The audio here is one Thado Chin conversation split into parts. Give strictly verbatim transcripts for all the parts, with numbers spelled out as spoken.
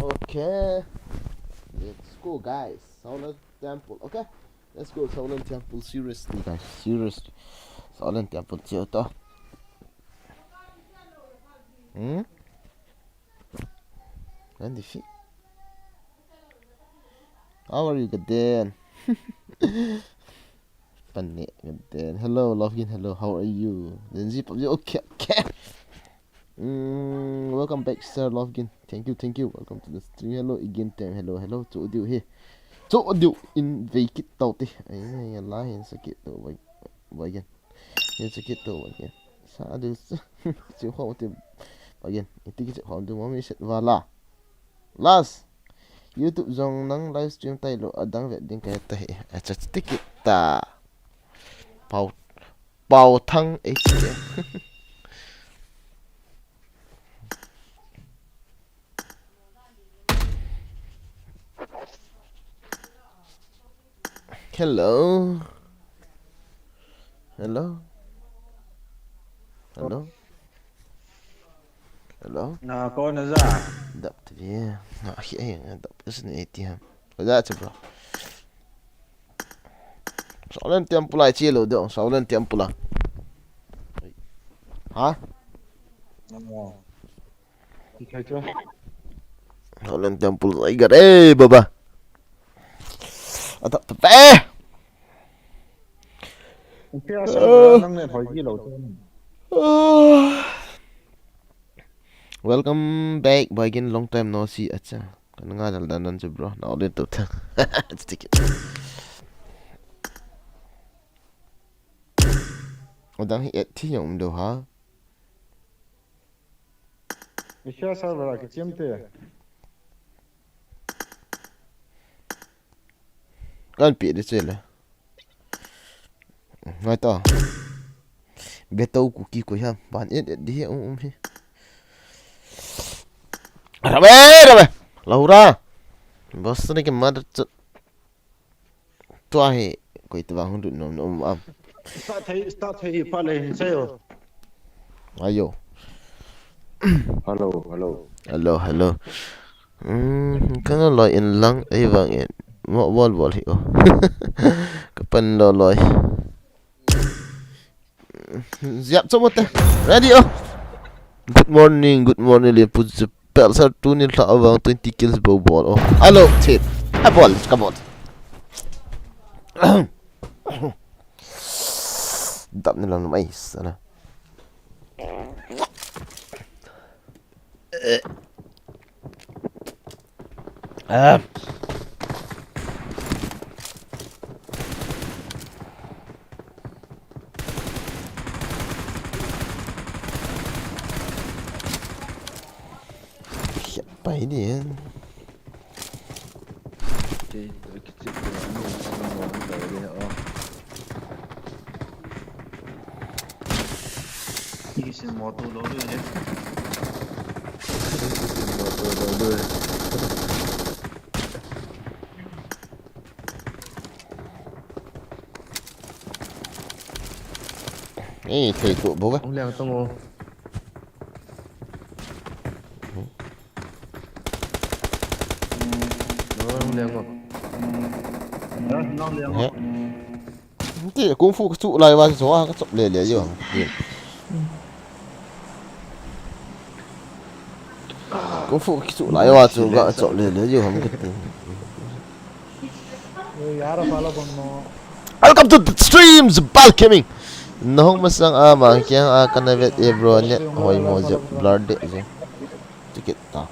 Okay. Let's go, guys. Shaolin Temple. Okay. Let's go, Shaolin Temple. Seriously, guys. Seriously. Shaolin Temple. Chiu to. Hmm? Nandi fi. How are you, Gaden? Pani, Gaden. Hello, Love Again. Hello, how are you? Zenzi, P U B G. Okay, okay. Mm, welcome back, sir. Love Again. Thank you, thank you. Welcome to the stream. Hello, again, time. Hello, hello. Chu diu hi. Chu diu in vei kit tau te. Ai, ai, ai, la hin sa kit tau. Bai, bai again. Hin sa kit tau, bai again. Sa diu sa. Chu ho te. Bai again. Iti ki chu ho diu ma mi set vala. Last. YouTube jong nang live stream tailou, adang vet ding kahe ta hi. Acha, chiti kit ta. Pau, Pau Thang H K. Hello. Hello. Hello. Hello. Na ko na za. Dap tu dia. Na hi ai na dap tu sini A T M. Ko da che, bro. Shaolin Temple ai che lou deu. Shaolin Temple a. Ha? Shaolin Temple ai ga re baba. Adap tu pe. Welcome back, Baigin, long time no see. Acha, kana ngai dal dan nan chu, bro. Na ole to ta. Adang hi et thi jong um deu ha. Asia server a kichim te. Kan pi de chele. Ngai ta. Beto kuki ko ha. Ban et et di um um hi. Rabe, rabe. Laura. Bos ni ke mad. Tua hi, koi tua hung lut nom nom am. Start thei, start thei hi pha le hin sayo. Ayo. Hello, hello. Hello, hello. Hmm, kana loi in lang, ei vang in. Mo bol bol hi o. Ka pan lo loi. Ziap chom te. Ready, oh. Good morning, good morning, Lianpu Chepel sir, tuni lha avang twenty kills bou bol, oh. Alo, chip. A bol, ka bol. Dap ni lang mai sana. Eh. Ah. Siapa ini ya? Kei, kei chip ko, ano, ano, ano, ano, ano, oh. Isin mo to lo le. Isin mo to lo le. Eh, thei tu bo ve. Hung liang tong o. Hung liang o. He. Ti kung fu ka chu lai va chu a ka chop le le yo. Kung fu ka chu lai va chu ka chop le le yo ham ka ti. Welcome to the streams, Bal Gaming. Nahung masang ama kiang a kana vet e bro, net hoi mo je, blur de je. Ticket ta.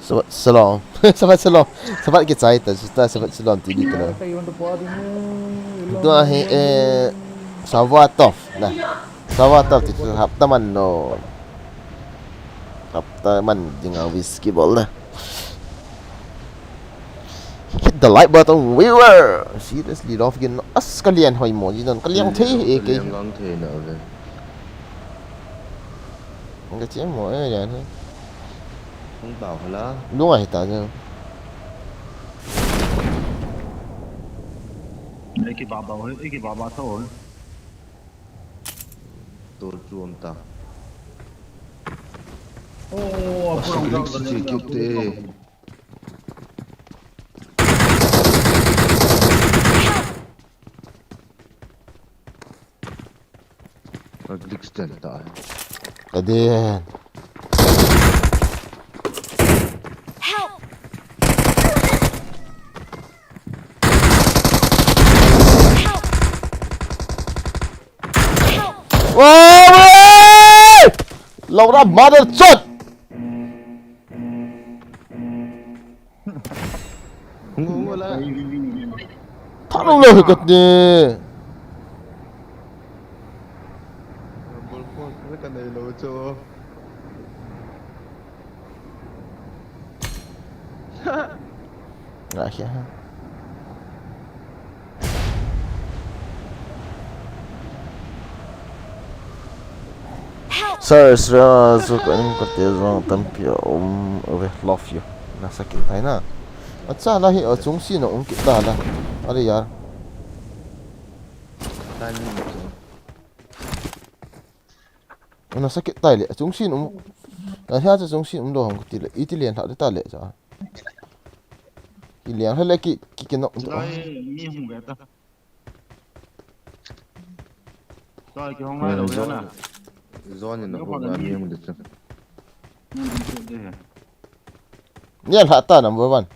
Sabat shalom. Sabat shalom. Sabat kichai ta, ta sabat shalom ti di ta. Tua hi, eh, Shavuot tov na. Shavuot tov ti hapta man no. Hapta man ding a whisky bol na. Hit the like button, viewer. Seriously, love gin. As kalian hoi mo, jinon kaliang thei e ke. Kaliang gang thei na ve. Ka che mo e yan he. Hung tao hala. Lunga hita je. Ei kibaba ho, ei kibaba tho ho. To chuam ta. Oh, a purang jang che kit te. Ka glitch ten ta. Ka den. Help! Help! Wow, wey! Laura mother chot! Hung, hung, la. Thanung lou hi kati. Ball post na ka nei lou chu. Nga hia ha. Help! Sir, sir, so ka in ka te zong tampi a um, okay, love you. Na sakit tai na. Acha la hi, a chung si na um kit ta la. Are yar. Tan ni mo. Na sakit tai le, a chung si na um. Na hia cha chung si um do hong ti le, iti len tha ta le cha. Ki liang hale ki, ki, ki nok. Lai mi hung ve ta. Lai ki hong lai lo ve na. Zone in a hung na mi hung de chu. Ni hung de he. Ni a lha ta number one.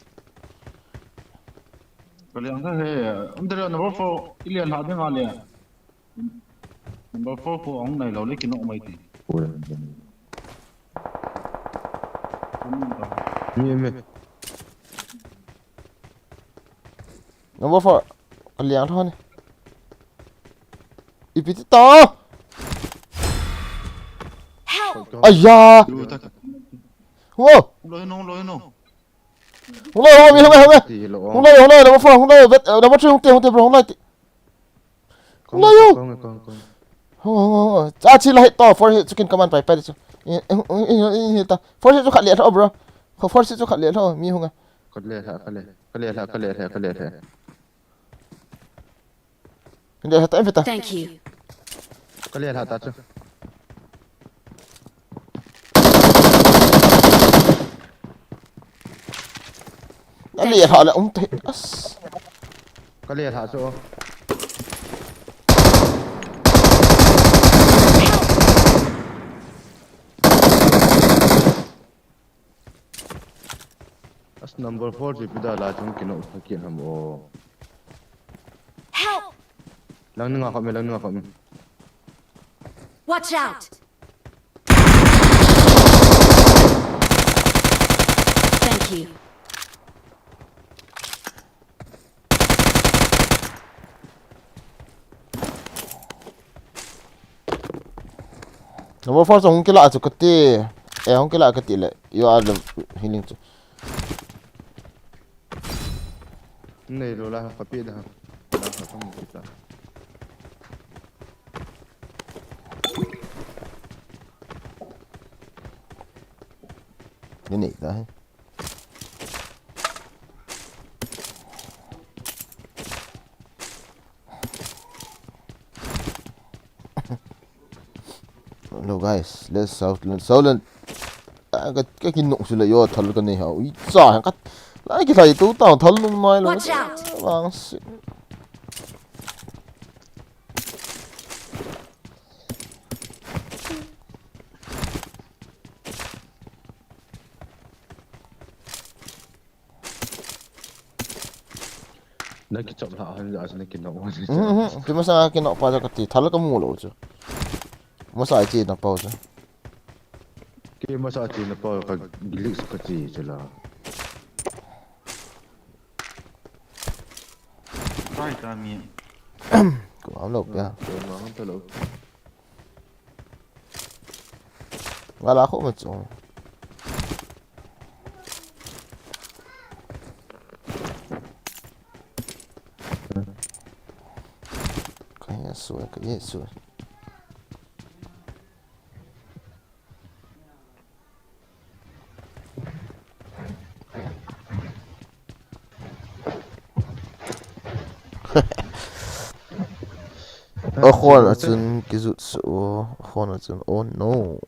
Ka liang ta he. Um de number four. I lian lha ding a le. Number four ko ang nai lo le kinok mai ti. Oi. Mi, mi. Number four. Ka liang tho ni. Ipi ti to. Help! Aya. Wo. Lo no, lo no. Hung lai, hung lai, hung lai, hung lai. Ti lo. Hung lai, hung lai, number four, hung lai, bet, eh, number three, hung te, hung te, bro, hung lai ti. Hung lai yo. Kong, kong, kong. Hung, hung, hung, hung. Cha chi la hit to, four hit chu kin command pai, pai chu. Eh, eh, eh, eh, eh, ta. Four hit chu khat le tho, bro. Kho four hit chu khat le tho, mi hung a. Khat le tha, khat le. Khat le tha, khat le tha, khat le tha. Hindi, hata, hata. Thank you. Kali hata chu. Ali hala um te as. Kali ha chu. As number four ji pida la chung kino kaki ham o. Help! Lang ninga khom, lang ninga khom. Watch out! Thank you. Number four, hung kila chu kati. Eh, hung kila kati le. You are the healing chu. Nei lo la, ka pe da. La ka kam ta. Ni nei ta. Hello guys, let's Southland, Southland. Ah, ka, ka kinung sila yo, thal ka nei hao. Ui, cha, ka, lai ki thai tu tao, thal nung mai lo. Watch out! Vang si. Na kichop hla han ja, na kinok han ja. Mhm, mhm. Kima sa kinok pa ja kati, thal ka mu lo chu. Masa che na pa chu. Kima sa che na pa ka glitch ka che che la. Kai ta mi. Ko am lo pia. Ko ma han ta lo. Nga la kho ma chu. Ka ye su, ka ye su. O khon a chun kijut su o, o khon a chun, oh no.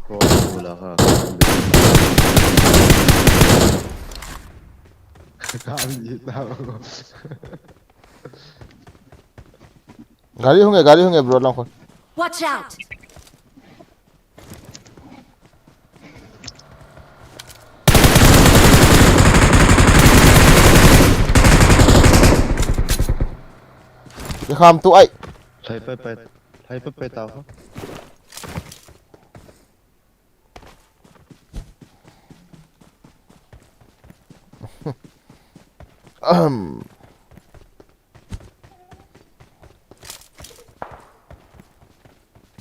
Ko la ha. Ka ni ta. Gari hung e, gari hung e, bro, lang khon. Watch out! Ye kham tu ai. Thai pai pai, thai pai pai tao. Ahem.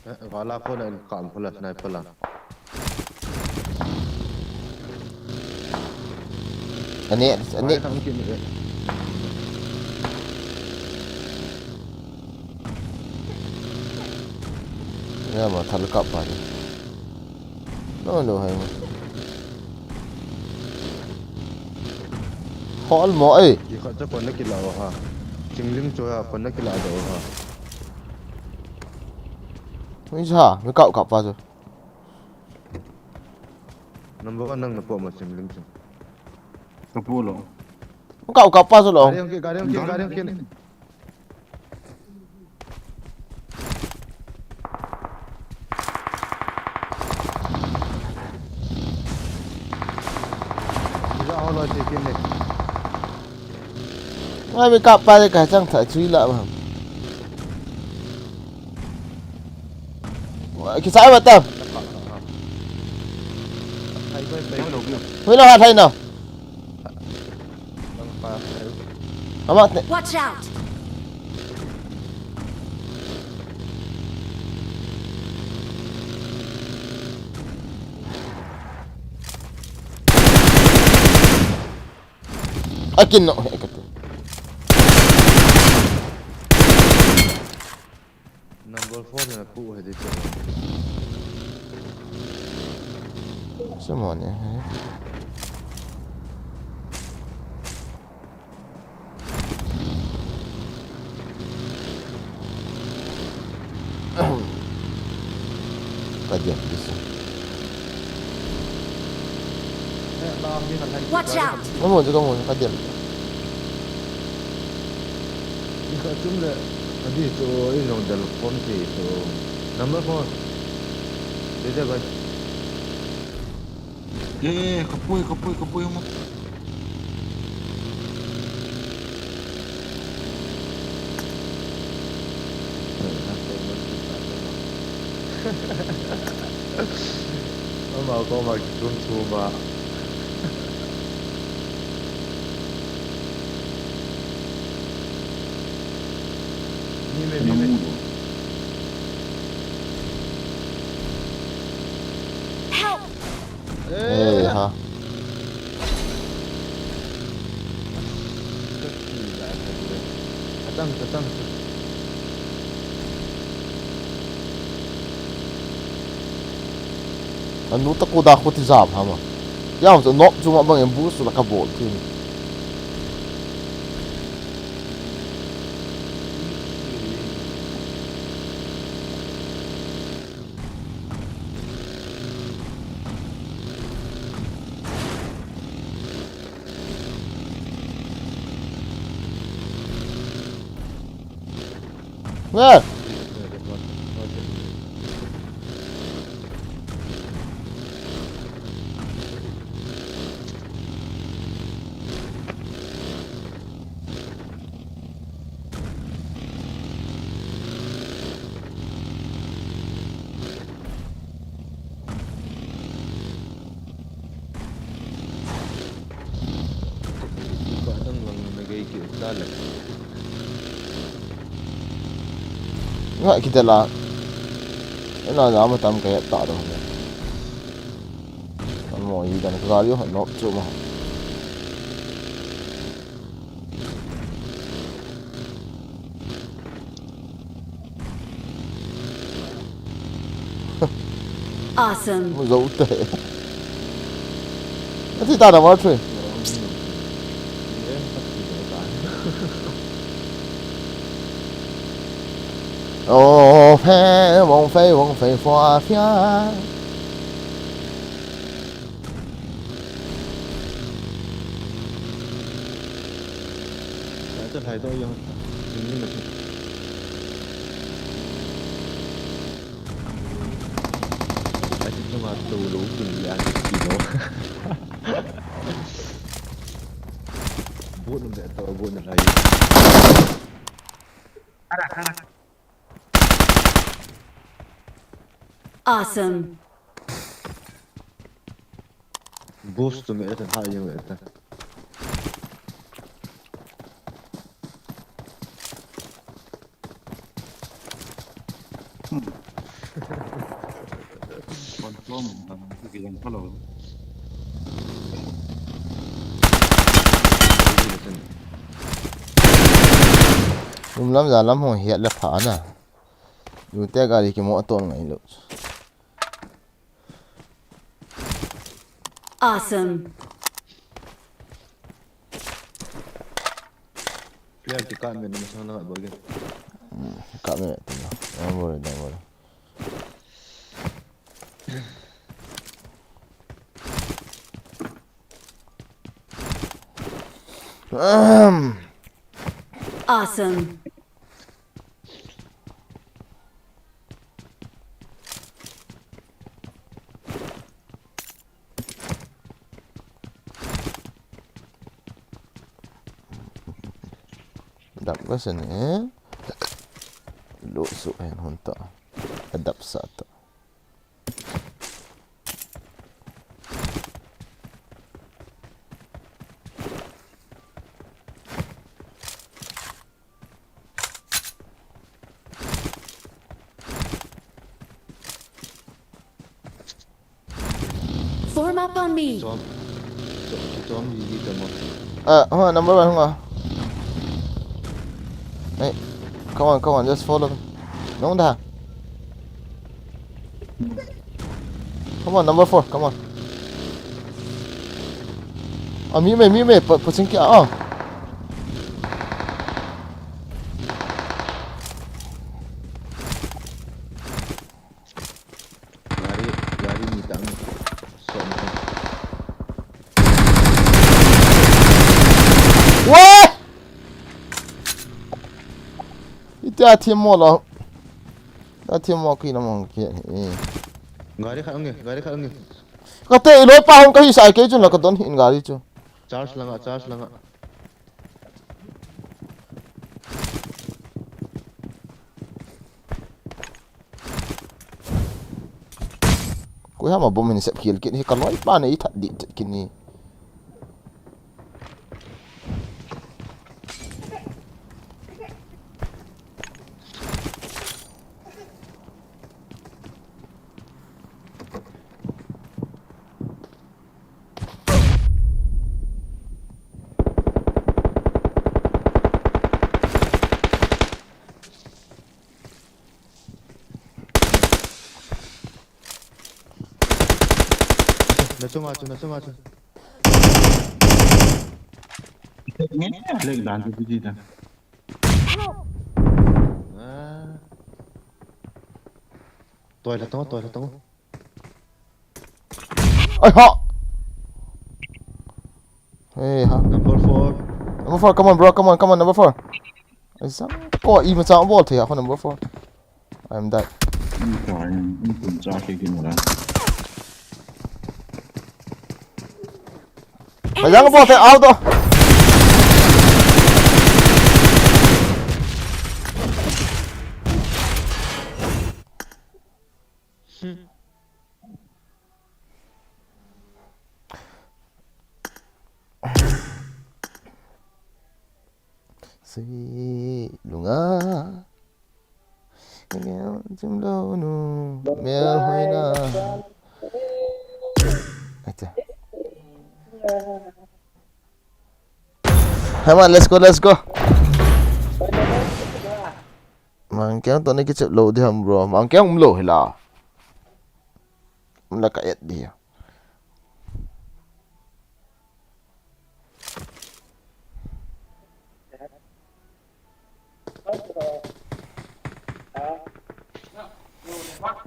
Eh, gala ko na in kam pula sniper la. Ani, ani. Ai, tam ki ni. Ya, ma thal kap pa ni. No, no, hai ma. Hol mo, eh. Ki khat cha kon na kila ha. Chingling cho ya kon na kila do ha. Ui sa, mi kap kap pa chu. Number one nang na po ma Chingling chu. Ka pu lo. Mi kap kap pa chu lo. Gari ang ke, gari ang ke, gari ang ke. Ngai mi kap pa le ka chang tha chui la ma. Ki sai ba tam. Hui lo ha thai no. Ama te. Watch out! Akin no, he kate. Number four na pu hai de. Someone, eh. Ka diam di sa. Watch out! Ka mun, ka mun, ka diam. Ika chum le, adi to, in long dal kom ti to. Number four. Dede bhai. Eh, eh, kapui, kapui, kapui, mo. Ama koma kitum tuma. Mime, mime. Help! Eh, ha. Kaki da ka dure. Atam, atam, atam. Anu ta ko da ko ti jam ha ma. Yam so nok chu ma bang em bu su la ka bol ti ni. Nge. Nga kita la. Ina jama tam kaya ta do. Amo i dan ka gari ho nok chu ma. Awesome. Mu zo te. Ati ta da war tre. Oh, fe, wong fe, wong fe, fua, fia. Sa ta thai to yong. Jing ni ma chi. Ai, ti ma to lo kun ya ti lo. Bot na to, bot na lai. Awesome. Boost to me at high you at. Control mo, ah, sige lang pala. Lum lam ja lam ho hiat le pha na. Lu te gari ki mo to ngai lo. Awesome. Player ti ka men masang na ba ge. Hmm, ka men ti na. Don't worry, don't worry. Ahem. Awesome. Dap ka sen eh. Lu su hen hun ta. Adap sa ta. Form up on me. Chom. Chom, chom, yi, yi, chom. Ah, hold on, number one, hold on. Hey, come on, come on, just follow me. Nung da. Come on, number four, come on. Ah, mi me, mi me, pu-, pushing kia, ah. Gari, gari ni tang. So, ni tang. What? Ita team mo lo. Ita team mo ki na mo ki. Eh. Gari khat ange, gari khat ange. Kate, iloi pa hung kahi sa kei chun la kadon hin gari chu. Charge langa, charge langa. Koi ham a bomb hin sep khel kit hi, kaloi pa nei that di kit ni. Na chunga chu, na chunga chu. Lek dan chu, chu dan. Ah. Toilet tong, toilet tong. Ai ha. Hey ha. Number four. Number four, come on, bro, come on, come on, number four. Ai sang ko imacha bol thei a ko number four. I'm dead. Ni ko ai, ni kun cha ke kin la. Ai sang bol thei a do. Si lunga. Ngel chim lo nu. Mel hoina. Acha. Come on, let's go, let's go. Mangkeng to na kichep lo di ham, bro. Mangkeng um lo hila. Um la ka et di.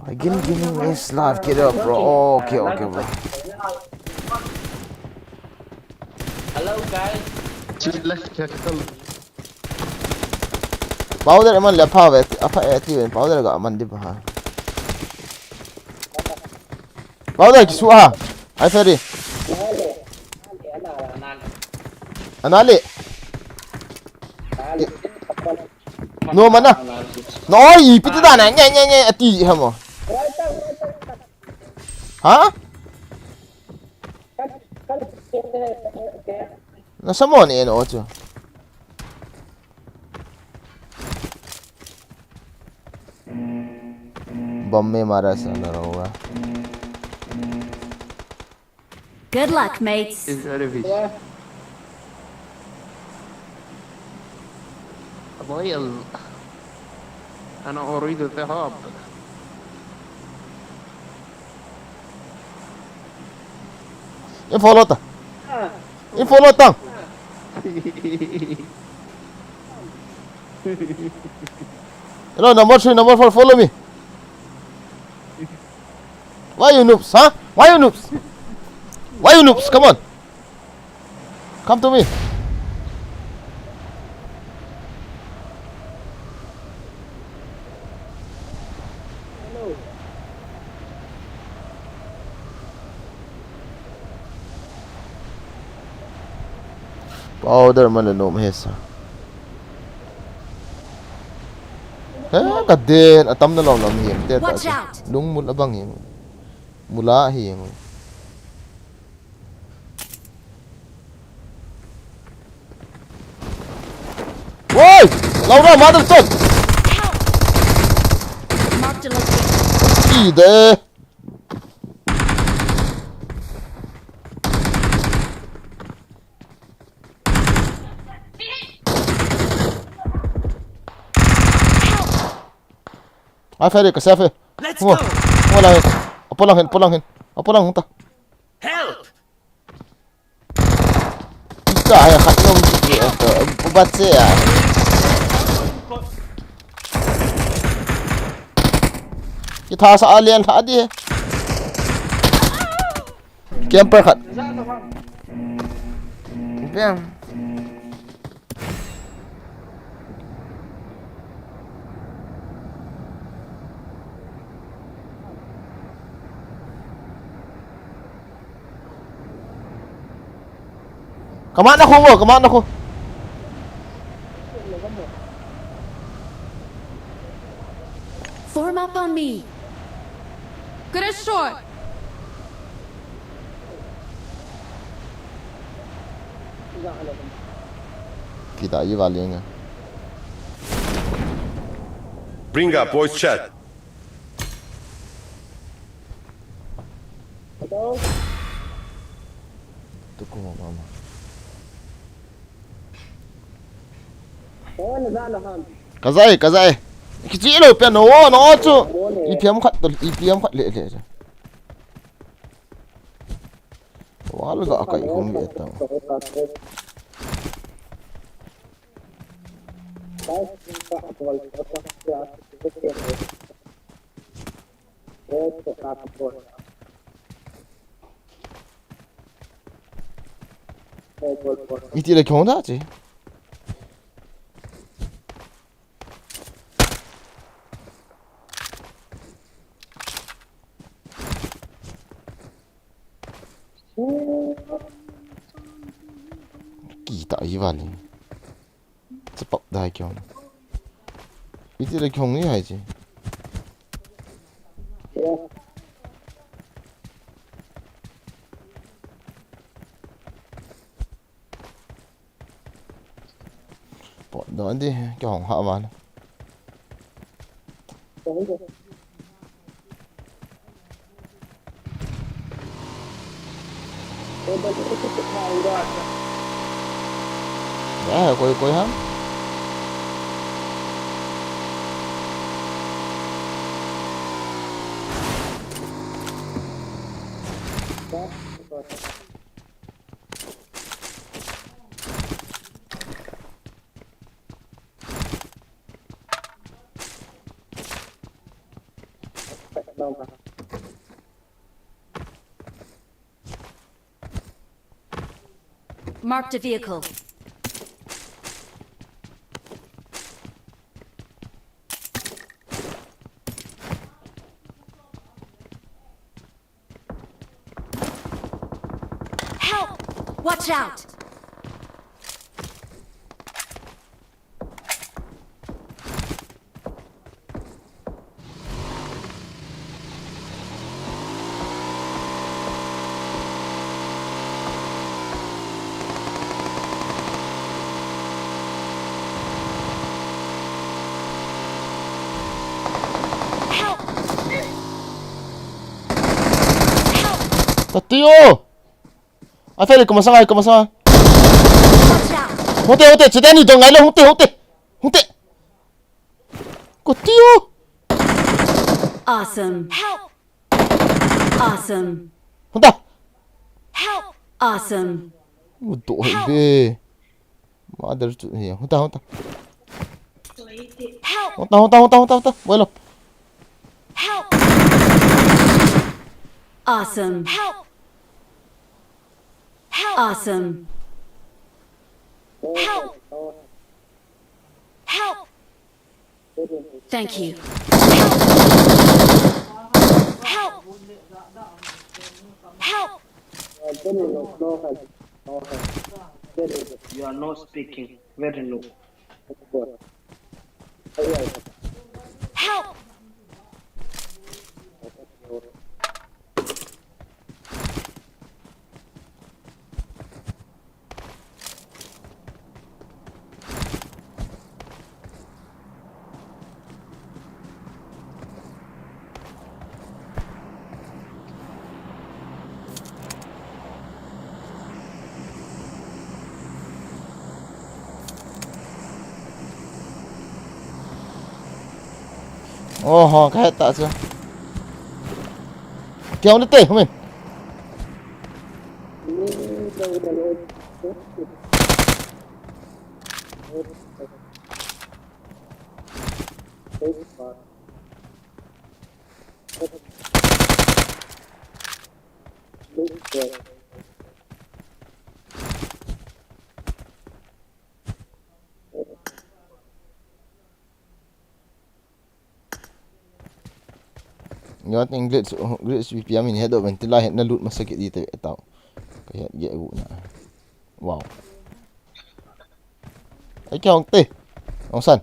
Again, giving me life, kid up, bro. Okay, okay, bro. Hello, guys. Powder man le apha ve, apha e ti ve, powder ga man di ba ha. Powder kisu ha. Ai, sorry. Anale. No mana. No, oi, piti dana. Nye, nye, nye, ati hamo. Ha? Na samon e no chu. Bomb में मारा साला होगा. Good luck, mates. Is out of his. أنا أريد الذهاب. Info lota. Info lota. Hello, number three, number four, follow me. Why you noobs, huh? Why you noobs? Why you noobs? Come on. Come to me. Powder man le nom hesa. He, ka den, atam na lom lom hi, te ta. Watch out! Lungmul abang hi. Mula hi. Woi! Laura, mother son! Mark the location. Ide. Ai, fere, ka safe. Let's go. Wala. Apolang hin, apolang hin. Apolang hin ta. Help! Ista, ay, khat nung, eh, eh, ubat siya. Kita sa alien tadi. Camper khat. Bang. Kamat na khu, kamat na khu. Form up on me. Get a shot. Kita i valenga. Bring up voice chat. Tu ko mama. Kazai, kazai. Kichi lo pe no, no chu. Ipi ham khat to, ipi ham khat le le. Wal ga kai hum ye ta. Iti le khong da che. Kita i vani. Chapap dai kyo. Iti le khong ni hai che. Pon don di, kyo hong ha vani. Ya, koi, koi ham. Marked a vehicle. Help! Watch out! Help! Help! Tati o! Afeli, koma sanga, koma sanga. Watch out! Hote, hote, chiteni dong ngai le, hote, hote. Hote. Koti o. Awesome. Help! Awesome. Hunta. Help! Awesome. Udo hi be. Mother chu hi. Hunta, hunta. Help! Hunta, hunta, hunta, hunta, hunta. Welo. Help! Awesome. Help! Help! Awesome. Help! Help! Thank you. Help! Help! Help! You are not speaking. Very low. Help! Oho, kahet ta chu. Keu na te, home. Yo, ting glitch, glitch V P N min head over, tila het na loot masa kit di te tau. Ka het ge gu na. Wow. Ai kya hong te. Hong san.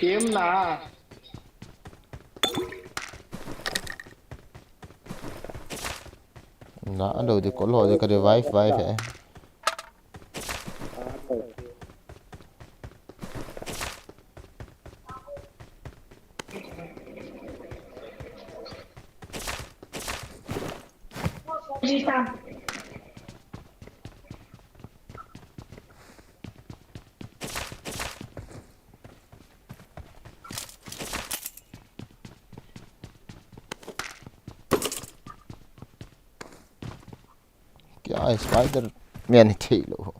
Game na. Na, alo di ko lo di ka revive vai he. Kya hai, Spider-Man hi thei lou.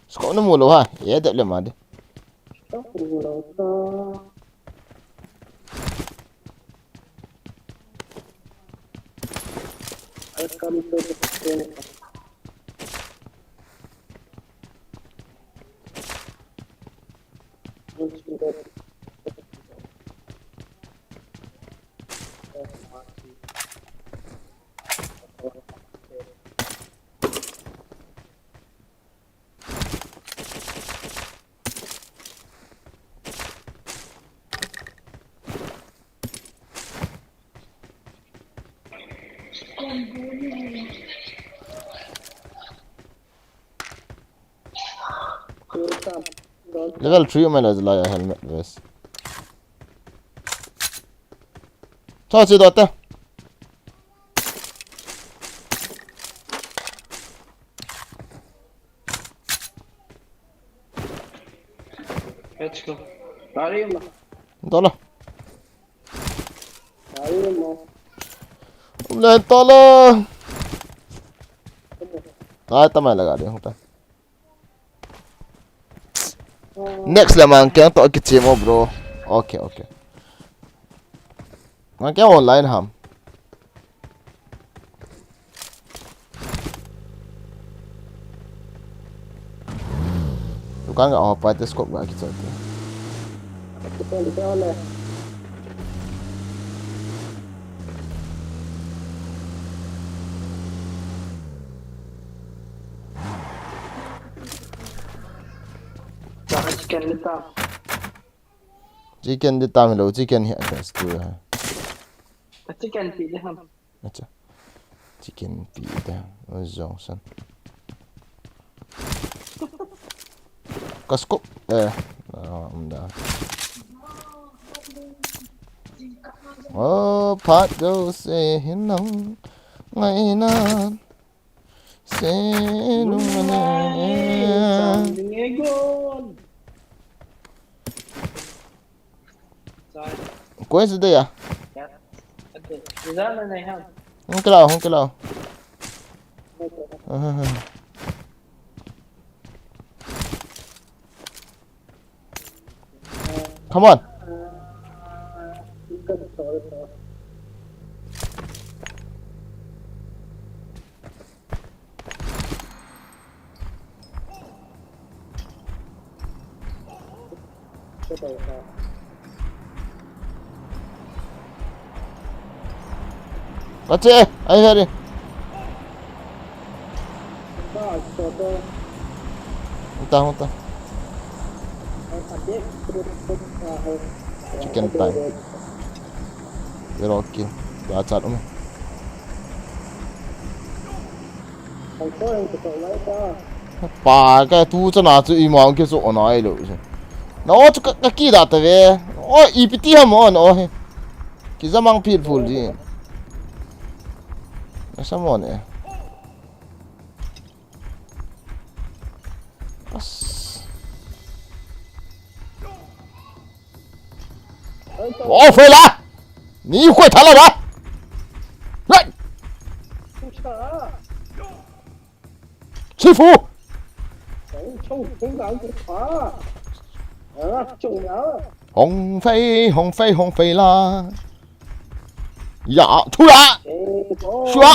Scope na mu lou ha, e dep le ma de. Level three ma la la helmet vest. Cho chi do te. Let's go. Gari ma. Dolo. Gari ma. Um le tolo. Tai tamai la gari hung ta. Next le mang keng to kichemo bro. Okay, okay. Mang keng online ham. Dukan ga opa te scope ga kichoi te. Chicken lita. Chicken lita mi lo, chicken hi atas tu ha. Chicken ti de ham. Acha. Chicken pi te, o jong san. Ka scope, eh, ah, um da. O, phat jo se hin nang ngai na. Se nung na. Koi se de ya? Hung ke lao, hung ke lao. Come on. Kache, ai hari. Huta, huta. Chicken time. Zero kill. Dua chat um. Pa ka tu chana chu ima ke so na ai lo. Na o chu ka, ka ki da ta ve. O ipiti ham o na o he. Ki za mang phit phul ji. Na sa mo ne. As. Oh, fei la. Ni khoi tha la ba. Right. Sifu. Hong fei, hong fei, hong fei la. Ya, thu la. Shua.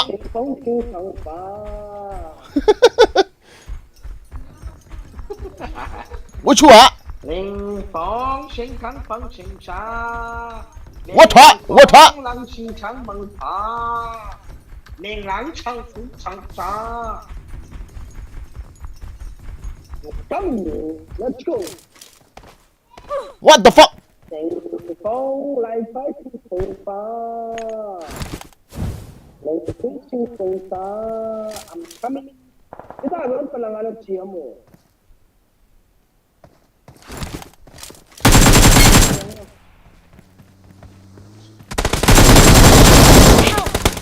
Wo chua. Ling fong, shing kang fong, shing cha. Wo cha, wo cha. Lang shing chang mang cha. Ling lang chang fu chang cha. Let's go. What the fuck? Fong, lai fai, fong fa. Lai fai, fong fa. I'm coming. Kita ron pa lang alam siya mo.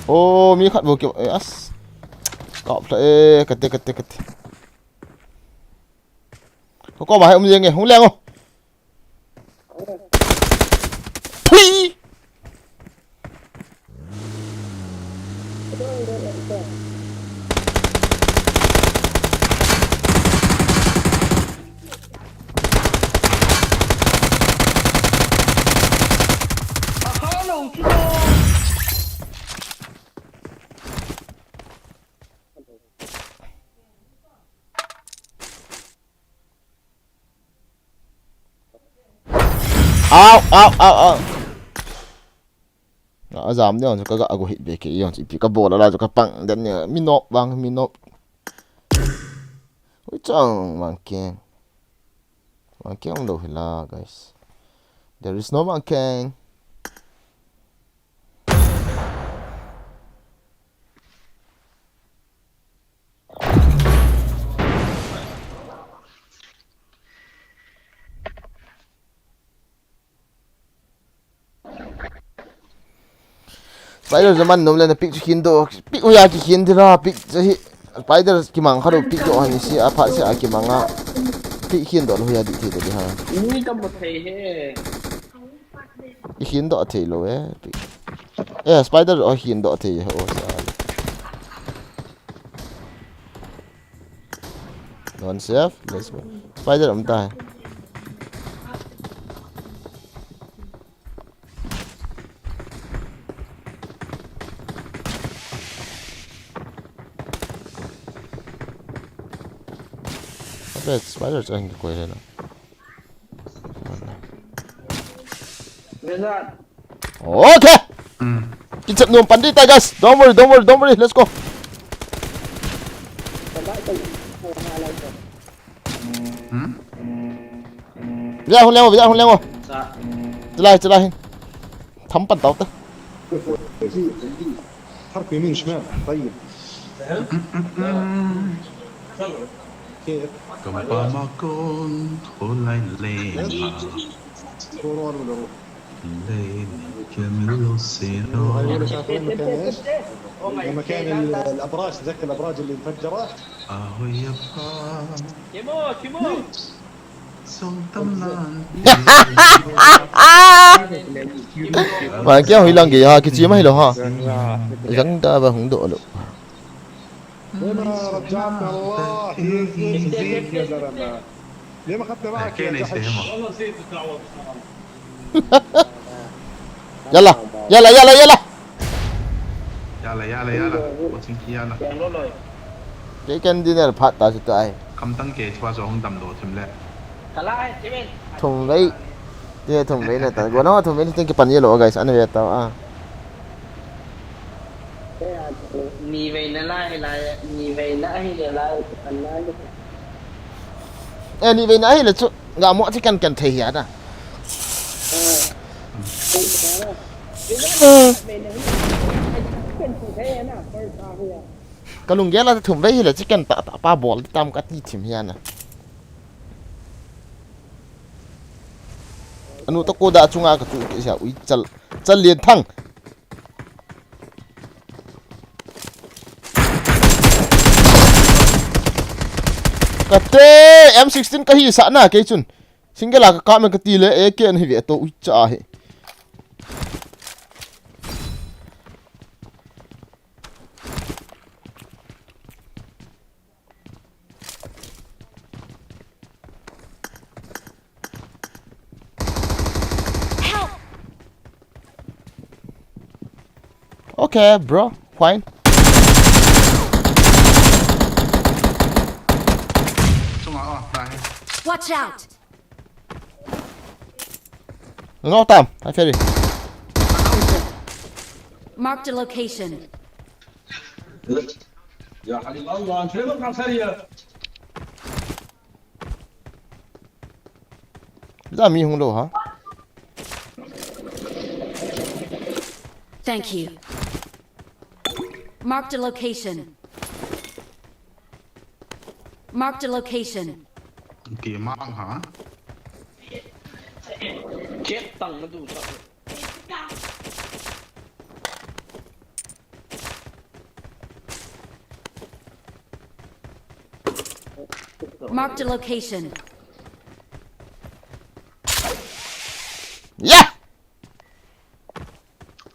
Oh, mi khat bou keu, eh, as. Kap la, eh, kate, kate, kate. Ko, ko, ma, hai, um, jeng, eh, hung leng, oh. Thui! Au, au, au, au. A jam ni jong chu ka ga go hit be kei jong chu ipi ka bol a la chu ka pang den ni, mi nop vang, mi nop. Ui chang, Mangkeng. Mangkeng lo hi la, guys. There is no Mangkeng. Spider zaman nom le na pick chu khin do, pick uya ki khin dira, pick chu hi Spider kimang kha do, pick do han si a pha si a kimang a, pick khin do lo ya di thei di ha. Ui, ka mo thei he. I khin do thei lo e, pick. Eh, Spider o khin do thei he o sa. One safe, let's go. Spider um tai. Abe, Spider chang koi le na. Wizard. Okay. Hmm. Kichep nom pan di tai, guys. Don't worry, don't worry, don't worry. Let's go. Hmm? Via hung leng o, via hung leng o. Sa. Chilai, chilai hin. Tham pan tau ta. حركوا يمين شمال. طيب. كيف؟ Kampa makon, holai lema. Score one ولا روح؟ Lema, kemilo seno. هاي ولا شايفين مكان ايش؟ مكان ال-، الابراج، تذكر الابراج اللي مفجره؟ Ahoya pa. Kimo, kimo. Song tamlan. Wa kya hoilang ge ha, kichi ma hilo ha. Jang da ba hung do lo. هنا رجعنا الله يهديك يا زلمة. ليه ما أخذت معك يا جحش؟ Yalla, yalla, yalla, yalla. Yalla, yalla, yalla. Watching ki yalla. Kei ken dinner phat ta chu tai. Kamtang ke chua chu hung damdoh thim le. Thumvei. Te thumvei na ta. Go na thumvei ni teng kipan yellow, guys. Ana ve ta a. Nivei na lai lai, nivei na hi le lai, kipan lai. Eh, nivei na hi le chu. Nga mo chi kan kan thei hi a na. Ka lunggel a thumvei hi le chi kan ta ta pa bol tam ka ti thim hi a na. Anu ta ko da chunga ka tu ke sia ui chal, chal lien thang. Kate, M sixteen kahisah na kei chun. Single a kakap me kati le, A K na hi ve to, ui cha hi. Help! Okay, bro. Fine. Sunga, oh, tahi. Watch out! No time. I feel it. Marked a location. Ya, hadi Allah, saya nak kasih ya. Za mi hung lo ha. Thank you. Marked a location. Marked a location. Kei mang ha. Chet tang na du sa. Marked a location. Yeah!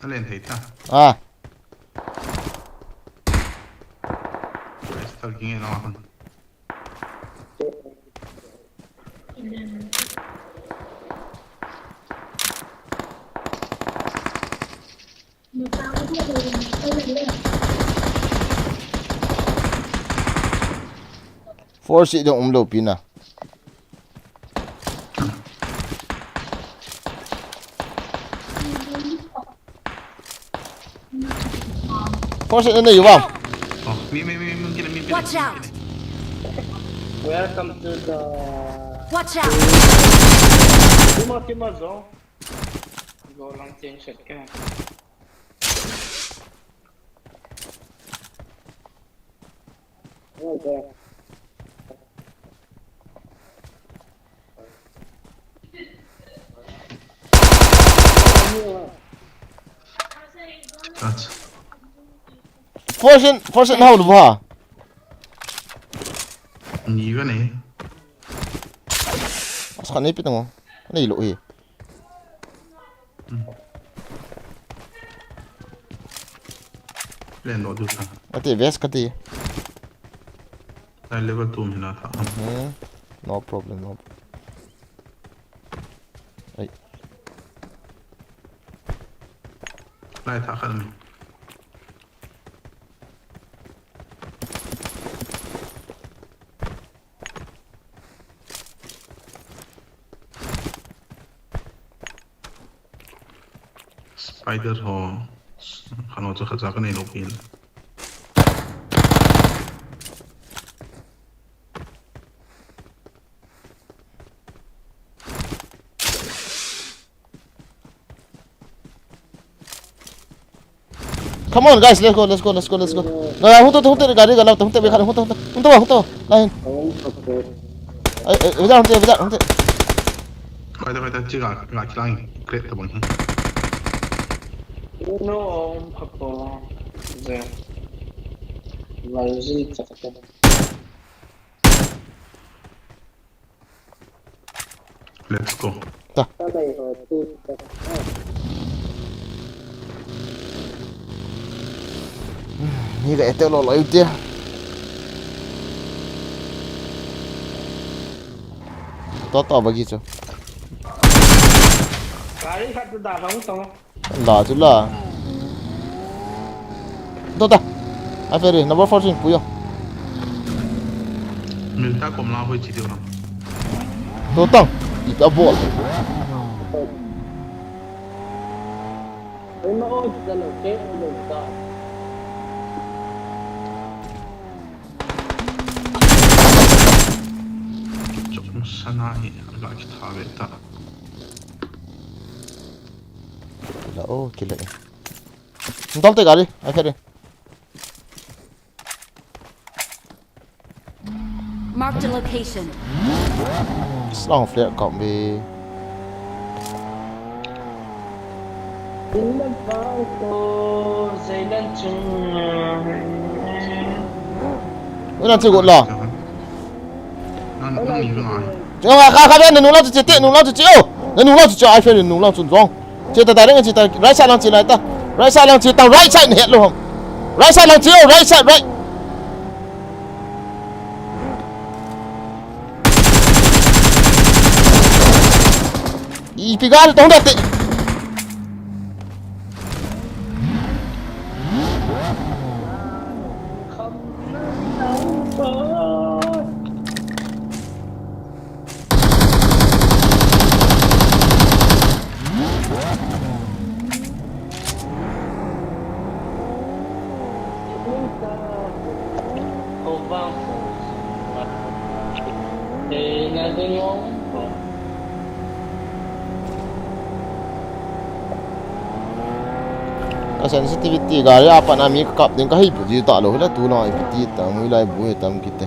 Alen thei ta. Ah. Pistol king e no. Force it dong um lo pi na. Force it na nei u vang. Oh, mi, mi, mi, mi, kina, mi, kina, Watch mi, out! Kina. Welcome to the Watch out! Kima, kima zone. Go lang change set ka. Acha. Force in, force in hau lu ha. Ni ga nei. Asa ka nei pi tang o. Nei lo hi. Hmm. Len lo du ta. Ati vest kati. Nai level two mi na ta. Hmm. No problem, no problem. Ai. Nai ta khan mi. Spider ho, khan ho chu khat cha ka nei lo pi. Come on, guys, let's go, let's go, let's go, let's go. Na, hung to, hung to, gari ga lau, hung to, hung to, hung to, hung to, hung to, lain. Ai, ai, hung to, hung to, hung to. Koi ta, koi ta, chi ga, ga kilang, create ta bang. No, um, pako, ze, valzin chakta. Let's go. Ta. Ni ga ete lo lo ute. To to bagi chu. Kari khat da hung to. La chu la. To ta. A feri, number fourteen, puyo. Milta kom la hoi chi diu na. To tang. Ita bol. Ema o da lo ke o lo da. Chok sana hi ga kitha ve ta. La o kile. Dal te gari, a feri. Marked a location. Slang flare kap ve. Ui, nan chu got la. Jong, kha, kha, kha, nanung lang chu che, te, nung lang chu che, oh. Nanung lang chu che, ai, friend, nung lang chu jong. Che ta, direct che ta, right side lang che lai ta. Right side lang che ta, right side na het lou ham. Right side lang che, oh, right side, right. Ipi gal tong da te. Ka sensitivity gari a pat a mi ka kap ding ka hei pu ji ta lou, hila tu lang ipi ti tam, hilai bu he tam kiti.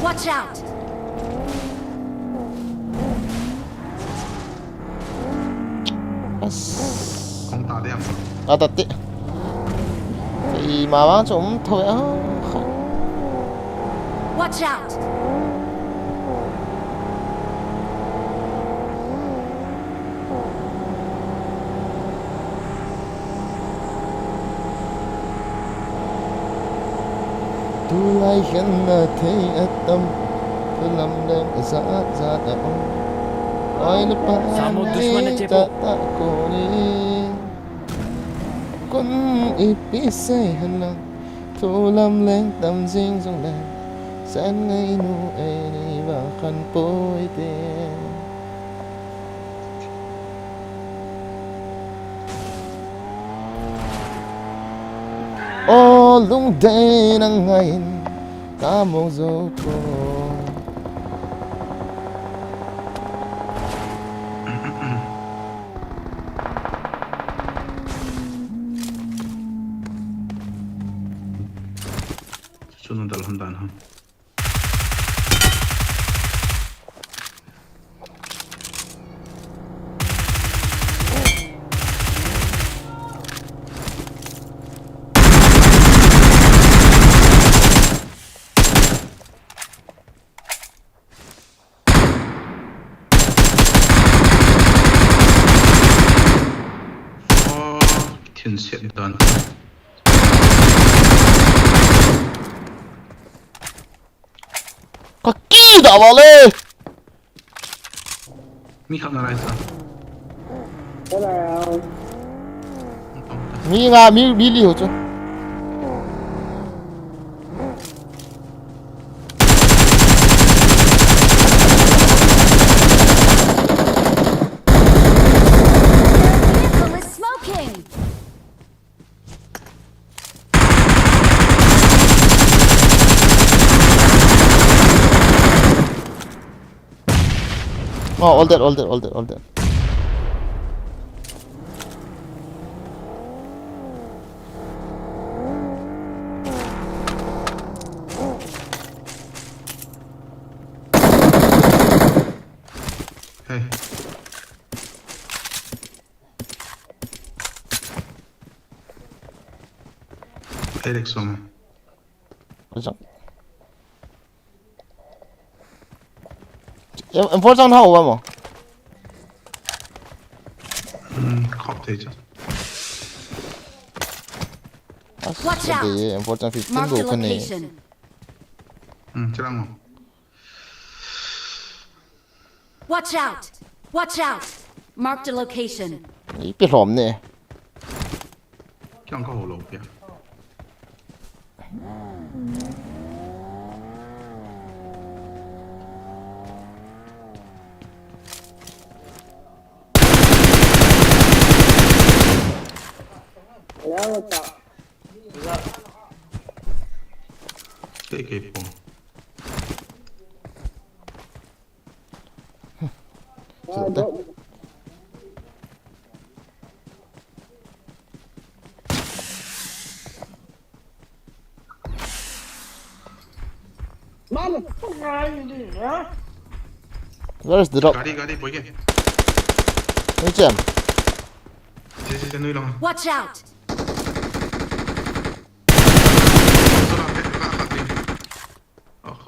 Watch out! As. Kong ta diam. Ata ti. Ima vang chu um tho a. Watch out! Tulai hin na thei atam, thulam leng zat zat a um. Oi le pa, Samo dushman nei ta ta ko ni. Kun ipi sei hen lang, thulam leng tam jing jong leng, san ngai nu ei ni va khan poi te. O lungdei nang ngaiyin ka mo zo ko. Chu nun dal hon dan hon. Thin set dan. Ka ki da vale. Mi khat na lai sa. Mi nga, mi, mi li ho chu. Vehicle is smoking! Oh, all dead, all dead, all dead, all dead. Hey. Alex, soma. Oi, chang. Em, em, four chang hao ba mo? Hmm, khop thei cha. As, Watch out! Em four chang fifteen Mark the go kane. Location. Hmm, chilang mo. Watch out! Watch out! Marked a location. Ipi lhom ne. Kiang ka ho lo pia. Kei, kei pong. Where is the dog? Gari, gari, boy ke. Ni chem. Si, si, si, nui long. Watch out! Sura, pe, ka, ka, pe. Oh,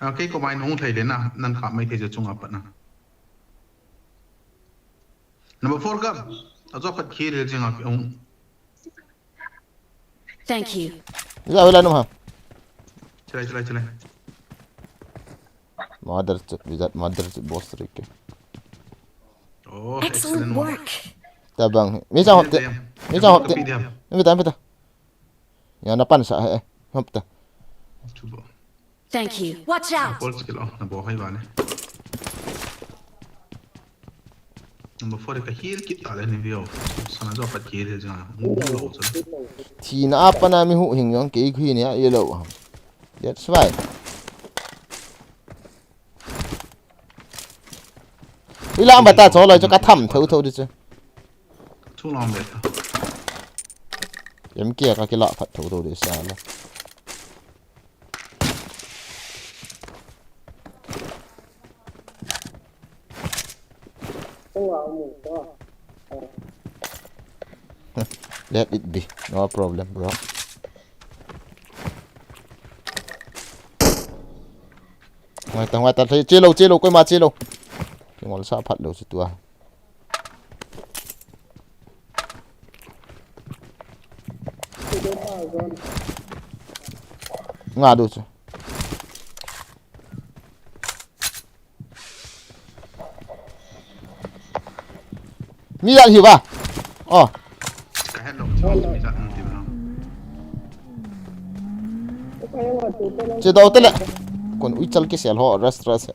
Ah, kei ko mai nung thei le na, nan kha mai thei je chunga pat na. Number four ka. Ajo khat khi le jing a, um. Thank you. Ila, ila num ha. Chalai, chalai, chalai. Mother chip, wizard, mother chip, boss trick. Oh, Excellent excellent. Work. Tabang. Mi chang hop te. Mi chang hop te. Mi ta, mi ta. Ya na pan sa he. Hop te. Chubo. Thank you. Watch out. Full skill off na bo hai ba ne. Number four ka heal kit ta le ni view. Sana jo pat heal he jang. Mu lo cha. Thina apa na mi hu hing yong kei khui ni a yellow. That's why. Ila ba ta cho lo cho ka tham tho tho di chu. Chung long be ta. Yam kia ka kila phat tho tho di sa la. Let it be. No problem, bro. Ngai ta, ngai ta, che lo, che lo, koima che lo. Kingol sa phat lo si tua. Nga du chu. Mi jat hi ba. Oh. Ka hello. Chung mi jat ti ba. Che do te le. Kon ui chal ki sel ho ras ras.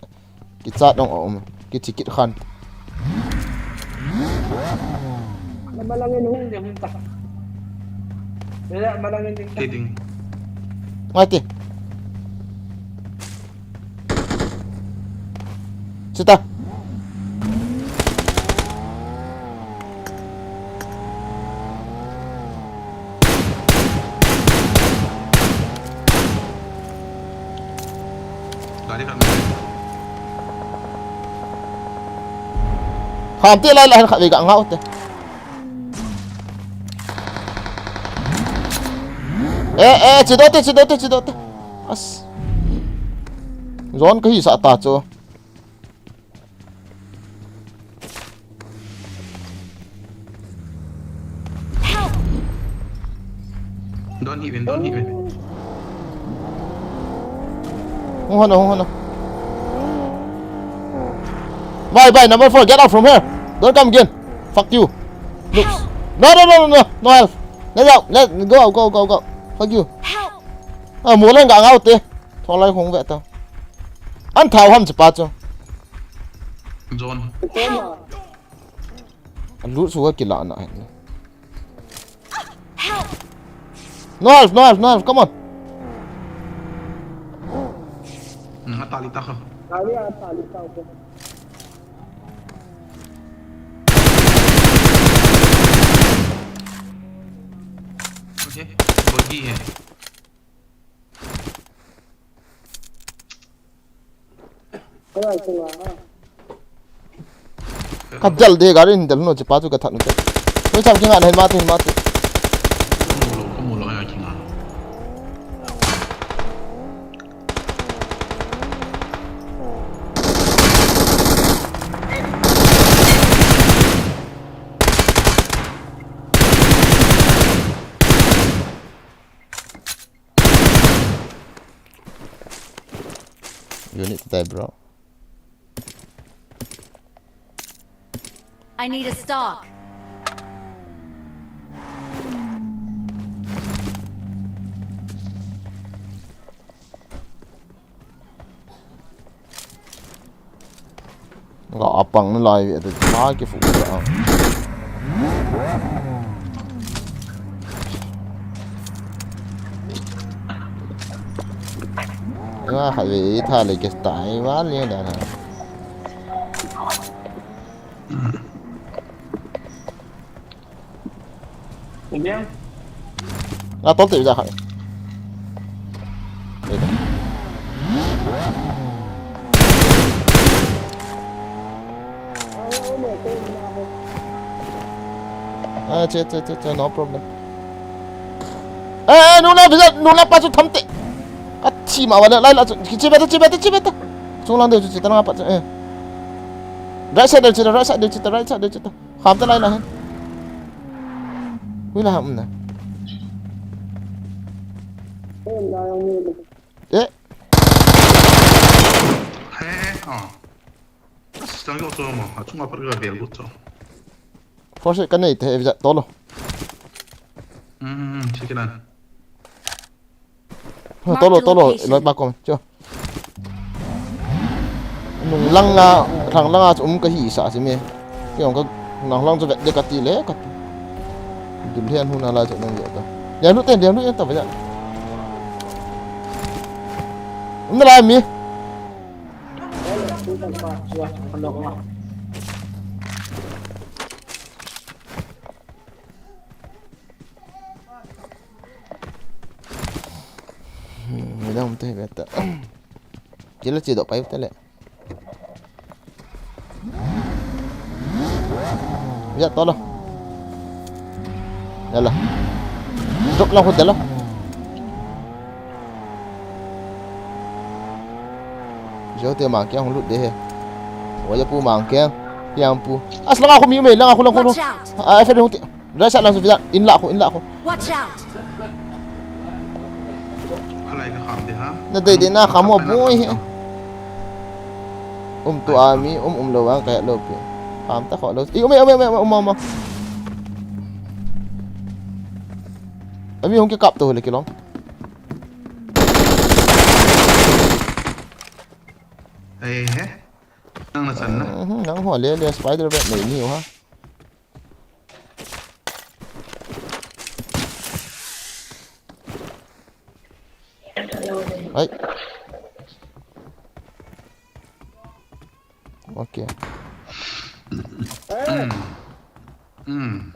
Ki chat dong om. Ki chi kit khan. Malangin hung ding ta. Wala, malangin ding ta. Kidding. Ngai te. Sita. Gari khat. Ham te lai lai khat ve ka ngau te. Eh, eh, chidote, chidote, chidote. As. Zone kahi sa ta chu. Don't hit him, don't hit him. Hung hon, hung hon. Bye, bye, number four, get out from here. Don't come again. Fuck you. Looks. No, no, no, no, no, no help. Let out. Let go, go, go, go. Fuck you. Ah, mulan ka ngau te. Tholai hung ve ta. An thau ham chipa chu. Zone. An lut su ka kila na. No help, no help, no help. Come on. Hmm, atali ta ka. Okay, body hai. Ka del de gari hin del no chipa chu ka that no te. Noi cham kinga na hin ma te hin ma te. Kamu lo, kamu lo ya kinga. You need to die, bro. I need a stock. Nga apang na lai ve ta ma ki fu ta. Nga kha ve tha le ke ta ai va le da na. Nga tol te ja kha. Ah, che, che, che, che, no problem. Eh, eh, nuna, bisa, nuna pa chu tham te. Ka thi ma wa lai la chu. Che beta, che beta, che beta. Chung lang de chu che ta nga pa chu. Eh. Right side de che, right side de che, right side de che. Kham ta lai la hen. Hui la ham na. Eh. He, he, ah. Stang yo to mo, achunga par ga bel gut to. Force ka nei te he visa tolo. Hmm, sige lang. Tolo, tolo, loi pa kom. Cho. Nung lang na, thang lang a um ka hi sa si me. Ki ong ka nang lang chu vet de ka ti le ka. Dul hian hun ala chu nang yo ta. Dia lu te, dia lu ta ba ya. Um na la mi. Midang um te beta. Kila chi do pai te le. Ya tolo. Yala. Drop lang khu dela. Jote ma kya hung lut de he. Wala pu ma kya. Yang pu. As langa khu mi me langa khu lang khu. Watch out! Ah, fe hung ti. Right side lang chu visa in la khu, in la khu. Watch out! Halai ka kham de ha. Na dei dei na kham mo boi he. Um tu ami, um um lo ang kaya lo pi. Kham ta kho lo. I um um um um um um. Ami hung ke kap to le kilong. Eh, he. Nang na san na. Mhm, nang ho le le spider web nei ni ha. Ai. Okay. Hmm.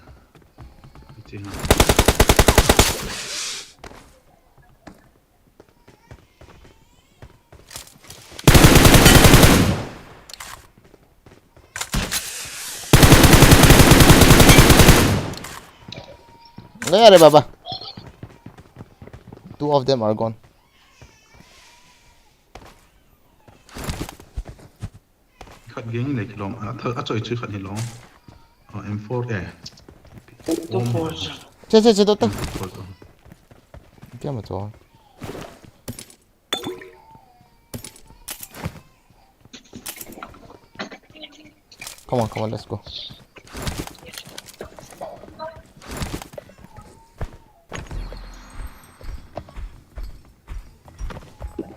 Iti na. Naya re, Baba. Two of them are gone. Khat geng le kilom, a, tha-, a choi chu khat ni long. Oh, M four A. Two four. Che, che, che, to, to. M four to. Kya ma to? Come on, come on, let's go.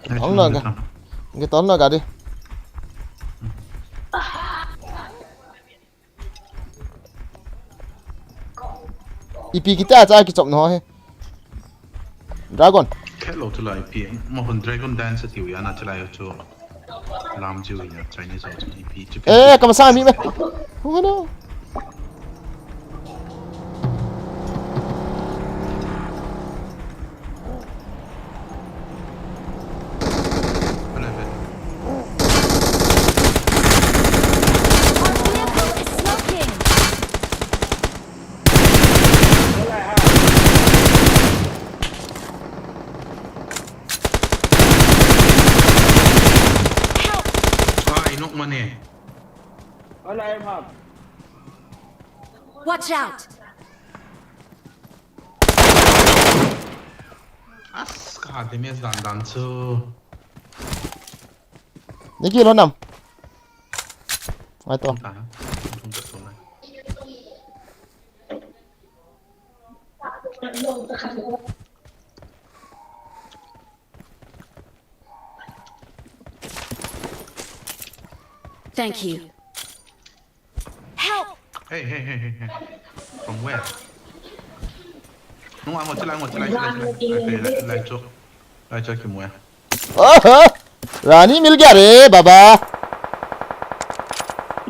Tol na ga. Nge tol na ga di. Ipi kita cha kichop no he. Dragon. Hello, chulai ipi. Mo hon Dragon Dance tiu ya na chulai chu. Lam jiu ya Chinese ho chu ipi chu. Eh, kamasang mi me. Hu no. Hello, hello. Our vehicle is smoking. Help! Ai, nok mane. Watch out! As, ka damage dan dan chu. Niki lo nam. Ai to. Ta. Thank you. Help! Hey, hey, hey, hey, hey. From where? No, I'm gonna, I'm gonna, I'm gonna, I'm gonna, I'm gonna, I'm gonna, I'm gonna, Rani mil gaya re, baba.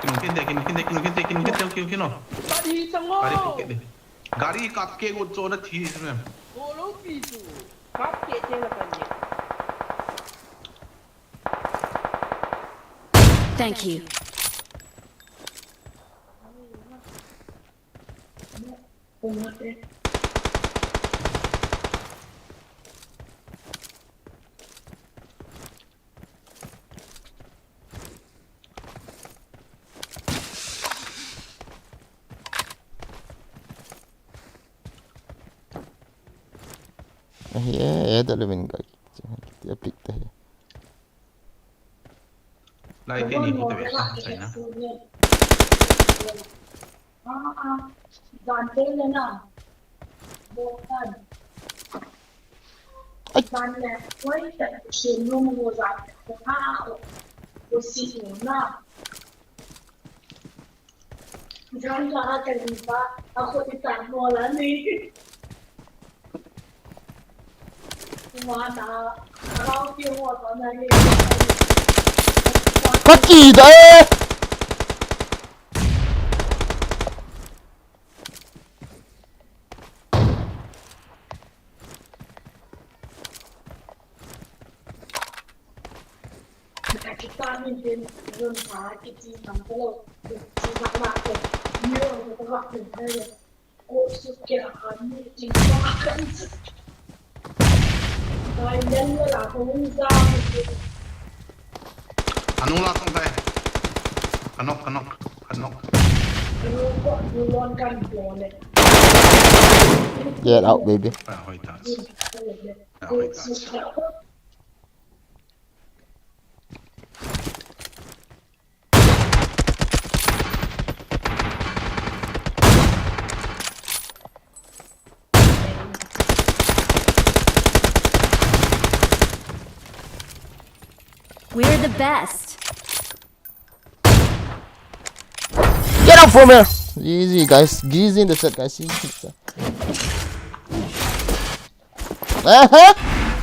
Kino kinte, kino kinte, kino kinte, kino kinte, kino, kino. Gari thok kit de. Gari kap ke go chona thi isme. Bolo pi tu. Kap ke te la kanye. Thank you. Ahi e, e da le min ga ki, ki, ki, pick ta hi. Lai te ni hi ta ve sa, China. Ai. Ka kida e. Anu la tong tai. Ka knock, ka knock, ka knock. Get out, baby. Ah, hoi tas. Ah, hoi tas. We're the best. Get out from here! Easy, guys. Easy in the set, guys. Easy in the set. Uh-huh.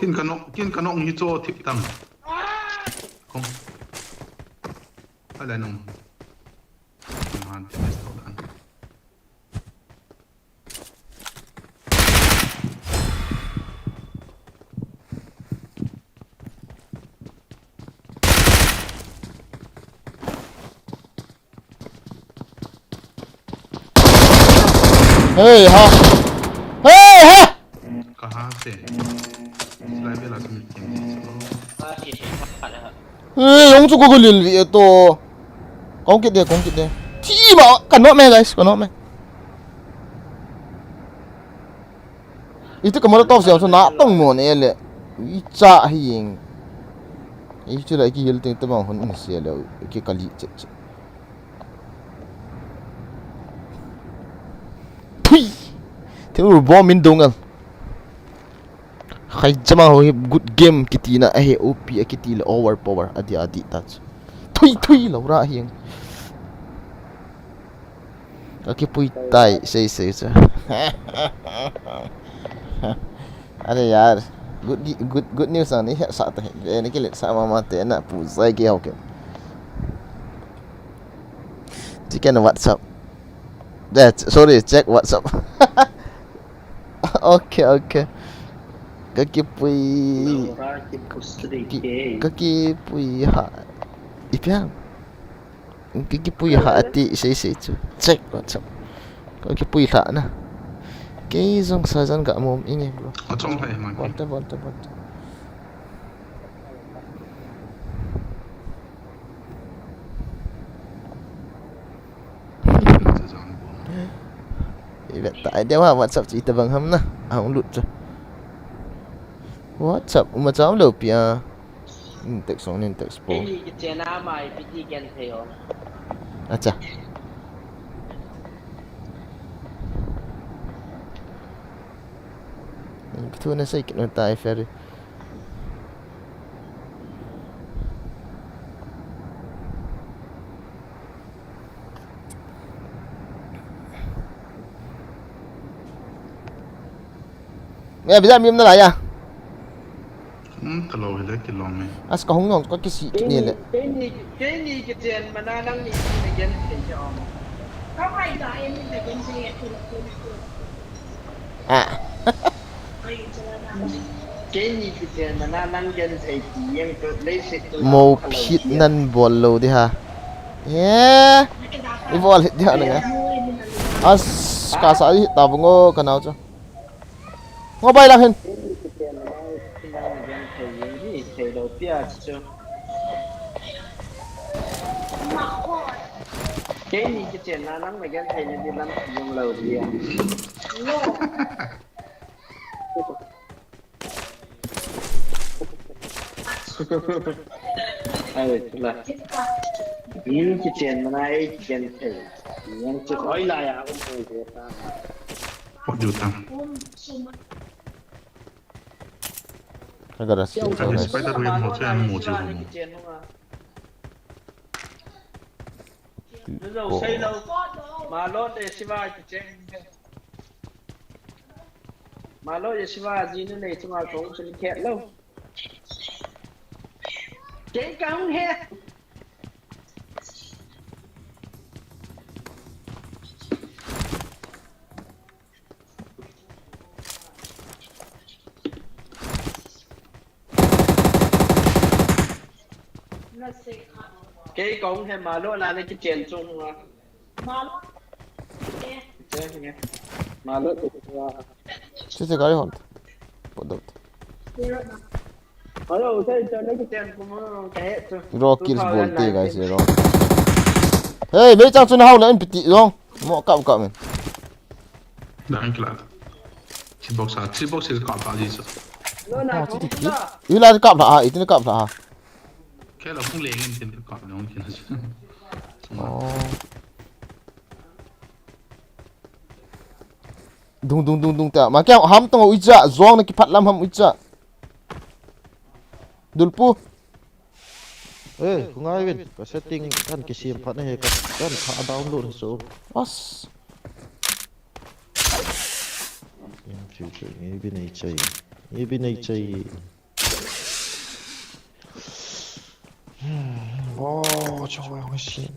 Kin ka nok, kin ka nok ni cho thip tang. Kong. Ala nong. Kong han te to dan. Hey ha. Hey ha. Kaha se. Slide la sumit kin. Hey, yong chu ko ko lil vi to. Kong kit de, kong kit de. Thi ma, ka nok me guys, ka nok me. Iti ka Molotov siam so na tong mo ne le. I cha hi yeng. I chu la ki hil ting te ma hun in se le. Ki kali che che. Thui. Te ur bom in dungal. Khai jama ho hi good game kiti na ahi, O P a kiti le overpower adi adi ta chu. Thui thui lo ra hi. Aki pui tai sei sei chu. Are yaar. Good, good, good news ang ni hetsah ta hi. Ve ni kiletsah mama te na pu zai ki hau ke. Chicken WhatsApp. That, sorry, check WhatsApp. Okay, okay. Kakipui. Kakipui ha. Ipiang. Kakipui ha ati sei sei chu. Check WhatsApp. Kakipui ha na. Kei jong sajan ga mom inge bro. Achom hai mang. Bonte, bonte, bonte. Ivet ta idea wa WhatsApp chi ta bang ham na. Ahung lut chu. WhatsApp uma cham lo pia. Nin text song, nin text po. Kei ni kichen a mai piti ken thei o. Acha. Thu na sei kit na tai Ferry. Nge, biza mi um nalai a. Hmm, talo hile kilom e. As kahung nong, kakisi kit ni le. Kei ni, kei ni kichen mana nang ni na gen thei ja om. Ka mai da en ni na gen thei. Ah. Kei ni kichen mana nang gen thei ti yang to leiset to. Mo phit nan bol lo di ha. Eh. I bol hit di ha na nga. As ka sa hit ta bungo ka nau chu. Ngo bai lang hin. Kei ni kichen na nang na gen thei ni di lam yung lo dia. Ai, tula. Ni kichen mana ai kichen thei. Yang chu khoi la ya um thei ta. What do you think? Ka ga ra si. Ka ga spider web mo che an mo che ho mo. Lo sei lo. Malo te siva ki cheng. Malo ye siva ji ne nei chunga kong chu ni khe lo. Ke kang he. Kei kong he Malo la ne kichen chung a. Malo. Che nge. Malo tu a. Che che gari hon. Podot. Hello, sai to ne kichen kuma ka he tu. Raw kills bolte guys, raw. Hey, mei chang chun hau la in piti long. Mo kap kap men. Dang kila. Chi box a, chi box is kap ta ji sa. No na. Oh, chi ti ki. Ila kap la ha, itin kap la ha. Kela phung leng in tin kap nong kin. Oh. Dung dung dung dung ta. Ma kya ham tong uicha, zong na ki phat lam ham uicha. Dulpu. Eh, ku ngai vin. Ka setting kan kisem phat na he ka kan kha download so. As. In future, maybe nei chai. Maybe nei chai. Oh, chawa hoi si.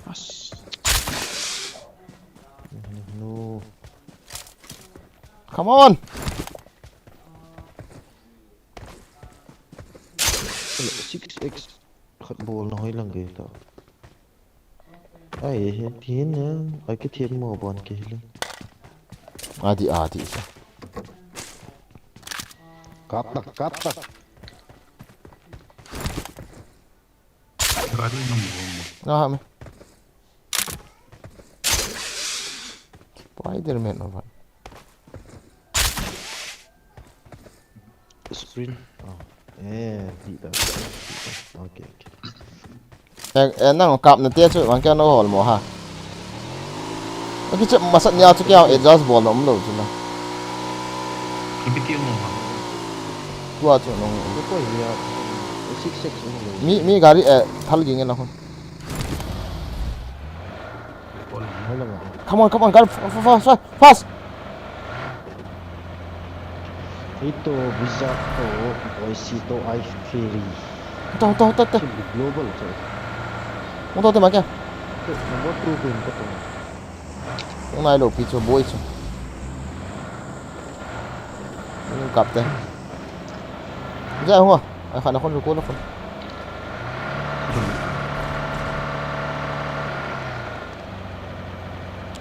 As. No. Come on. Six X. Khat bol na hoi lang ge ta. Ai, he, tin, eh, ai, ke thiam mo bon ke hile. Adi, adi, sa. Kap tak, kap tak. Gari nang mo mo. Na, ha, me. Spider-Man, oh, bhai. Sprint. Oh. Eh, di ta. Okay, okay. Eh, eh, nang kap na te chu, bang kya no hol mo ha. Aki che masat nia chu kya adjust bol na um lo chu na. Ipi ti mo ha. Tua chu nong. Ko ko ya. Six six mo lo. Mi, mi gari, eh, thal ging na hon. Come on, come on, gun, fa-, fa-, fa-, fa-, fast! Ito, Visa to, Boise to, I Ferry. Huta, huta, huta, huta. Global to. Huta, huta, ma kya? Number two ko in ko to. Nai lo pi chu, boi chu. Kap te. Ja hua. Ai khan khon ko lo khon.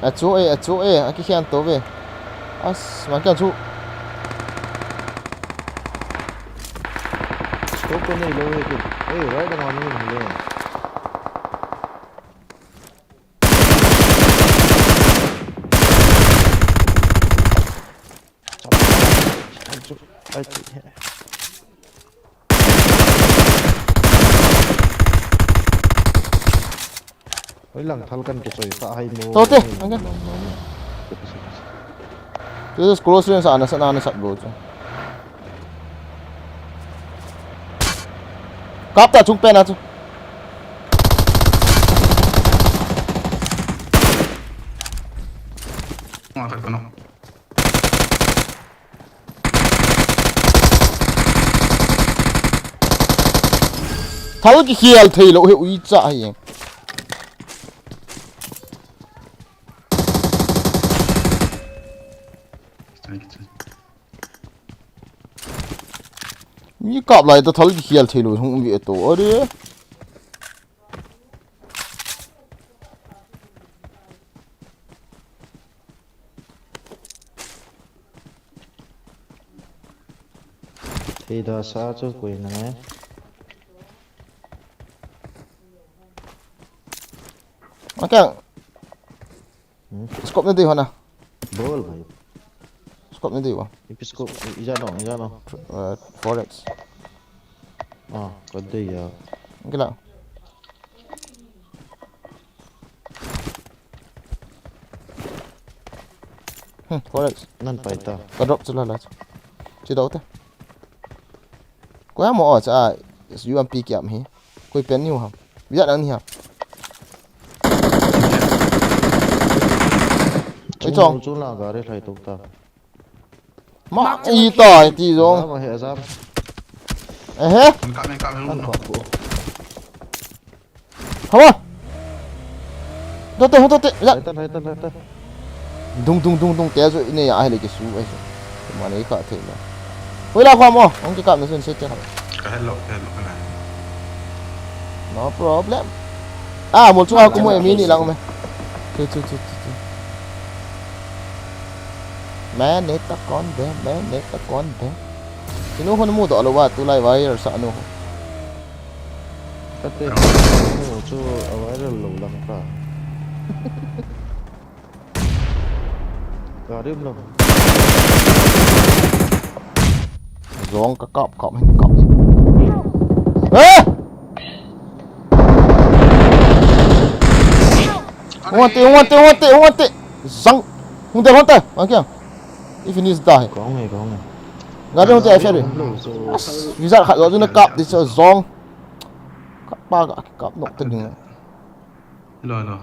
Achu e, achu e, akikhen to ve. As, ma kya chu. Scope ko nei lo ve ki. Ei, right ma ni le. Hoi lang thal kan kichoi kha hai mo. To te, ang kan. This is close range, ana sa, ana sat bo chu. Kap ta chung pen a chu. Nga khat kano. Thal kikhel thei lo hi ui cha hi. Mi kap lai ta thal kikhel thei lo hung ve to. Are. Thei da sa chu koi na ngai. Akang. Hmm? Scope na dei hona. Bol bhai. Scope na dei wa. Ipi scope, i-, ija no, ija no. Uh, four X. Ah, ka dei ya. Gila. Hmm, four X. Nan pai ta. Ka drop chu la la. Chi dau te. Ko ya mo o cha, U M P kiam hi. Koi pen niu ham. Viat ang ni ham. Oi, chung, chong. Chung la gari lai tok ta. Ma, i ta, i ti jong. Azam, he, azam. Eh, he? Kap, kap, kap, kap. Hava. Dote, dote. Ya. Hai ta, hai ta, hai ta. Dung, dung, dung, dung, te chu ine ya, ahile kisu, ai chu. Mane kha thei na. Hoi la kham o, ong kikap na sun se te. Ka hello, ka hello, ka hello. No problem. Ah, mol chu a ku mo e mi ni lang me. Chu, chu, chu, chu, chu. Mane ta kon de, mane ta kon de. Kinu hon mu do lo wa, tulai wire sa nu. Kate, mu chu a viral lo lang ta. Ka rim lo. Jong ka kap, kap, kap. Eh! Hung te, hung te, hung te, hung te. Jang. Hung te, hung te. Bang kiang. I finish da hai. Kong hai, kong hai. Ga de hung te ai fe de. As, visa khat lo chu na kap di chu jong. Kap pa ka kap nok te ding. Lo, lo.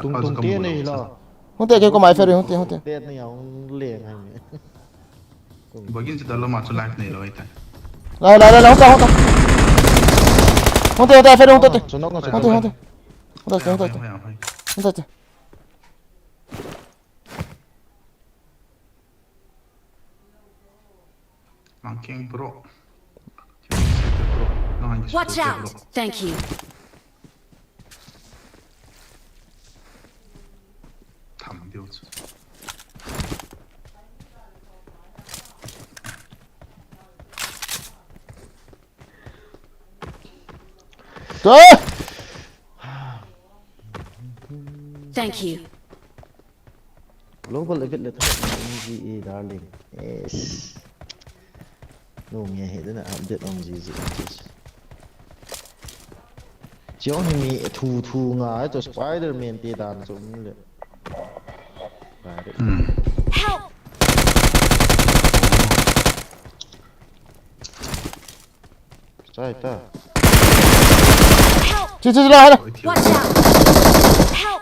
Tung, tung te nei lo. Hung te ke ko mai fe de, hung te, hung te. Te nei ya, hung le ngai. Bagin chu dalo ma chu life nei lo ai ta. Lai, lai, lai, lai, hung ta, hung ta. Hung te, hung te, fe de, hung te. Hung te, hung te. Hung ta, hung ta. Hung ta, hung ta. Mangking bro. Watch out! Thank you. Tham diu chu. Thank you. Global event le thak na M G A, darling. Yes. Nung ye he dena update om ji ji. Chiong hi mi thu thu nga to Spider-Man te dan chu um le. Help! Chai ta. Help! Chi, chi, chi, la, la. Watch out! Help!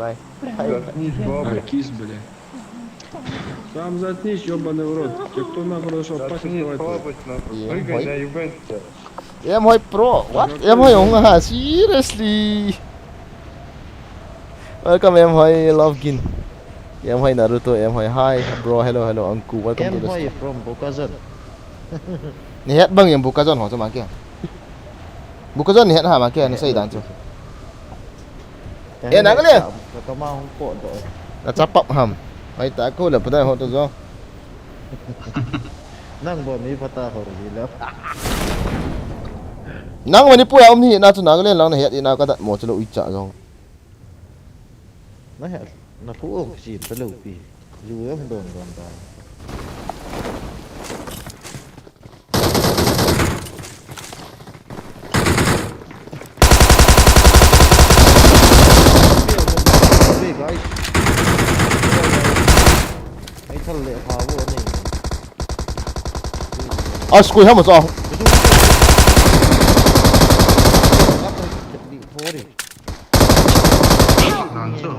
давай. Заткнись, баба. Кис, бля. Сам заткнись, ёбаный в рот. Тебе кто нахуй разрешил пасть открывать? Прыгай на юбенца. Em Hoi Pro, what? Em Hoi hung ha, seriously. Welcome Em Hoi Love Gin. Em Hoi Naruto, Em Hoi hi, bro, hello, hello, uncle, welcome to the stream. Em Hoi from Bukazon. Ni het bang em Bukazon ho chu ma ke. Bukazon ni het ha ma ke, ni sei dan chu. Eh, nang le. Ka ma hung ko do. Na chapap ham. Ai ta ko le pada ho to jo. Nang bo mi pata ho ri le. Nang mani pu ya um ni na chu nang le lang na het i na ka dat mo chu lo i cha jong. Na het na ku o si ta lo pi. Ju em don don ta. Guys. Ai thal le pha bo nei. As koi ham sa. Sorry. Nang chu.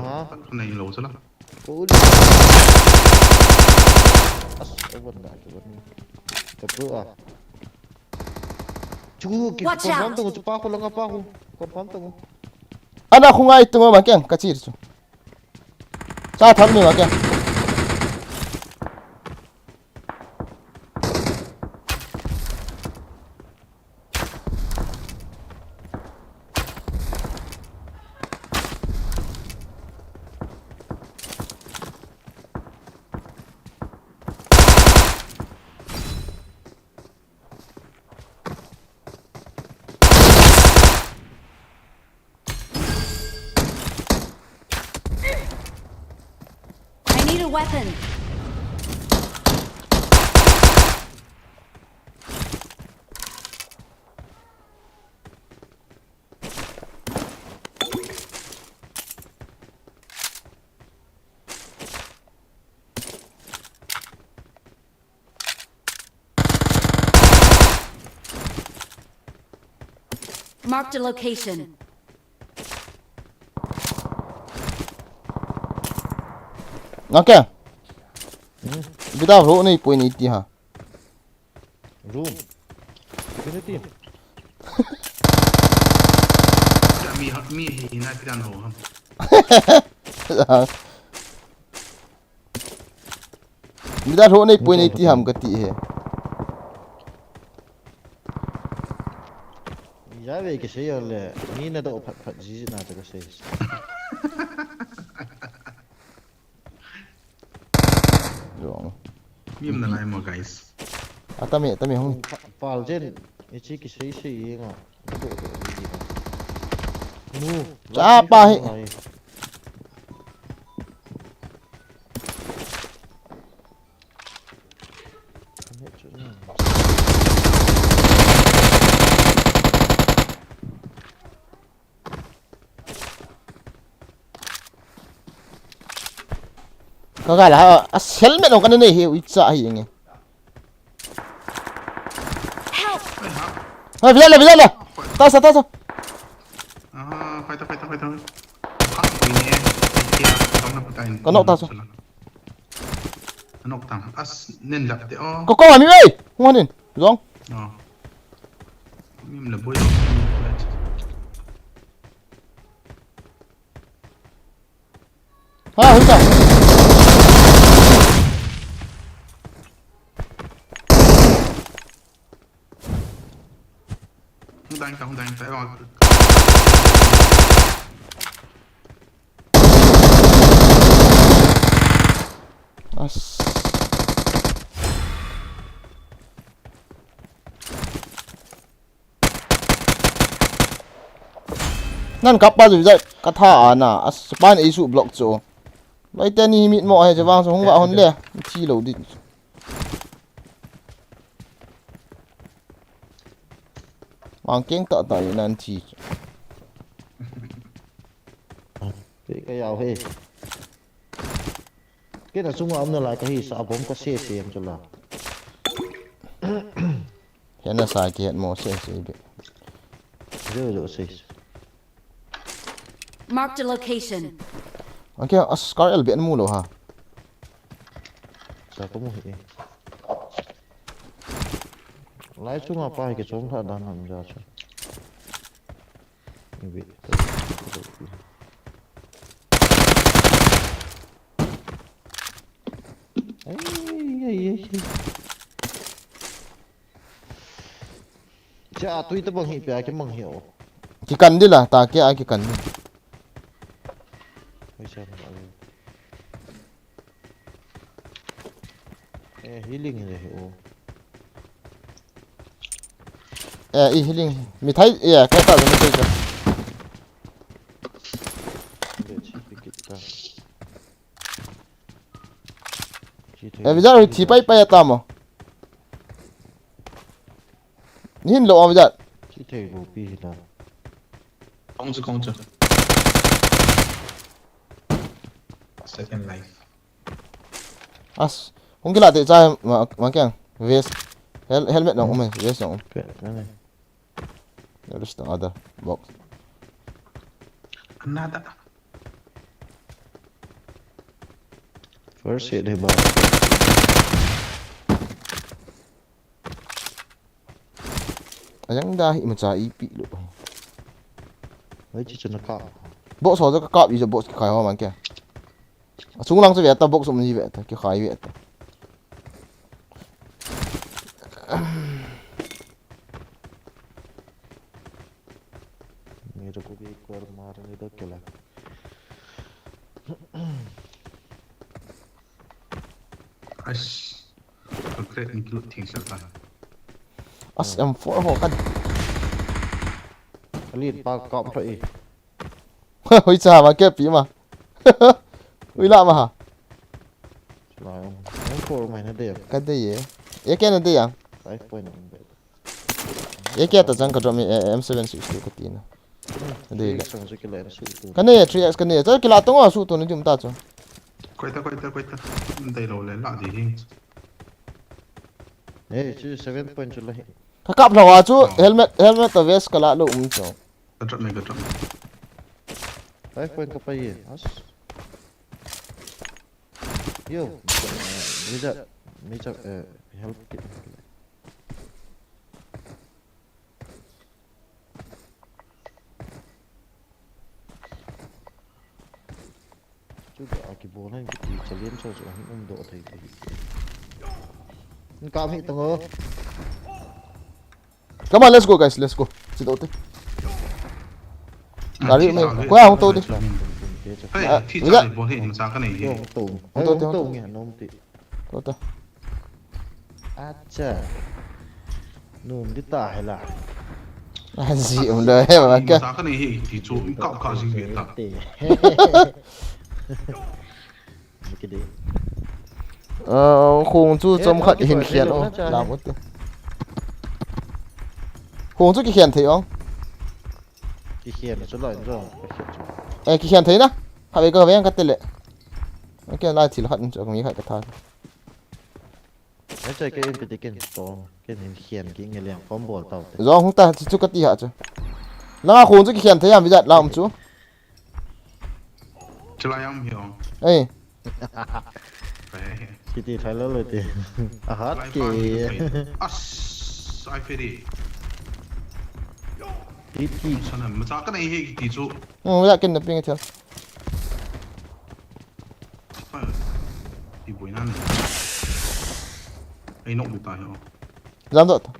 Nei lo chu la. Holy. As over da over. Kapu a. Chu ki confirm tu chu pa ko langa pa ko. Confirm tu. Ana khungai tu ma keng ka chir chu. Cha tham ni ma keng. I need a weapon. Marked a location. Nake. Hmm. Bida ro nei poi nei ti ha. Room. Infinity. Mi ha, mi hi na ti dan ho ham. Bida ro nei poi nei ti ham kati he. Jave kisei le, mi na do phat phat ji na ta kasei. Jong. Mi um nalai mo, guys. Atami, atami hung. Pal jen, ichi kisei sei nga. Nu. Cha pa hi. Ka gal ha, a helmet ong kana nei hi, uicha hi nge. Help! Ha, bila la, bila la. Ta sa, ta sa. Ah, fighter, fighter, fighter. Ah, ini. Kia, kau nak pakai. Kau nak ta sa. Anok tang. As, nen lap te, oh. Ko, ko, ami, ei! Hung hanin. Jong. Oh. Mim la boy. Ha, hung ta. Hung dang ta, hung dang ta, oh. As. Nan kap pa ju jai ka tha ana. As, pan ei su block chu. Lai te ni mit mo he, je vang su hung va hon le. Thi lo din. Mang keng ta ta nan thi. Ke ka yau he. Ke na sunga um nalai ka hi sa bom ka se se em chu la. Hena sa ki het mo se se be. Jo jo se. Marked a location. Okay, as kar el be mu lo ha. Sa ko mu hi. Lai chunga pa hi ke chom tha dan ham ja chu. Ibi. Ai, ai, ai, ai. Cha, tui ta bang hi pia ke mang hi o. Ki kan di la, ta ke a ki kan di. Oi, cha, mang. Eh, healing le hi o. Eh, i healing. Mi thai, eh, ka ta mi thai ka. Le, chi pi kit ta. Chi thai. Eh, Vijay, thi pai pai ta mo. Hin lo, Vijay. Chi thai bo pi hi ta. Kong chu, kong chu. Second life. As, hung kila te cha ma, ma kyang. Vest. Hel-, helmet nong um, vest nong um. Ke, ke ne. There is the other box. Another. First aid hai ba. Ajang da hi macha ipi lo. Wai chi chuna ka. Box ho ka kap i jo box ki khai ho man ke. Asung lang chu ve ta box um ni ve ta ki khai ve ta. मेरे को भी एक बार मारने दो क्या लगा? As. Konkret ni kilut thing sa ta. As M four ho kan. Alit pa kap pa e. Hui cha ma ke pi ma. Hui la ma ha. Lai M four mai na de. Ka de ye. Ye ke na de ya. Five point on bet. Ye ke ta chang ka drop mi, eh, M seven six two ka ti na. Dei le. Sang chu kila su tu. Ka ne three X ka ne. Cha kila tong a su tu ni dim ta chu. Koi ta, koi ta, koi ta. Dei lo le la di hi. Eh, chu seven point chu la hi. Ka kap lo a chu helmet, helmet to vest ka la lo um chu. Ka drop me, ka drop me. Five point ka pa ye. As. Yo, eh, Major, Major, eh, help kit. Chu ga a kibol hen kiti challenge chu chu hin um doh thei thei. Hin kam hi tang o. Come on, let's go, guys, let's go. Chi doh te. Gari me, ko ya hung to te. Hey, ah, thi cha bol hi, macha ka nei hi. Hung to. Hung to te, hung to. Hung to te. Acha. Num di ta hela. Aji um lo he ba ka. Macha ka nei hi ti chu ka ka jing ve ta. Kidi. Ah, khong chu chom khat hin khian o. Lam ut. Khong chu kikhian thei ong. Kikhian chu lo in jong. Eh, kikhian thei na. Ha ve ka ve ka tele. Ka lai thil khat in chu mi khat ka tha. Ai chai ke in piti ken to, ken hin khian ki nge liang kom bol tau te. Jong hung ta, chu ka ti ha chu. Langa khong chu kikhian thei ham vijat la um chu. Chulai am hi ong. Ei. Kiti thai lo lo te. A hat ke. As, ai feri. Kiti. Sana, macha ka nei hi kiti chu. Hmm, ya ken na ping thel. Ti boina ni. Ei nok ta hi o. Jam doh ta.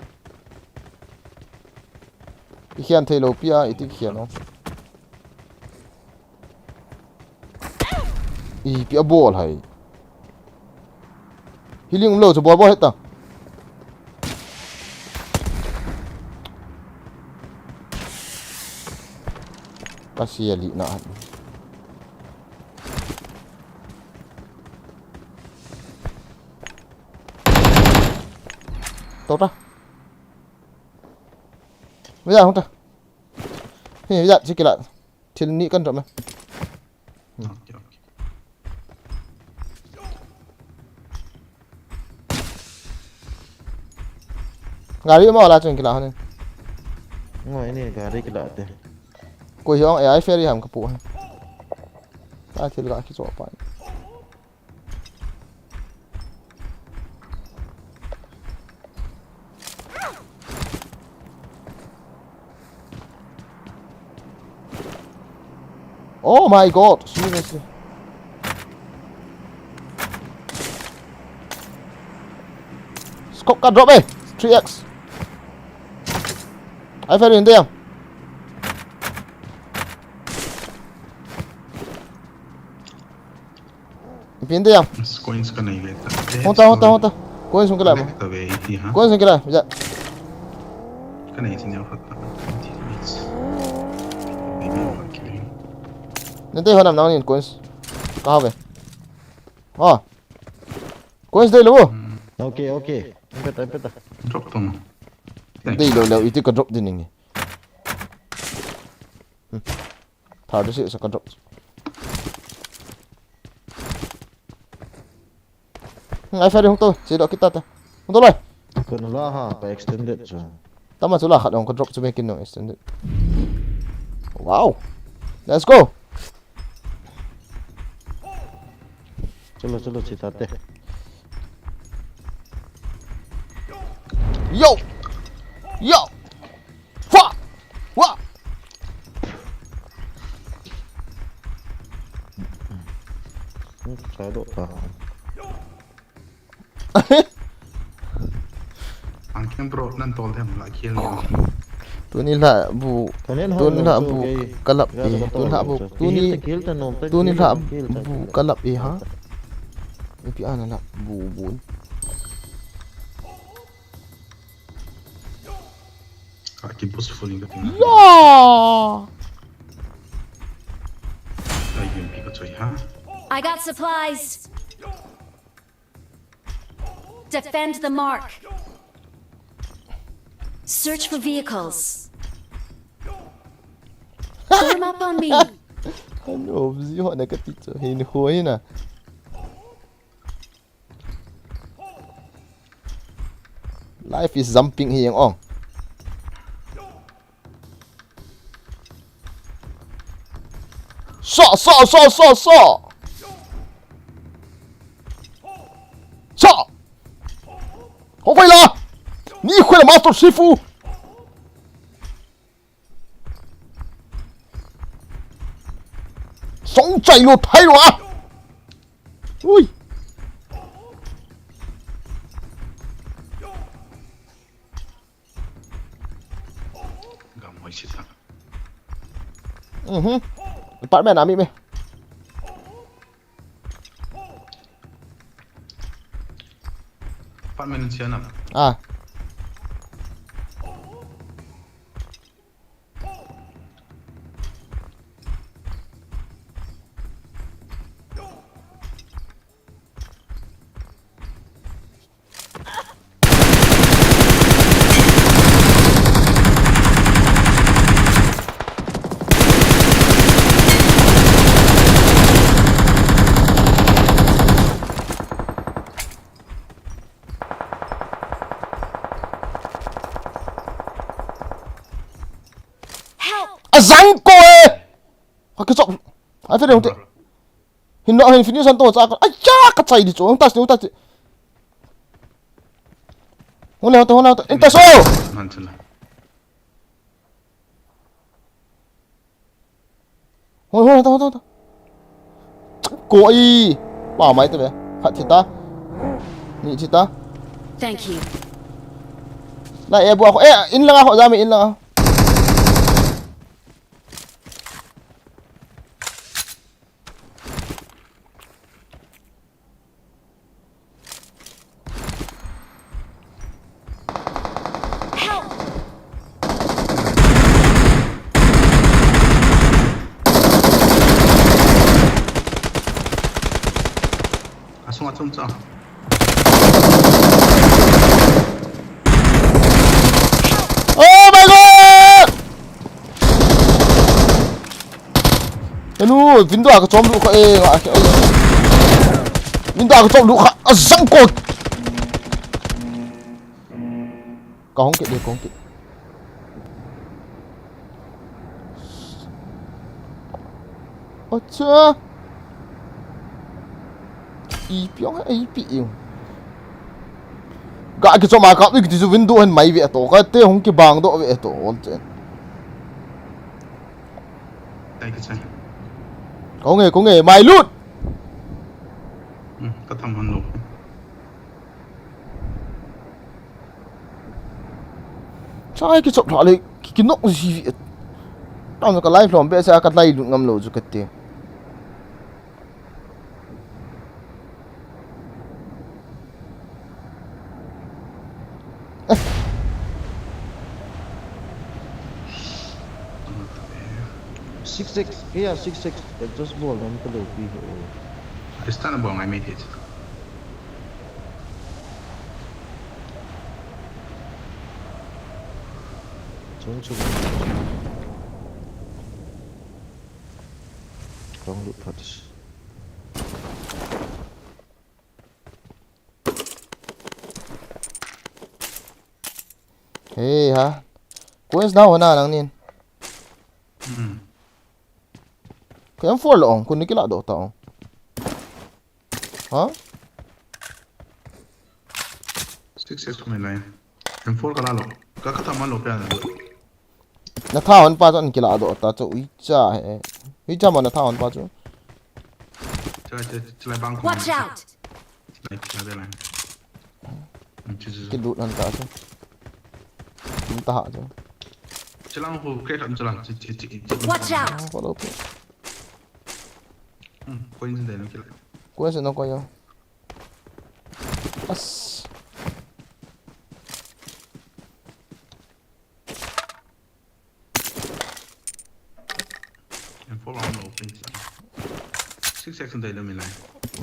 I khian thei lo pi a, i ti khian o. I pi a bol hai. Healing um lo chu bol bol het ta. Ka sia li na. Tou ta. Vijat hung ta. Hi, vijat, chi kila. Thil ni kan drop me. Hmm. Okay, okay. Gari ma la chun kila hanin. Ngoi ni gari kila te. Koi hiong A I ferry ham ka pu. Ta thil ga ki cho pa. Oh my God, seriously. Scope ka drop eh, three X. Ai ferry in there. Pin dia. Coins ka nei ve ta. Hung ta, hung ta, hung ta. Coins hung kila mo. Ka ve iti ha. Coins hung kila. Ja. Ka nei sin ya khat ta. Maybe I'm not kidding. Nante ho nam nang nin coins. Ka ha ve. Ha. Coins dei lo. Hmm. Okay, okay. Em peta, em peta. Drop tong. Thanks. Dei lo lo iti ka drop din nge. Hmm. Thar desi sa ka drop. Hmm, ai ferry hung to, si do kita ta. Hung to lai. Ka na la ha, ka extended cha. Tama chu la khat hung ka drop chu me kin no extended. Wow. Let's go. Chalo, chalo, chita te. Yo! Yo! Fa! Wa! Chai do ta. Ang kem bro, nan tol them la khel ni. Tuni la bu, tuni la bu kalap e, tuni la bu, tuni, tuni la bu kalap e ha. Ipi ana la bu bu. Ka ki bus full ka ting. Ya! Ai, yun pi ka choi ha. I got supplies. Defend the mark. Search for vehicles. Form up on me. Ano, obzi ho na ka ti cho. Hin ho hin na. Life is jumping hi ang ong. So, so, so, so, so. Khoi la. Ni khoi la Master Shifu. Song chai lo thai lo a. Ui. Gam hoi sita. Mhm. Apartment ami me. Apartment siya na. Ah. Help! Azang ko e! Ka kichop. Ai, fe ding te. Hin no, hin finish an to cha ka. Ai cha, ka chai di chu. Hung tas ni, hung tas ni. Hung le, hung le, hung le. In tas o. Man chula. Hoi, hoi, ta, ta, ta. Ko i. Pa mai te be. Khat thi ta. Ni thi ta. Thank you. Na e bu a kho. E, in lang a kho, jam in lang a. Help! Asung, asung, asung. Oh my God! Hello, window a ka chom lu kha e, nga kha e. Window a ka chom lu kha, azang ko. Ka hong kit le, ka hong kit. Acha. Ipi ong, ipi ong. Ga kichom a kap ni kiti chu window hin mai ve to. Kate hung kibang doh ve to. Ol chen. Thank you, sir. Kong e, kong e, mai lut. Hmm, ka tham hon lo. Chai kichop lha le, ki, kinok ji. Tam ka lai lhom be sa ka lai lut ngam lo chu kate. Six six, kaya six six, adjust bol, hom ka lo pi ho. Adjust na bol ngai mi thei. Chung chung. Kong lut phat. Hey, ha. Coins na ho na nang nin. Hmm. Ka M four lo ong, kun ni kila doh ta ong. Ha? Six six ko ni lai. M four ka la lo. Ka ka tham man lo pia na. Na tha hon pa chu an kila doh ta chu uicha he. Uicha mo na tha hon pa chu. Chulai, chulai, chulai bang ko. Watch out! Chulai, chulai, chulai. Hmm, chu, chu, chu. Kilut han ta chu. Hung ta ha chu. Chulang ho, kre tham chulang. Chu, chu, chu, chu. Watch out! Ah, follow pe. Hmm, coin sin dai no kila. Coin sin no ko yo. As. M four round open. Six X dai lo mi lai.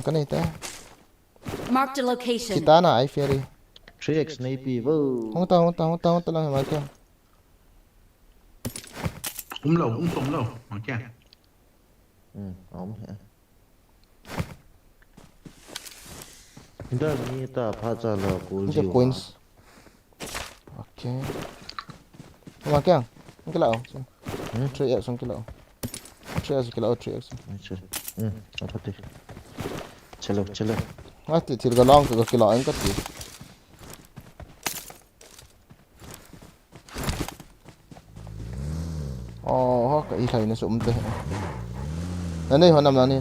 Ka nei ta. Marked a location. Kita na ai feri. Three X nei pi vo. Hung ta, hung ta, hung ta, hung ta lang ma kya. Um lo, um som lo, ma kya. Hmm, um he. Hinda mi ta pha cha la ko. Hung ta ji wa. Coins. Okay. Hung ma kya? Hung kila o. Hmm? Three X hung kila o. Three X kila o, three X. Acha. Hmm, athate. Chalo, chalo. Nga ti thil ka lang ka kila ang ka ti. Oh, ho, ka i khai na sum te. Na nei ho nam na ni.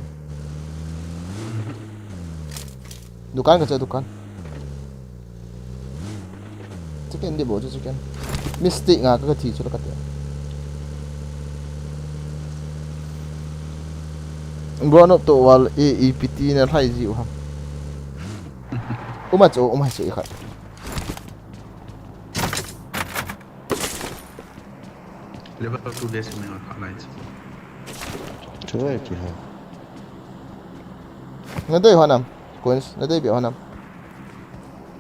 Dukan ka che dukan. Chicken di bo chu chicken. Mistake nga ka, ka thi chu la ka te. Bro, nop to wal e, e piti na lai ji u ha. Uma chu, uma chu i khat. Level two base me ha light. Chu ai chu ha. Na dei ho nam. Coins, na dei be ho nam.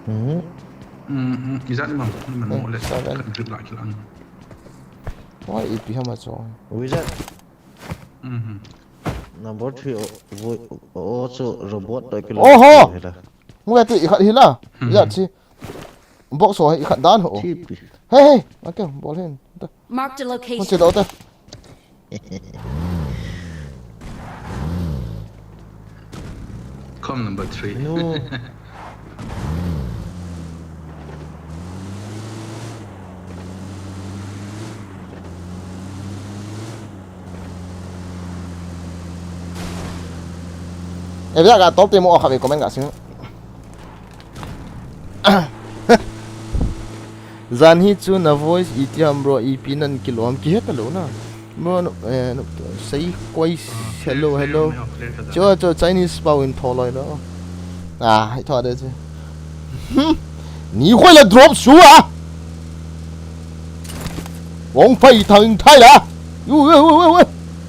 Mhm. Mhm. Izat mam, mam Eh, mo le. Seven. Kan trip la kilang. Why i pi hama cho? Wizard. Mhm. Number three, o, o, o, chu robot to kilo. Oho! Hela. Ngue ti i khat hi la. Mhm. Ya chi. Box ho i khat dan ho. Chi pi. Hey, hey. Okay, bol hin. Ta. Marked a Hon location. Chi do ta. Come number three. No. E bia ka top te mo kha ve comment ka sing. Jan hi chu na voice iti ham bro, ipi nan kilom kihe talou na. Bro, no, eh, no, sei koi Ah, hello, clear, hello. Clear, clear ka da. Cho, cho, Chinese pau in tho loi lo. Ah, hai tho de chu. Hmm. Ni khoi la drop su a. Wong pai thang thai la. Ui, ui, ui, ui, ui.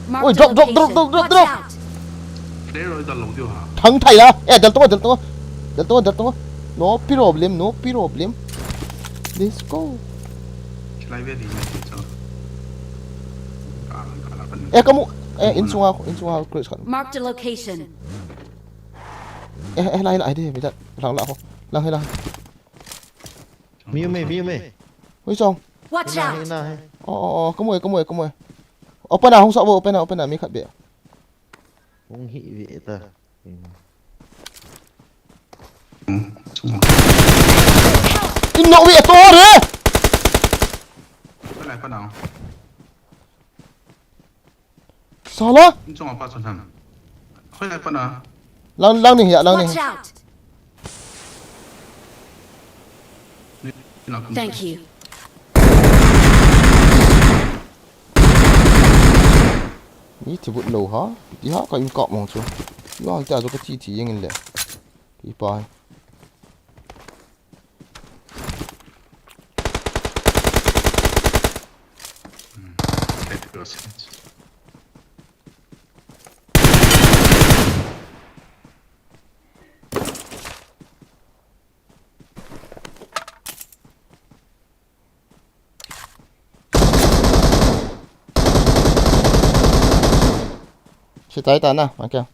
Marked Oi, a drop, drop, drop, location. Drop, drop, Watch drop. Out. Player oi dal lo diu ha. Thang thai la. Eh, dal to, dal to. Dal to, dal to. No problem, no problem. Let's go. Chilai ve di me ti cho. Ka, ka la kan. Eh, kamu. Eh, in sunga, in sunga, Chris kan. Marked a location. Eh, eh, lai, lai, dei, mi dal. Lang la ho. Lang he lang. Mi me, mi me. Hui song. Watch Hina, out. Hina, he. Oh, oh, oh, kamu, kamu, kamu. Open a, hung sa bo, open a, open a, mi khat be. Hung hi ve ta. In nok ve to re. Open a, open a. Sala? Chung apa chun ham. Khoi lai pana. Lang, lang ni hia, lang ni. Watch out. Ni, ni nak. Thank you. Ni thibut lou ha. Ti ha ka in kap mong chu. Yo, ta chu ka ti ti jeng in le. Ti pa. Hmm, that was it. Sitai ta na, okay.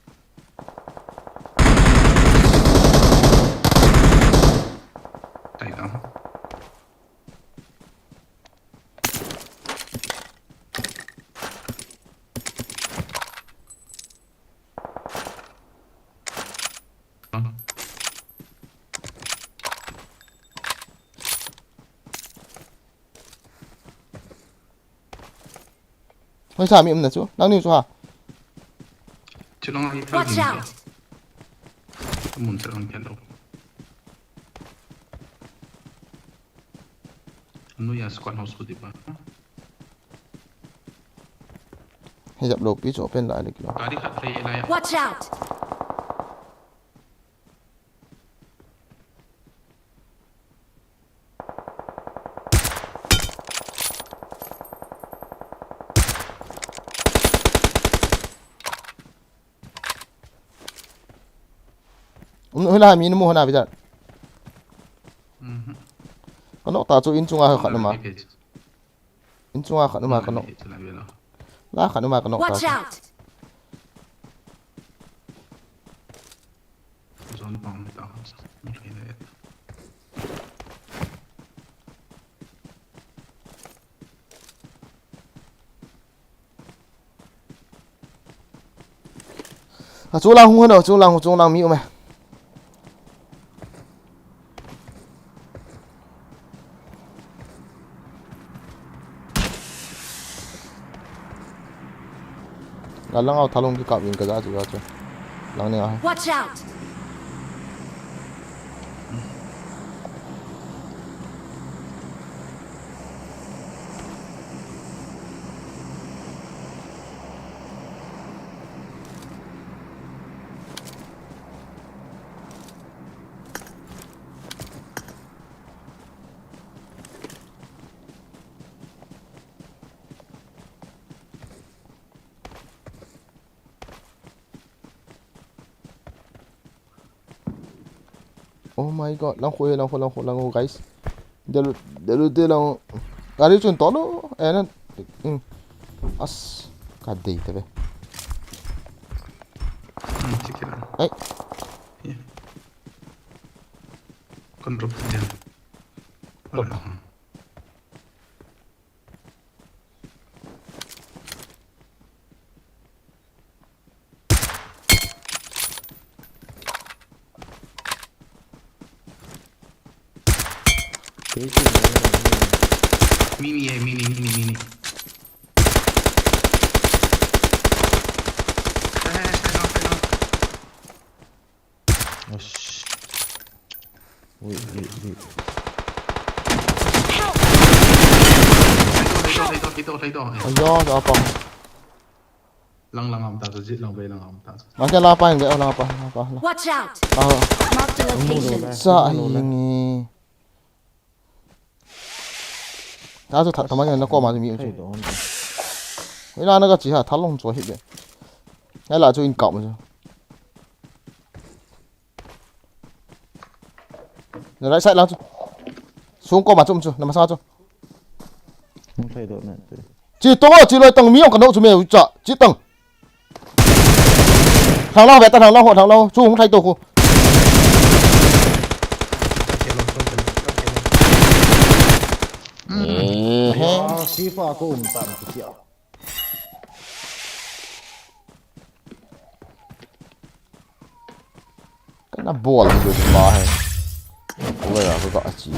Tai ta. Hoi sa mi um na chu. Nang ni chu ha. Chu nang hi. Watch out. Mun chu nang khen lo. Anu ya squad house ko di ba. Hijab lo pi chu open la le kilo. Gari khat thei lai. Watch out. Um, hoi la mi nu mu hona bidan. Mhm. Ka nok ta chu in chunga khat um a. Ni ke. In chunga khat um a ka nok. Ni ke chu la ve lo. La khat um a ka nok ta. Watch out! Zone pang ni ta. Ni ke le. A, chu lang hung hano, chu lang, chu lang mi um e. Kalang au thalung kikap in kaja chu, ja chu. Lang ni a. Watch out! Oh my God, lang khu, lang khu, lang khu, lang khu, guys. Delu, delu, de lang. Gari chun tolo, eh, na, hmm. As, ka dei te ve. Hmm, check it out. Ai. Yeah. Control, yeah. Wala. Mini hai, mini, mini, mini. Hai, hai, hai, hai, hai. Ush. Wait, wait, wait. Help! Help! Help! Help! Help! Help! Help! Aya, apa? Lang, lang, am ta, jit lang, bei lang, am ta. Maka la pa, hindi, oh, lang pa, lang pa, lang. Watch out! Ah. Mark the location. Sa hingi. Ta chu that, thaman na ko ma chu mi chu. Ina na ka chi ha, thalung chu hi be. Ai la chu in kap ma chu. Na right side lang chu. Sung ko ma chu, chu, na masa chu. Hung thei doh na chu. Chi tong o, chi loi tang mi ong ka no chu me u cha, chi tang. Thang lao ve ta, thang lao ho, thang lao. Chu hung thei to khu. Eh, he. Wow, sifa ko um tam ki chia. Kana bol ni ma he. Ko ya ko ka chi.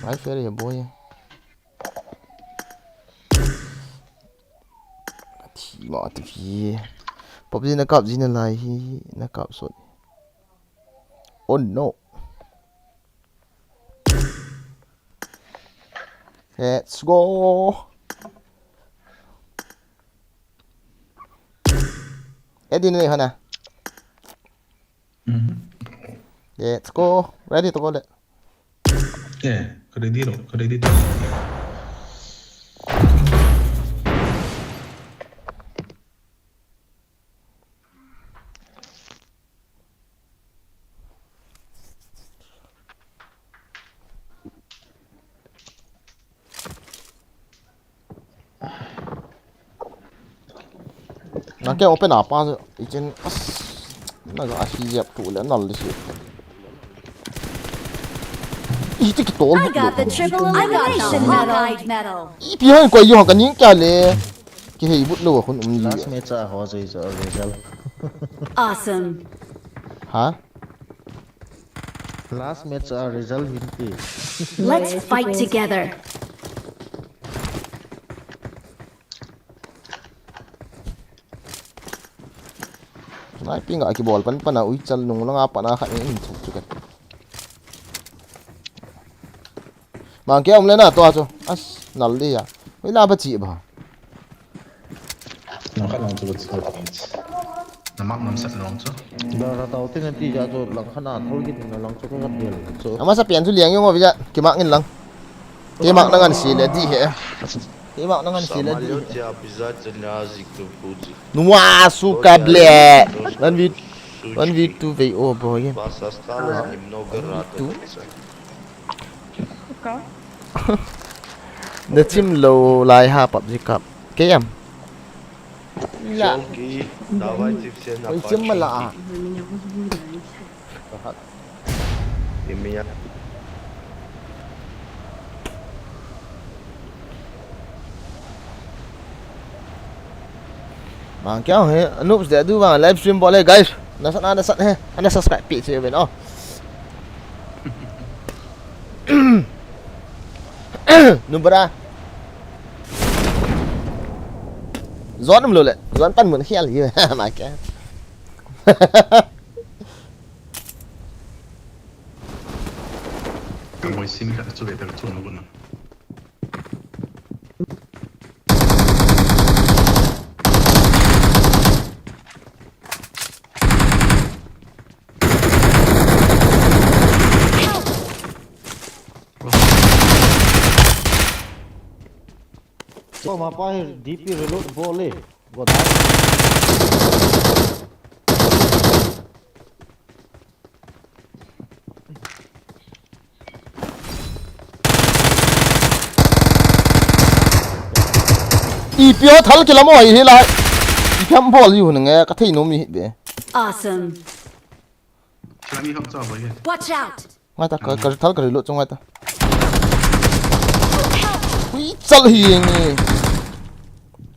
Ai, fair ya, boy. Thi ma ti phi. PUBG na kap ji na lai hi, na kap sot. Oh no. Let's go. Edin ni hana. Mhm. Let's go. Ready to go le. Eh, ka ready lo, ka ready to. Nang ke open apa se, ichin, as, na ga ahi jep tu le nal le si. I ti ki tol I but lo got the ko. Triple elimination medal. Ipi han ko yo ka ning kya le. Ki hei but lo khun um li. Last match a ho jai jo result. Awesome. Ha? Last match a result hin ti. Let's fight together. Sniping a kibol pan pan a ui chal nung langa pan a khat in thuk chu ke. Mang ke um le na to a chu. As nal di ya. Ui la ba chi ba. Nang khat nang chu ba chi. Na mak nam sat long chu. Da ra tau te na ti ja chu lang khat na thol ki na lang chu ka gat del chu. Ama sa pian chu liang yong o bi ja. Ki mak ngin lang. Ki mak na ngan si le di he. Ki mak na ngan si le di he. Самолёте обязательно азик тупуди. Nua suka ble. One v one v two vei o bo ye. One v two. Ka? Na chim lo lai ha PUBG kap. Ke yam? La. Челки, давайте все на пати. Oi, chim ma la a. Ты меня. Mang kya he, Noobs de du bang live stream bol le guys. Na sat na, na sat he. Ana subscribe pi che ben oh. Nubra. Zon um lo le. Zon pan mun khial hi. Ma ke. Ka moi sim ka chu ve ta chu no na. Ko ma pa hi D P reload bol le. Go da. Ipi ho thal kilam oi hi lai. Ipi ham bol hi hun nge ka thei nom hi be. Awesome. Chami ham cha bai he. Watch out. Ngai ta ka, ka thal ka reload chu ngai ta. Hui chal hi nge.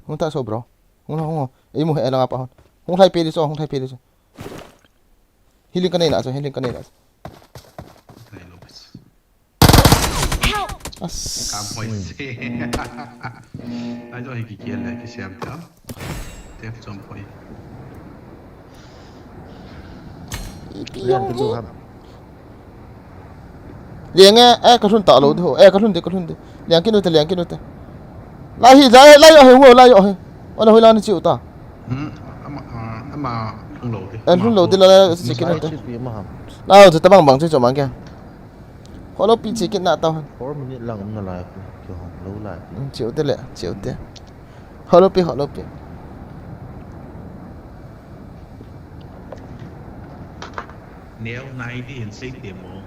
Hung ta so bro. Hung la hung. Ei mu he la pa hon. Hung lai pe di so, hung lai pe di so. Healing ka nei na chu, healing ka nei na chu. Help! As. Kam hoi se. Ai jo hi ki kial le ki siam ta. Tep chom hoi. Liang ki chu ham. Liang e, eh, ka lhun ta lo di ho. Eh, ka lhun di, ka lhun di. Liang ki nu te, liang ki nu te. Lai hi, lai, lai yo he, ho, lai yo he. Ola hoi la ni chiu ta. Hmm, ama, ah, ama lhung lo di. Eh, lhung lo di la, la, si ki nu te. Lai chu pi ma ham. Lai chu ta bang bang chu chu mang ke. Ho lo pi chi ki na ta. Four minute lang um na lai pu, ki hong lo lai pu. Hmm, chiu te le, chiu te. Ho lo pi, ho lo pi. Neo nai di hin sei te mo.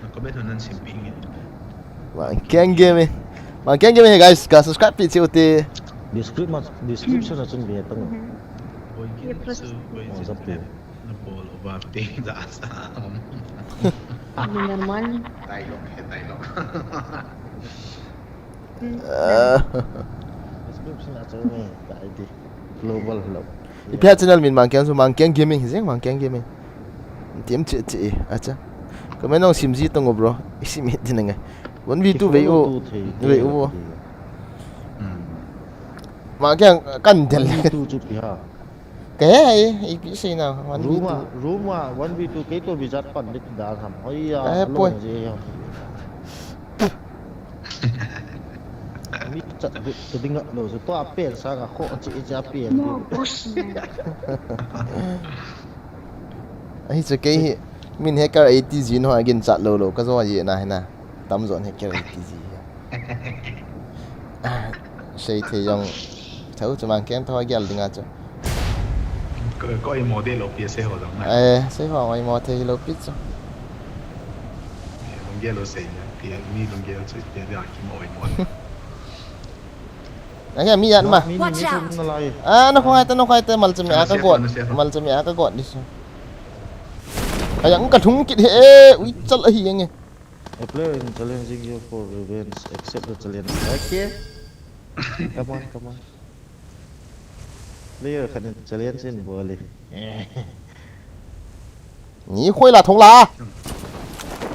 Na comment hon nan sim ping in. Mangkeng Gaming. Mangkeng Gaming, guys, ka subscribe pi chiu te. Description, description a chun ve tang. Oi, ki su, oi, Oh, si zap te. Na bol over te da sa. Normal. Dialogue, dialogue. Ah. Description a chun ve, ka I D. Global hello. Ipi a channel min Mangkeng chu Mangkeng Gaming hi jeng, Mangkeng Gaming. Tim chi chi acha. Comment nong sim ji tong o bro. Isi mi din ngai. One v two ve u. Ve u. Hmm. Mangkeng kan del. One v two chu pi ha. Ka he ai, ipi sei na. One v two. Room a, room a, one v two kei to Vijat pan dik da ham. Hoi ya. Ka he poi. Mi chat bit ka ding lo, so to a pen sa ka kho chi chi a pen. Mo push me. Ahi chu kei hi min hacker eighty ji no agin chat lo lo ka jo ye na hi na. Tam jon hacker eighty ji. Sei thei jong thau chu Mangkeng thau gel ding a chu. Ko, ko i model o pi se ho dong na. Eh, sei ho i mo thei lo pi chu. Lunggel lo sei nia, pi mi lunggel sei pi dia ki mo i mo. Anga mi yan ma. Watch out. Ah, na khong ai ta, na khong ai ta, mal chami a ka got. Mal chami a ka got ni su. Aya, ka thung kit he, ui chal ahi nge. A player in challenging you for revenge. Accept the challenge. Okay. Come on, come on. Player khat in challenge in bol e. Ni khoi la thong la.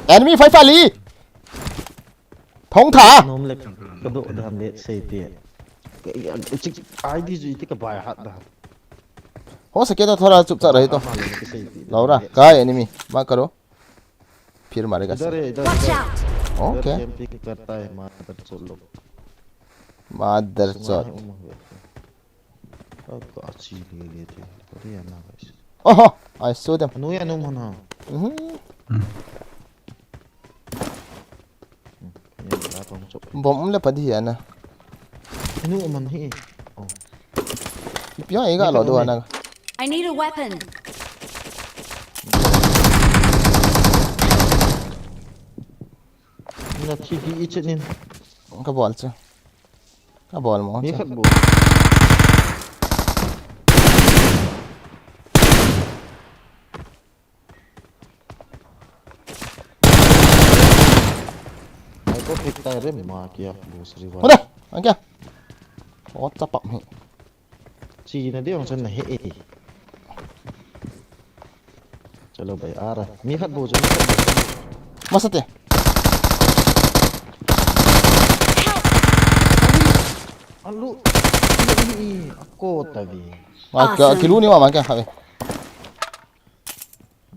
Enemy fai fa li. Thong tha. Nom lek ka do dam le sei te. Ka, ya, chik, I D ji te ka bai hat da. Ho sake to thoda chupchat rahi to. Ka ma le ka sei te. Lo ra, ka enemy. Ma karo. फिर मारेगा इधर सर। है, इधर, Watch इधर। Out! इधर okay. Camping करता है, मादरचोद लोग। मादरचोद। वहाँ है, वहाँ पे। अब तो अच्छी ले लेते हैं। बढ़िया ना, guys। ओहो, I saw them। Anu ya, anu mana? Mhm। Hmm, ya, dah, bang, cok। Bom le padi ya na। Anu man hi। Oh। Ipi a iga lo do ana. I need a weapon. Na T V i chenin. Ka bol chu. Ka bol mo. Ni chu khat bol. Ai ko pick tai re ma kia bus ri wa. Hona, ang kia. O chapap hi. Chi na ding chun na he e. Chalo bhai, aa raha. Mi khat bou chu, mi khat bou chu. Masate. Alu. Ako tabi. Maka, kilu ni ma, maka, khabe.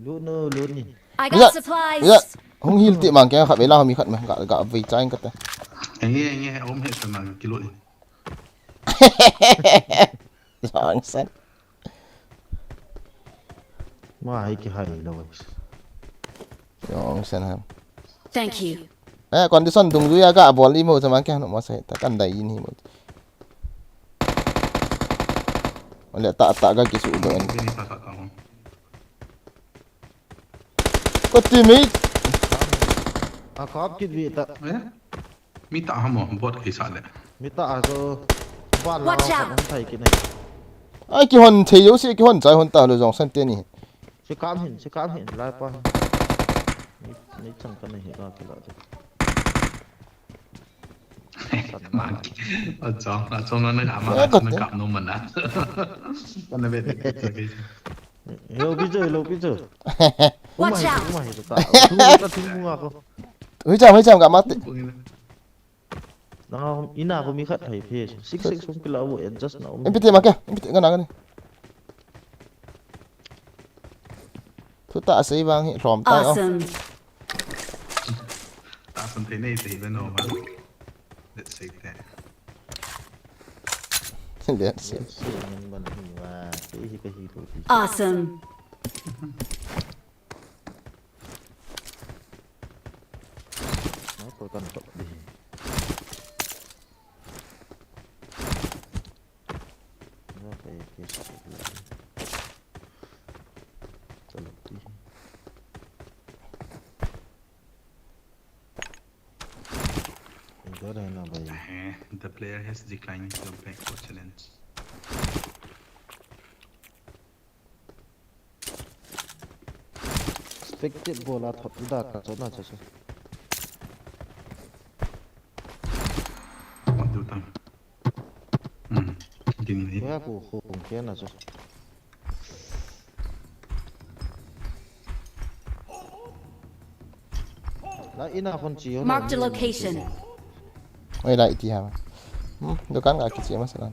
Lu no, lu ni. I got supplies. Hung hil ti maka, khabe la, mi khat me, ga, ga, vei chain kate. Enge, enge, om he sama, kilu ni. Jongsan. Ma hai ki hai lo. Jongsan ham. Thank you. Eh, condition dungjuiya ka bol i mo chama kya no ma sai ta kan dai in hi mo. Ole ta ta ka kisu do en. Bini ta ta ta mo. Ko ti mi. A kap kit vi ta. Eh? Mi ta ha mo, bot kisa le. Mi ta a so. Ba la Watch out. Kan thai ki nai. Ai ki hon thei yo si ki hon chai hon ta lo Jongsan te ni. Si kam hin, si kam hin lai pa. Ni ni chang kan hi ka ki la. Maki. A chong, a chong na ka ma, na ka no mana. Kana be te ke. Lo pi jo, lo pi jo. Watch out. Uma hi ta. Uma hi ta. Uma ko. Hui cham hui cham ka ma ti. Nang ina ko mi khat thai phe. Six six sum kila wo adjust na um. Em piti ma ke, em piti ka na ka ni. Thu ta sei vang hi hlom tai o. Awesome. Ta san te nei te le no ma. Let's save that. Let's see. Si ngan ban hi wa. Te hi ka hi ko pi. Awesome. Sniper kan top di. Wala pa A K sa. Talak di. Ito na yun, abay. Eh, the player has declined your back for challenge. Spectate bola thot da ka chona chasu. Madu tam. Hmm. Ding ni. Kaya ko ko kung kaya na chasu. La ina kon chi yo. Marked a location. Oi, lai ti ha. Hmm, dukan ka kichi masalan.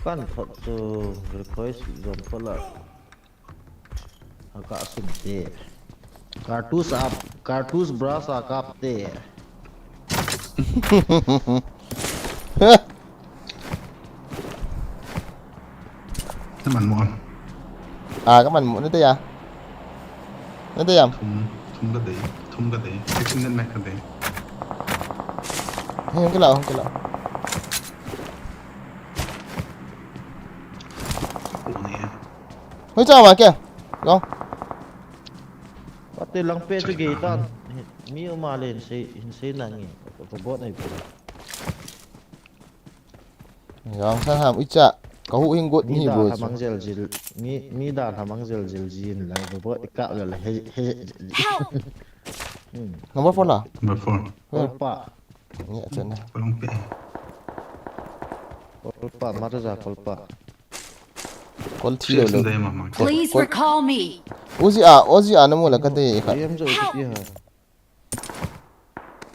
Kan thot chu request zom pala. Aka sum te. Cartouche up, cartouche brush a kap te. Ka man mo. Ah, ka man mo na te ya. Na te ya. Thum, thum ka dei, thum ka dei. Action net mek ka dei. Hung kila, hung kila. Ko ni. Hui cha ma ke. Long. Pate lang pe chu gei tan. Mi uma le hin sei, hin sei na nge. Robot ai pe. Jongsan ham uicha. Ka hu hing got Mi ni da bo. Hamang zel zil. Mi, mi da hamang zel zil zin la. Robot ka la la he, he. Help! Hmm. Number four la. Number four. Kolpa. Ni a chen na. Ko long pe. Kolpa, mata za kolpa. Kol thi lo Six in lo. the mama. Please recall me. Uzi a, Uzi a na mu la ka te ka. Yam zo ki ha.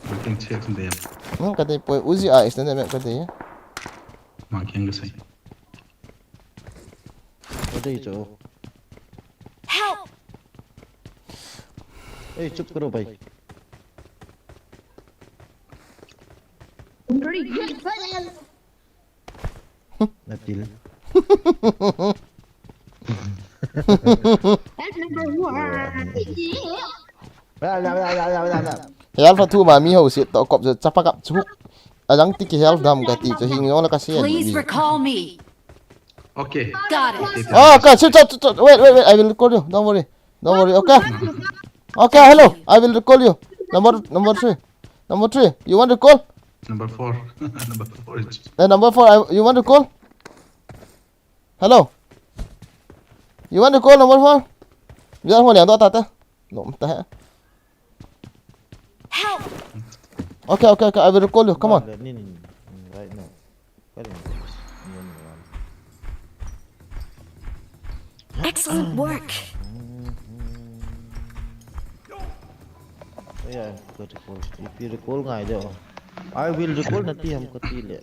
Ma keng check in the. Hmm, ka te poi Uzi a extend me ka te. Ma keng ka sai. Ka dei cho. Help! Ei, chup karo bhai. Na til. That's number one. Health fa thu ma mi ho sit to kop je chapa kap chu. A jang ti ki health dam ka ti chu hing yong la ka se. Please recall me. Okay. Got it. Oh, okay, sit, sit, sit, sit. Wait, wait, wait. I will call you. Don't worry. Don't worry. Okay. Okay, hello. I will call you. Number number three. Number three. You want to call? Number four. Number four. Eh, number four. I, you want to call? Hello. You want to call number four? Biar ho liang to ta ta. No, ta hai. Help! Okay, okay, okay. I will call you. Come on. Ni, ni, ni, right now. Ka dei. Ni, ni, ni. Excellent work. Yeah, recall. If you recall ngai de. I will recall nati ham kati le.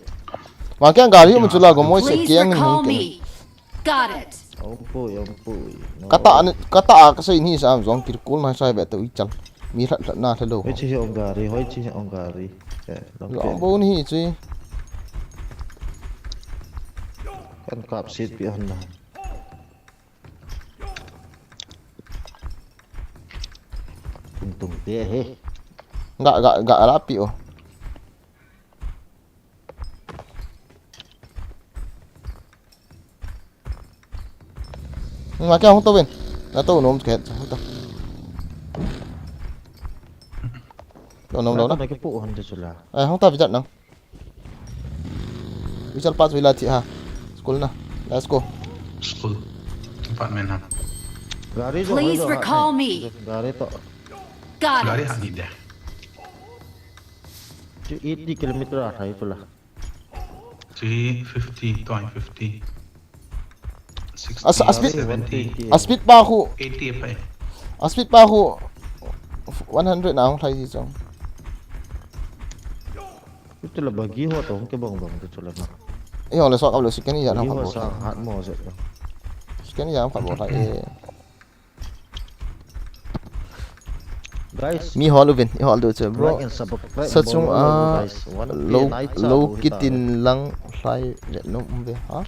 Wa kya gari mu chula go moi se Please kiang recall ni. Me. Got it. Ompoi, ompoi. No. Kata ni kata ka sei ni sa zong kir kul na sai be to ichal. Mi hlat hlat na thalo. Hoi chi ong gari, hoi chi ong gari. Eh, long Long pe. Bo ni chi. Kan kap sit pi hon na. Tung tung te he. Ga ga ga la pi o. Ma kya hong to ven. Na to nom ke. Hong to. To nom lo na. Na ke pu hon de chula. Eh, hong ta vijat nang. Vijat pat vila thi ha. School na. Let's go. School. Department ha. Gari jo. Please Hoi jo, recall ha. Me. Gari to. Got Gari it. Ha ni de. Chu eighty kilometer a thai chula. Three fifty, two fifty. Sixty, As- as bit- seventy, A speed pa khu, eighty pa. a speed pa khu one hundred na hong thai ji chong. Chu la bagi ho to ke bang bang de chula na. Yo le sok ab lo second ya na Bagi khat ho bo. sa hat mo se. Second ya khat bo thai. Eh. Guys, Mi hol uvin, i hol do che bro. Like and subscribe. Sa chung a lo lo kitin lang hlai le nom ve ha.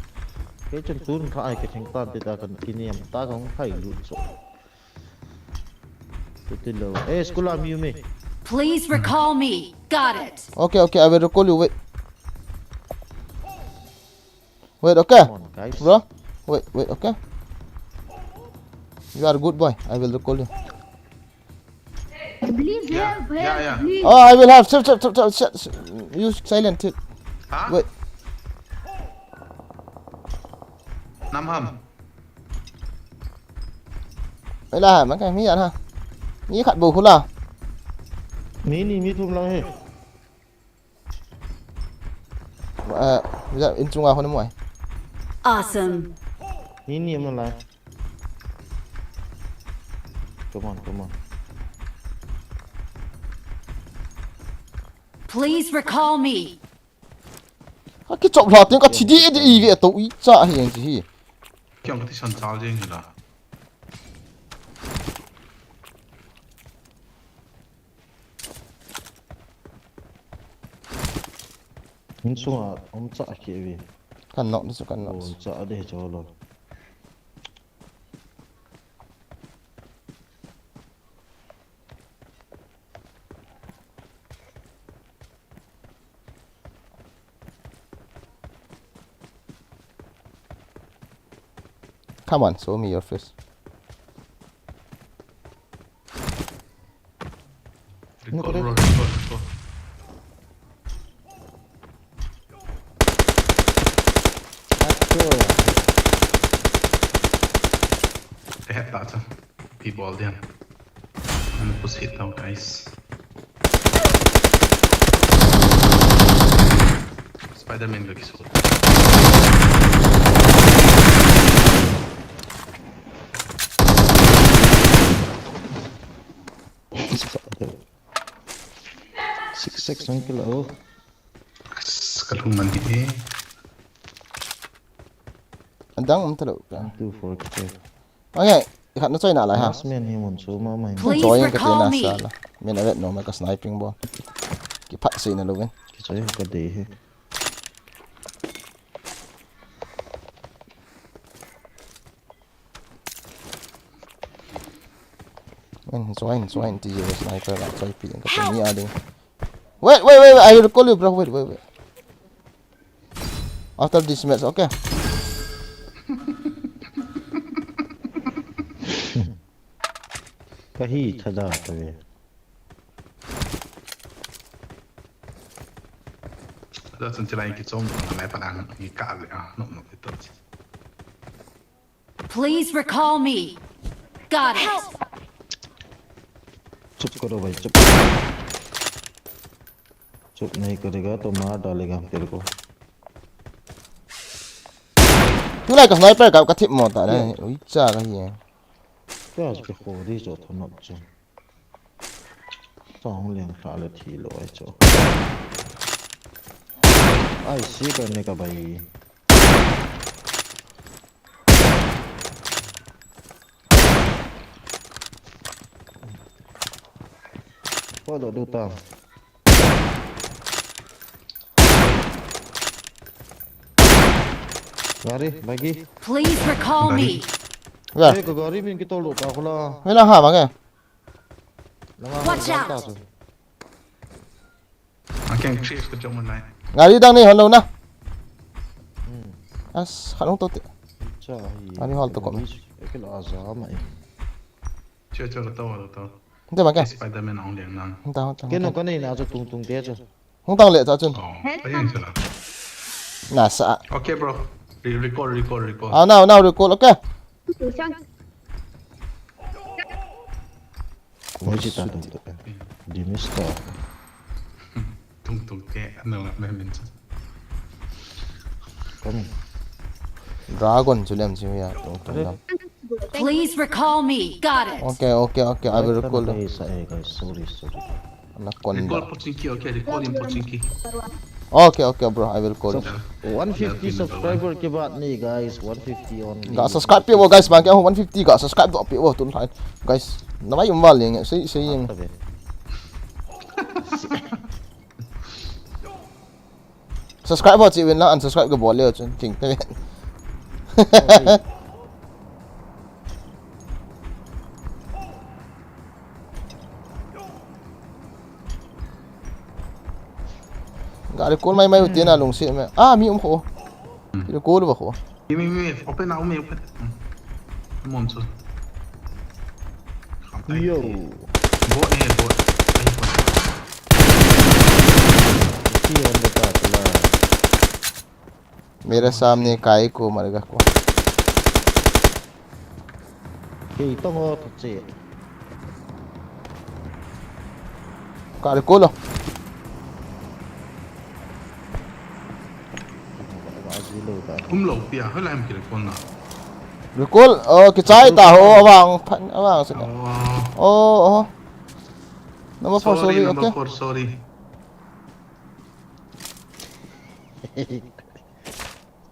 Ke chun tun kha ai ke theng ta te ta kan kiniam ta kong khai lu so. Tuti lo. Eh, school a mi me. Please recall me. Got it. Okay, okay, I will recall you. Wait. Wait, okay? Come on, guys. Bro? Wait, wait, okay? You are a good boy. I will recall you. Please Yeah, help, yeah, help, yeah. please. Oh, I will have. Shut, shut, shut, shut, shut. You silent. Shut. Huh? Wait. Nam ham. Wait lah, man kan mi yan ha. Mi khat bo khu la. Mi ni mi thum lang he. Eh, ya in chunga khu na mo ai. Awesome. Mi ni ma lai. Come on, come on. Please recall me. Ka kichop hla teng ka thi di di i ve to i cha hi ang chi hi. Kyang ti san chal jeng la. Min sunga om cha ke vi. Kan nok ni su kan nok. Om cha de cho lo. Come on, show me your face. Recall, recall, recall. Te het ta cha. Pi bol diam. Ana push hit tau, guys. Spider-Man ka kisu. Six six ang kila oh. Kalung man hi. Adang um talo ka. Two four kite. Okay, khat na choi na lai ha. Last man hi mun so ma ma. Please Choi ka te recall na me. Sa la. Min avet no ma ka sniping bol. Ki phat si na lo vin. Choi ka de hi. Min join join ti je sniper la choi pi ka te ni a ding. Wait, wait, wait, wait, I will call you, bro. Wait, wait, wait. After this match, okay? Ka hi thada ta ve. Da chun chilai ki chom na lai pa na ni ka le a no no to. Please recall me. Got it. Chup karo bhai, chup. Chup nahi karega to maar dalega hum tere ko. Tulai ka sniper ka, ka thip mo ta na. Ui cha ka hi. Ka ka kho di cho thonop cho. Song leng kha le thi lo ai cho. Ai si ka ne ka bai. Ko do du ta. Gari, bagi. Please recall me. Ga. Eh, ko gari min kitol do ta khula. Mela ha ma ke. Langa Watch ha out. Ta. Akeng three ka jong nai. Gari dang nei hol lou na. Hmm. As, khat hung to te. Cha hi. Gari hol to kom. Ekil aza mai. Che che to to. Nte ma ke. Spider-Man ong liang nang. Nta, nta. Keno ka nei na cho tung tung te cho. Hung tang le cha chun. Oh, ayang sila. Na sa. Okay, bro. Re- recall, recall, recall. Ah, now, now recall. Okay. Oi, si ta tung tung. Dimis to. Tung tung ke, ano nga, may minsan. Kami. Dragon chu lem chu ya, tung tung lam. Please recall me. Got it. Okay, okay, okay. I will recall. Sa eh, guys. Sorry, sorry. Na kon da. Recall Pochinki, okay, recall in Pochinki. Okay, okay, bro. I will call. So, one fifty subscriber kibat ni, guys. One fifty only. Ga subscribe pi wo, guys. Bang kya ho one fifty ga subscribe do pi wo tun thai. Guys, na mai um wal yeng. Sei sei yeng. Tabe. Subscribe ho chi win la, unsubscribe ka bol le chun ting te. Gari kol mai mai u tina lungsi me. Ah, mi um kho. Gari kol ba kho. Mi, mi, mi, open na, mi, open. Hmm. Come on, sir. Yo. Bot eh, bot. Ay, bot. Isi on the top la. मेरे सामने काय को मरेगा को. Kei tong o to che. Ka recall lo. Ba ji lo ta. Um lo pia, hoilai ham ki recall na. Recall, oh, kichai ta ho, awang, phan, awang sina. Oh. Oh, oh. Number four, sorry, sorry, number okay. Four, sorry.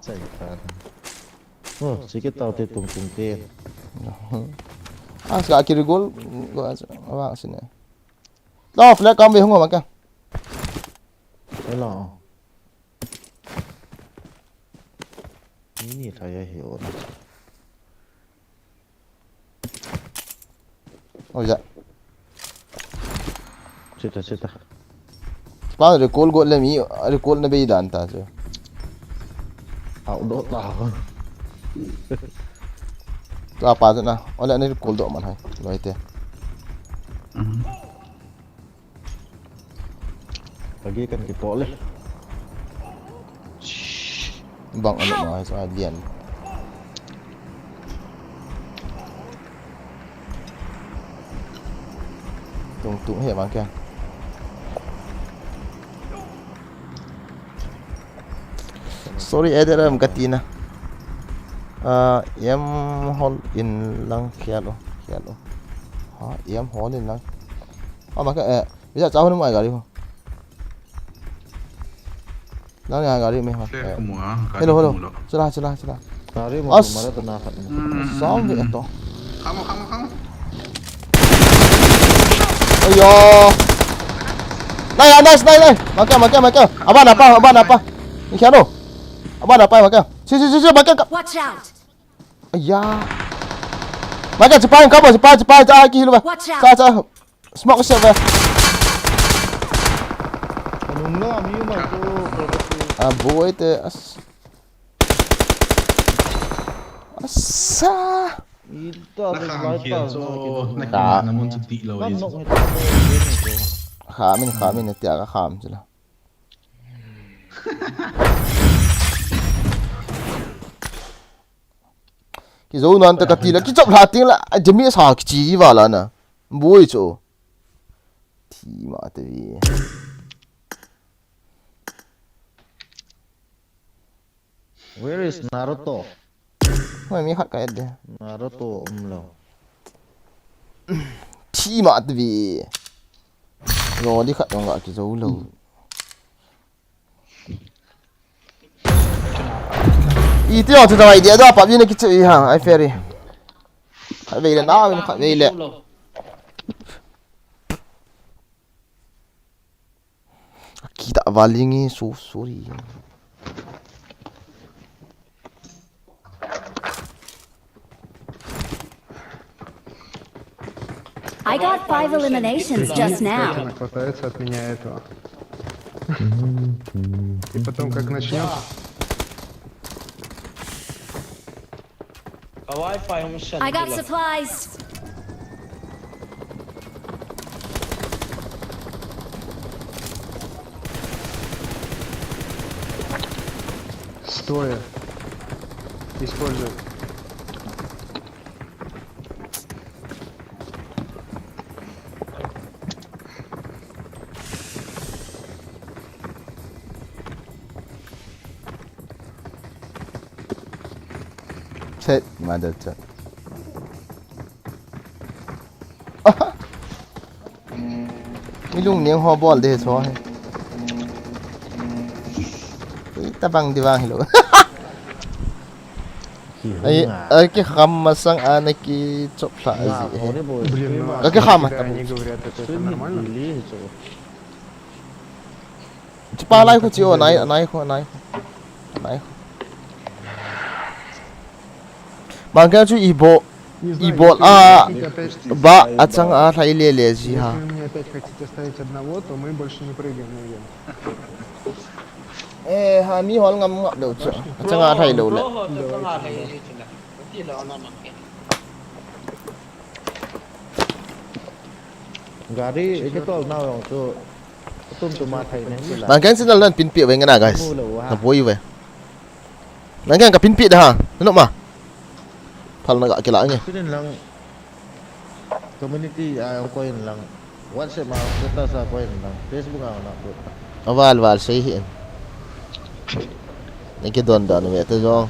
Chai ta. Oh, sige tau te tung tung te. Ah, sa ki recall, awang sina. Lo, flag kam ve hung ma ka. Hello. Ni ni thai a hi o. Oi ja. Sita, sita. Pa recall got le mi, recall na bei dan ta che. Au do ta. Ta pa na. Ole ni recall do man hai. Loi te. Mhm. Lagi kan kipoh le. Bang anu mai sa dian. Tung tung he bang kya. Sorry, eder am katina. Ah, em hol in lang khialo, khialo. Ha, em hol in lang. Ah, maka, eh, Bisa chao ni mai gari ho. Nang ya gari me ho. Hello, hello. Chala, chala, chala. Gari mo mara to na khat. Sam ve to. Kamo, kamo, kamo. Ayo. Nai, nai, nai, nai. Maka, maka, maka. Aba na pa, aba na pa. Ni kya no? Aba na pa maka. Si, si, si, si, maka. Watch out. Aya. Maka, si pa, kamo, si pa, si pa, ah, ki hilu ba. Watch out. Sa, sa. Smoke siya ba? Anong na, mi yung mga to, purposely. Ah, buhay te, as. Asa. Ita, nakahang kill, so, nakita naman sa tilaw. Khamin, khamin, natiya ka kham sila. Kizo nan ta katila, kichop la ting la, jami sa kichi wala na. Bui cho. Thi ma te vi. Where is Naruto? Hoi, mi khat ka et de. Naruto um lo. Thi ma tu vi. Yo, di khat jong ga kizo lo. Iti jong chu dawai dia da pa vi na kichu i ha, ai ferry. Khat vei le, na vin khat vei le. Kita valingi, so sorry. I got five eliminations just now. Она хватается от меня этого. И потом, как начнёт. Ka Wi-Fi hung sen. I got supplies. Стоя. Используй. Shit, mother chot. Mi lungning ho bol de cho he. Tabang di vang hilo. Ai, ai, kikham masang a na kichop lha ji he. Блин, ну, а смотри, когда они говорят, это, это нормально? Chupa lai khu chi o, nai, nai khu, nai khu. Nai khu. Bang kya chu ibo, ibo a, ba, achang a lhai le le ji ha. Если вы меня опять хотите оставить одного, то мы больше не прыгаем на вент. Eh, ha, mi hol ngam ngap deu chu. Achang a lhai lo le. Gari, ikitol nau jong chu. Atum tuma thei ne sila. Nang ken sinal nan pinpi ve ngana, guys. Mu lo ha. Na boi ve. Nang ken ka pinpi da ha. Nanu ma. Phal na ga kila nge. Pinin lang. Community a koi in lang. WhatsApp a status a koi in lang. Facebook a na put. Aval val sei hi. Nang ke don don ve te jong.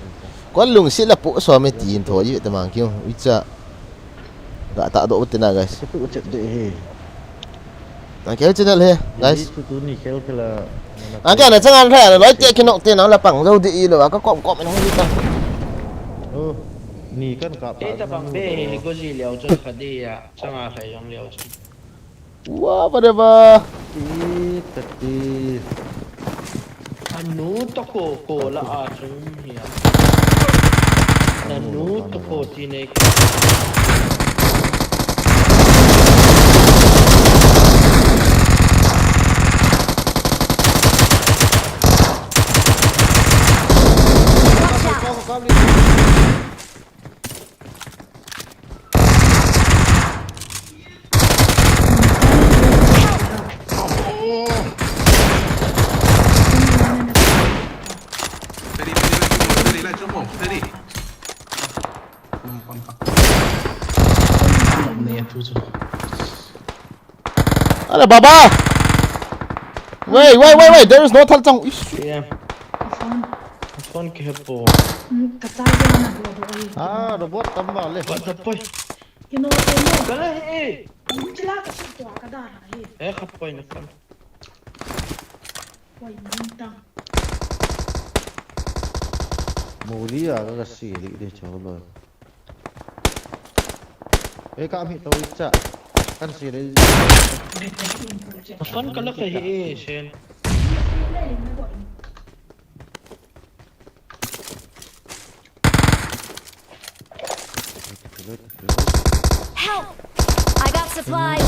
Kon lungset la pu so me tin tho ji te mang kiu. Uicha. Ga ta do te na, guys. Ka tu chet de he. Nang ke channel he, guys. Ni chu tu ni khel khel a. Nang ke na changa lhai, loi te kinok te nang la pang jo di i lo, ka kom kom in hung di ta. Oh, ni kan kap ta. Ei ta pang be, go ji leo chu kha di ya, changa lhai jong leo chu. Wa, whatever. Ti, ta ti. Anu to ko, ko la a chung hi a. Nanu to ko ti nei ko. Watch out! Steady, steady, steady, let's jump off, steady. Are baba! Wait, wait, wait, wait, there is no thal chang. Ish. Yeah. Phone. Phone ke po. Hmm, ka charger na blow do ai. Ah, robot tamba le. What the boy? Kino, kino. Kala he. Chila ka su to ka da na he. Eh, khat poi na kan. Poi ni ta. Muri a ka si li de cho lo. Eh, ka mi to cha. Kan si li. Phone kala ka he, sen. Help! I got supplies.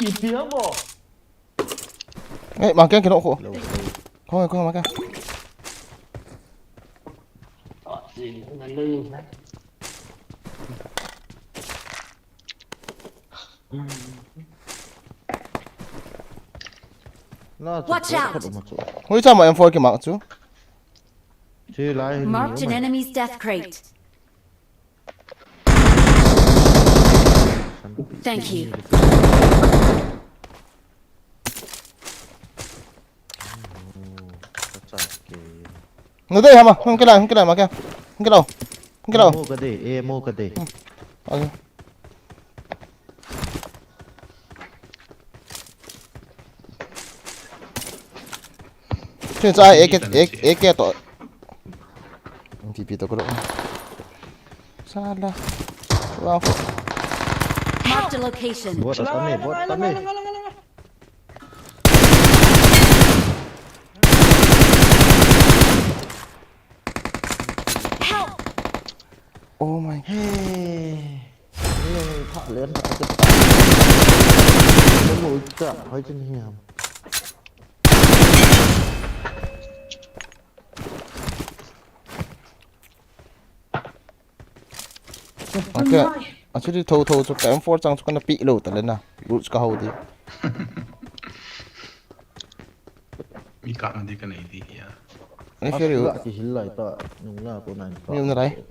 Ipi amo? Eh, makan kena ko. Kau, kau makan. Watch out! Hoi, sama M four ke mak chu. Marked an enemy's death crate. Thank you. Nadei hama, hung kila, hung kila ma kya? Hung kila. Hung kila. Mo ka de, eh, mo ka de. Okay. Chun sa A K, A K to. T P to ko. Sala. Wow. Marked a location. Bot atame, bot atame. Help! Oh my. Hey. Hey, pha len pha len. Mo mo ta, hoi chin hiam. Okay. Actually, tho tho chu ka M four chang chu kana pi lo ta le na. Lut ka ho di. Mi ka na di ka nei di ya. Ai, fair you. Ki hil lai ta, nung la ko nai. Mi um na rai.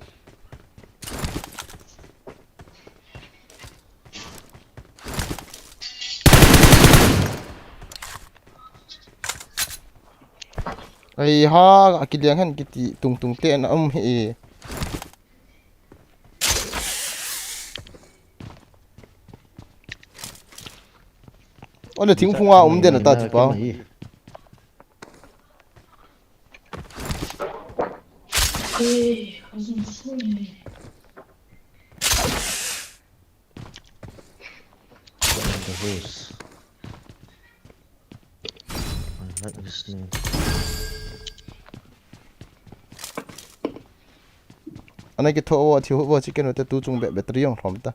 Ai ha, akiliang hen kiti tung tung te na um hi. Ole thingphung a um den ta chu pa. What in the hose? I like this name. Ana ki tho wo, thi wo, chi ken wo te tu chung be battery jong lhom ta.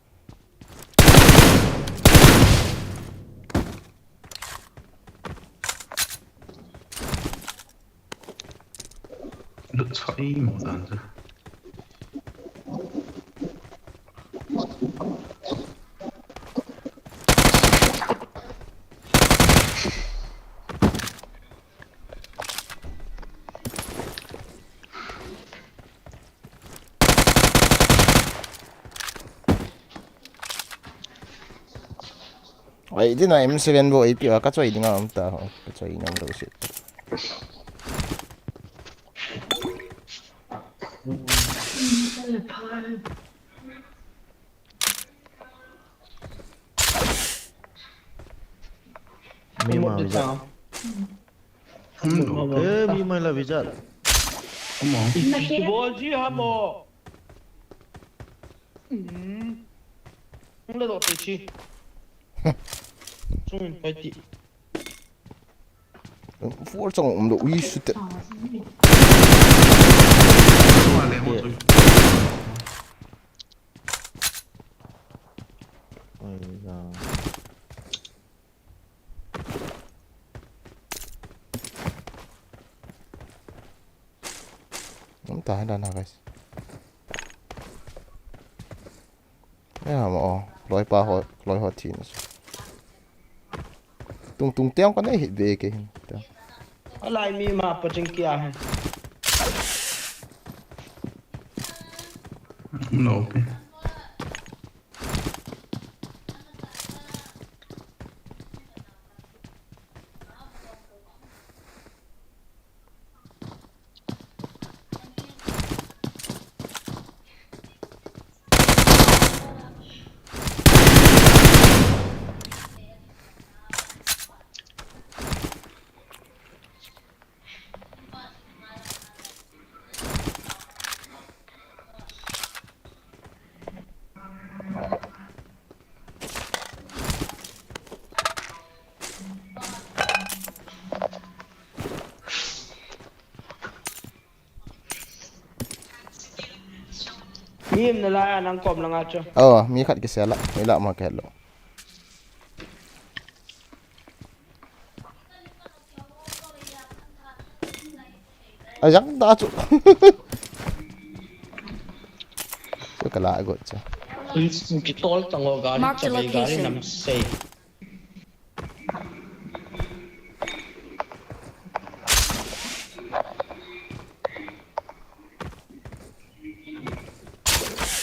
Lut choi mo dan chu. Ai, di na M seven bo A P a ka choi ding a um ta ho. Ka choi ngam lo si. Mi ma vijat. Eh, mi ma la vijat. Bol ji ha mo. Hmm. Hung le lo te chi. Chung in pai ti. Four chang um lo, ui, shoot it. Oi, ya. Tam ta hai dan ha, guys. Ya, mo, loi pa ho, loi ho thi na. Tung tung tiang ka nei hit ve ke hin. Alai mi ma pa ching kia hai. No, okay. Mi um nalai a nang kom langa chu. Oh, mi khat kisel a, mi la ma kelo. Ajang ta chu. Chu kala go cha. Kitol tango gari. Mark the cha gari location. Nam sei.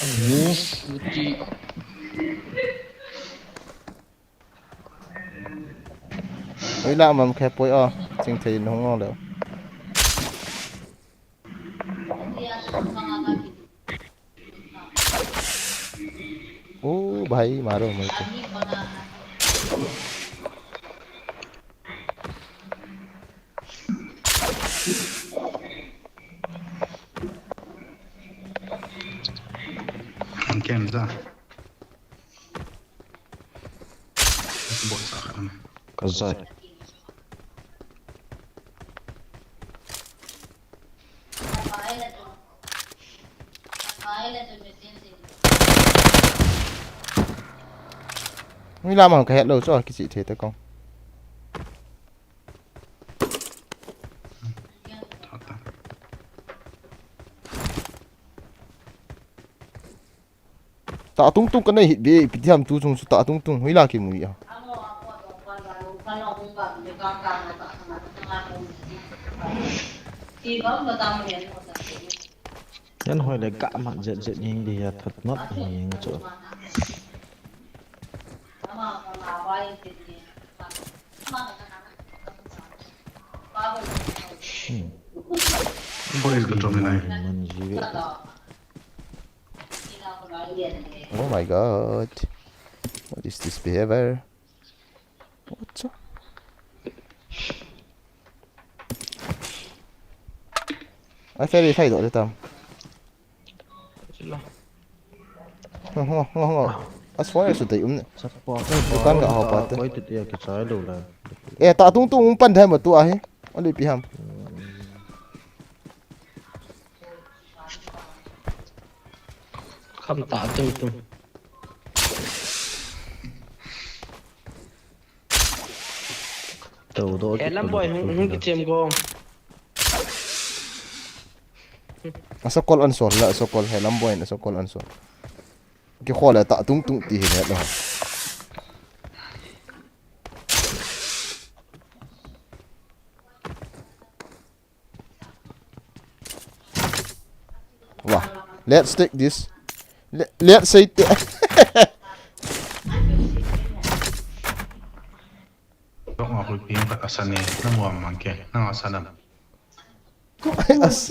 Anu suti. Ila mam khe poi o. Ching thei nung o le. ओ भाई मारो मेरे को। Ang ken za. Bot sa ka na. Ka za. Nui lam ang kahet lou chu kichih thei ta kong. Ta tung tung ka nei hit be, ipi ti ham tu chung chu ta tung tung, hoila kimu a. Yan hoi le ka mat jet jet ning di ya that mat ning chu. Hmm. Boys ka tum nai. Man ji ve. Oh my God. What is this behavior? What's up? Ai, ferry thai doh le tam. Sila. Ngo, ngo, ngo, ngo. As far as today, um, Sapa, dukan ka hau pa te. Koi tu tia kichai lou la. Eh, ta tung tung um pan thai ma tu ahi. Oli pi ham. Kham ta tung tung. Tou do. Eh, Lamboy, hung, hung kichem go. Asa call answer la, asa call he Lamboy, asa call answer. Ki khole ta tung tung ti hi le lo. Wah, let's take this. Let, let's say te. Tok ma hui ping khat asan e, nang wa mang ke, nang asan am. As.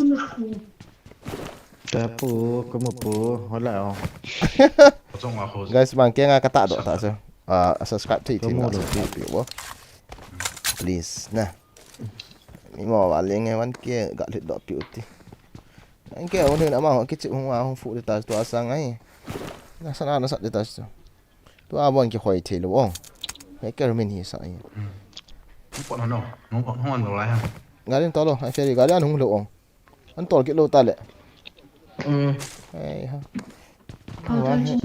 Kapu, kamu pu, hola o. Tok ma hui. Guys, mang ke nga kata do ta so. Ah, subscribe thei thei nga subscribe pi wo. Please, na. Mi mo wa leng e wan ke ga lit do pi uti. Ang ke o ni na ma ho kichi hung a hung fu de ta to asang ai. Na sana na sa de ta so. Tua bon kihoi thei lou o. He ker min hi sa ai. Pon no. No pon hon lo lai ha. Gari an tol o, ai ferry gari an hung lou o. An tol kit lou ta le. Mm. Ai ha. Wa he.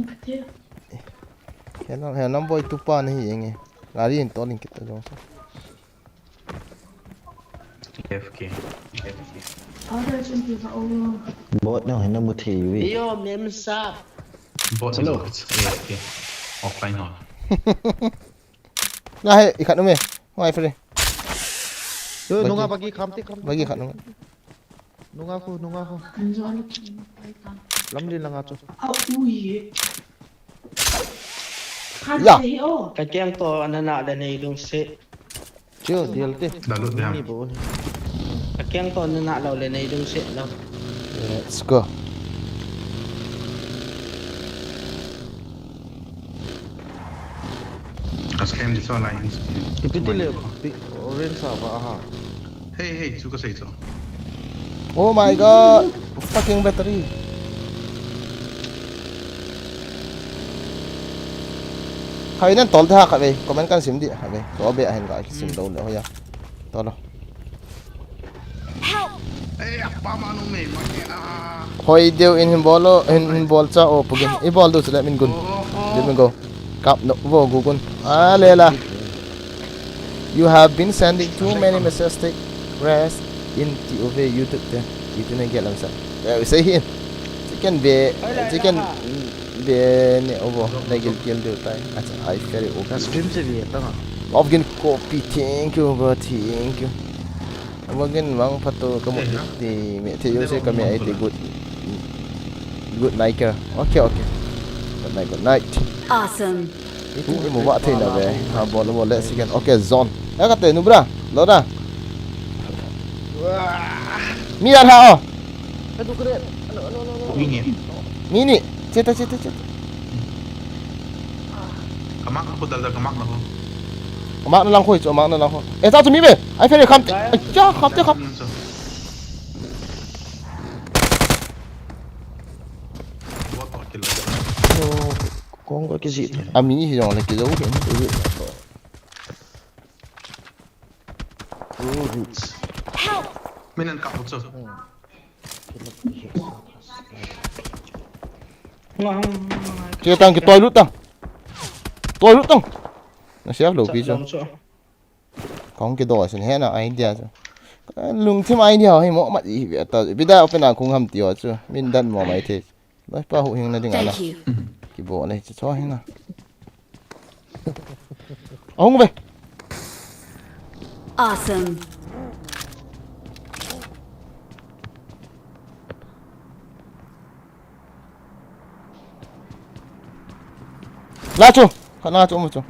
He nam, he nam boi tu pa nahi enge. Gari an tol in kit ta jong sa. A F K. A F K. Bot no hina mu thei vi. Yo, mem sa. Bot no, it's A F K. Offline ho. Nga he, i khat um e. Ngai free. Yo, nunga bagi kham te kham. Bagi khat nunga. Nunga khu, nunga khu. Lamli langa chu. Ya. Ka keng to anana le nei lungset. Chu, deal te. Dalut dia. Ni bo. Ka keng to anana lou le nei lungset lou. Let's go. Ka scam di so lai. Ipi ti le, pi, orange sa ba ha. Hey, hey, chu ka sei chu. Oh my God. Fucking battery. Khat vei nan tol te ha khat vei. Comment kan sim di khat vei. Chu be ahin ka sim lou le hoya. Tol o. Help! Ei, apa ma nu me ma ke a. Hoi deu in hin bol o, hin, hin bol cha o pugin. I bol du chu le min gun. Oh, oh, oh. Let me go. Kap no vo gu gun. A le la. You have been sending too many messages. Take rest in ti uve YouTube te. Ti te ne gelam sa. Eh, sei hin. Chicken be, chicken be ne ovo. Na gil gil deu tai. Acha, ai ferry o. Ka stream che be ta nga. Of gin copy. Thank you, bro. Thank you. Of gin mang phato ka mu ti me the yo se ka me ai te good. Good night, kira. Okay, okay. Good night, good night. Awesome. Itu ni mu ba thei na ve. Ha, bol, bol, let's again. Okay, zone. Ya kate, nubra, lo da. Mi da tha o. Ka du kre. Ano, ano, ano, ano. Ui ni. Mi ni. Cheta, cheta, cheta. Kamak na ko, dal, dal, kamak na ko. Kamak na lang ko, kamak na lang ko. Eh, ta tu mi be. Ai, fe kham. Ai, ya, kham te kham. Kong ka kisi. Ami hi jong le kijo. Help! Min an kap chu. Che tang ki toi lut tang. Toi lut tang. Na siap lo pi chu. Kong ki do sen he na idea chu. Lungthim idea hi mo mat i ve ta. Bida open a kung ham ti o chu. Min dan mo mai the. Lai pa hu hing na ding ala. Thank you. Ki bo le chu cho hing na. Ahung ve. Awesome. La chu. Kha na chu mu chu.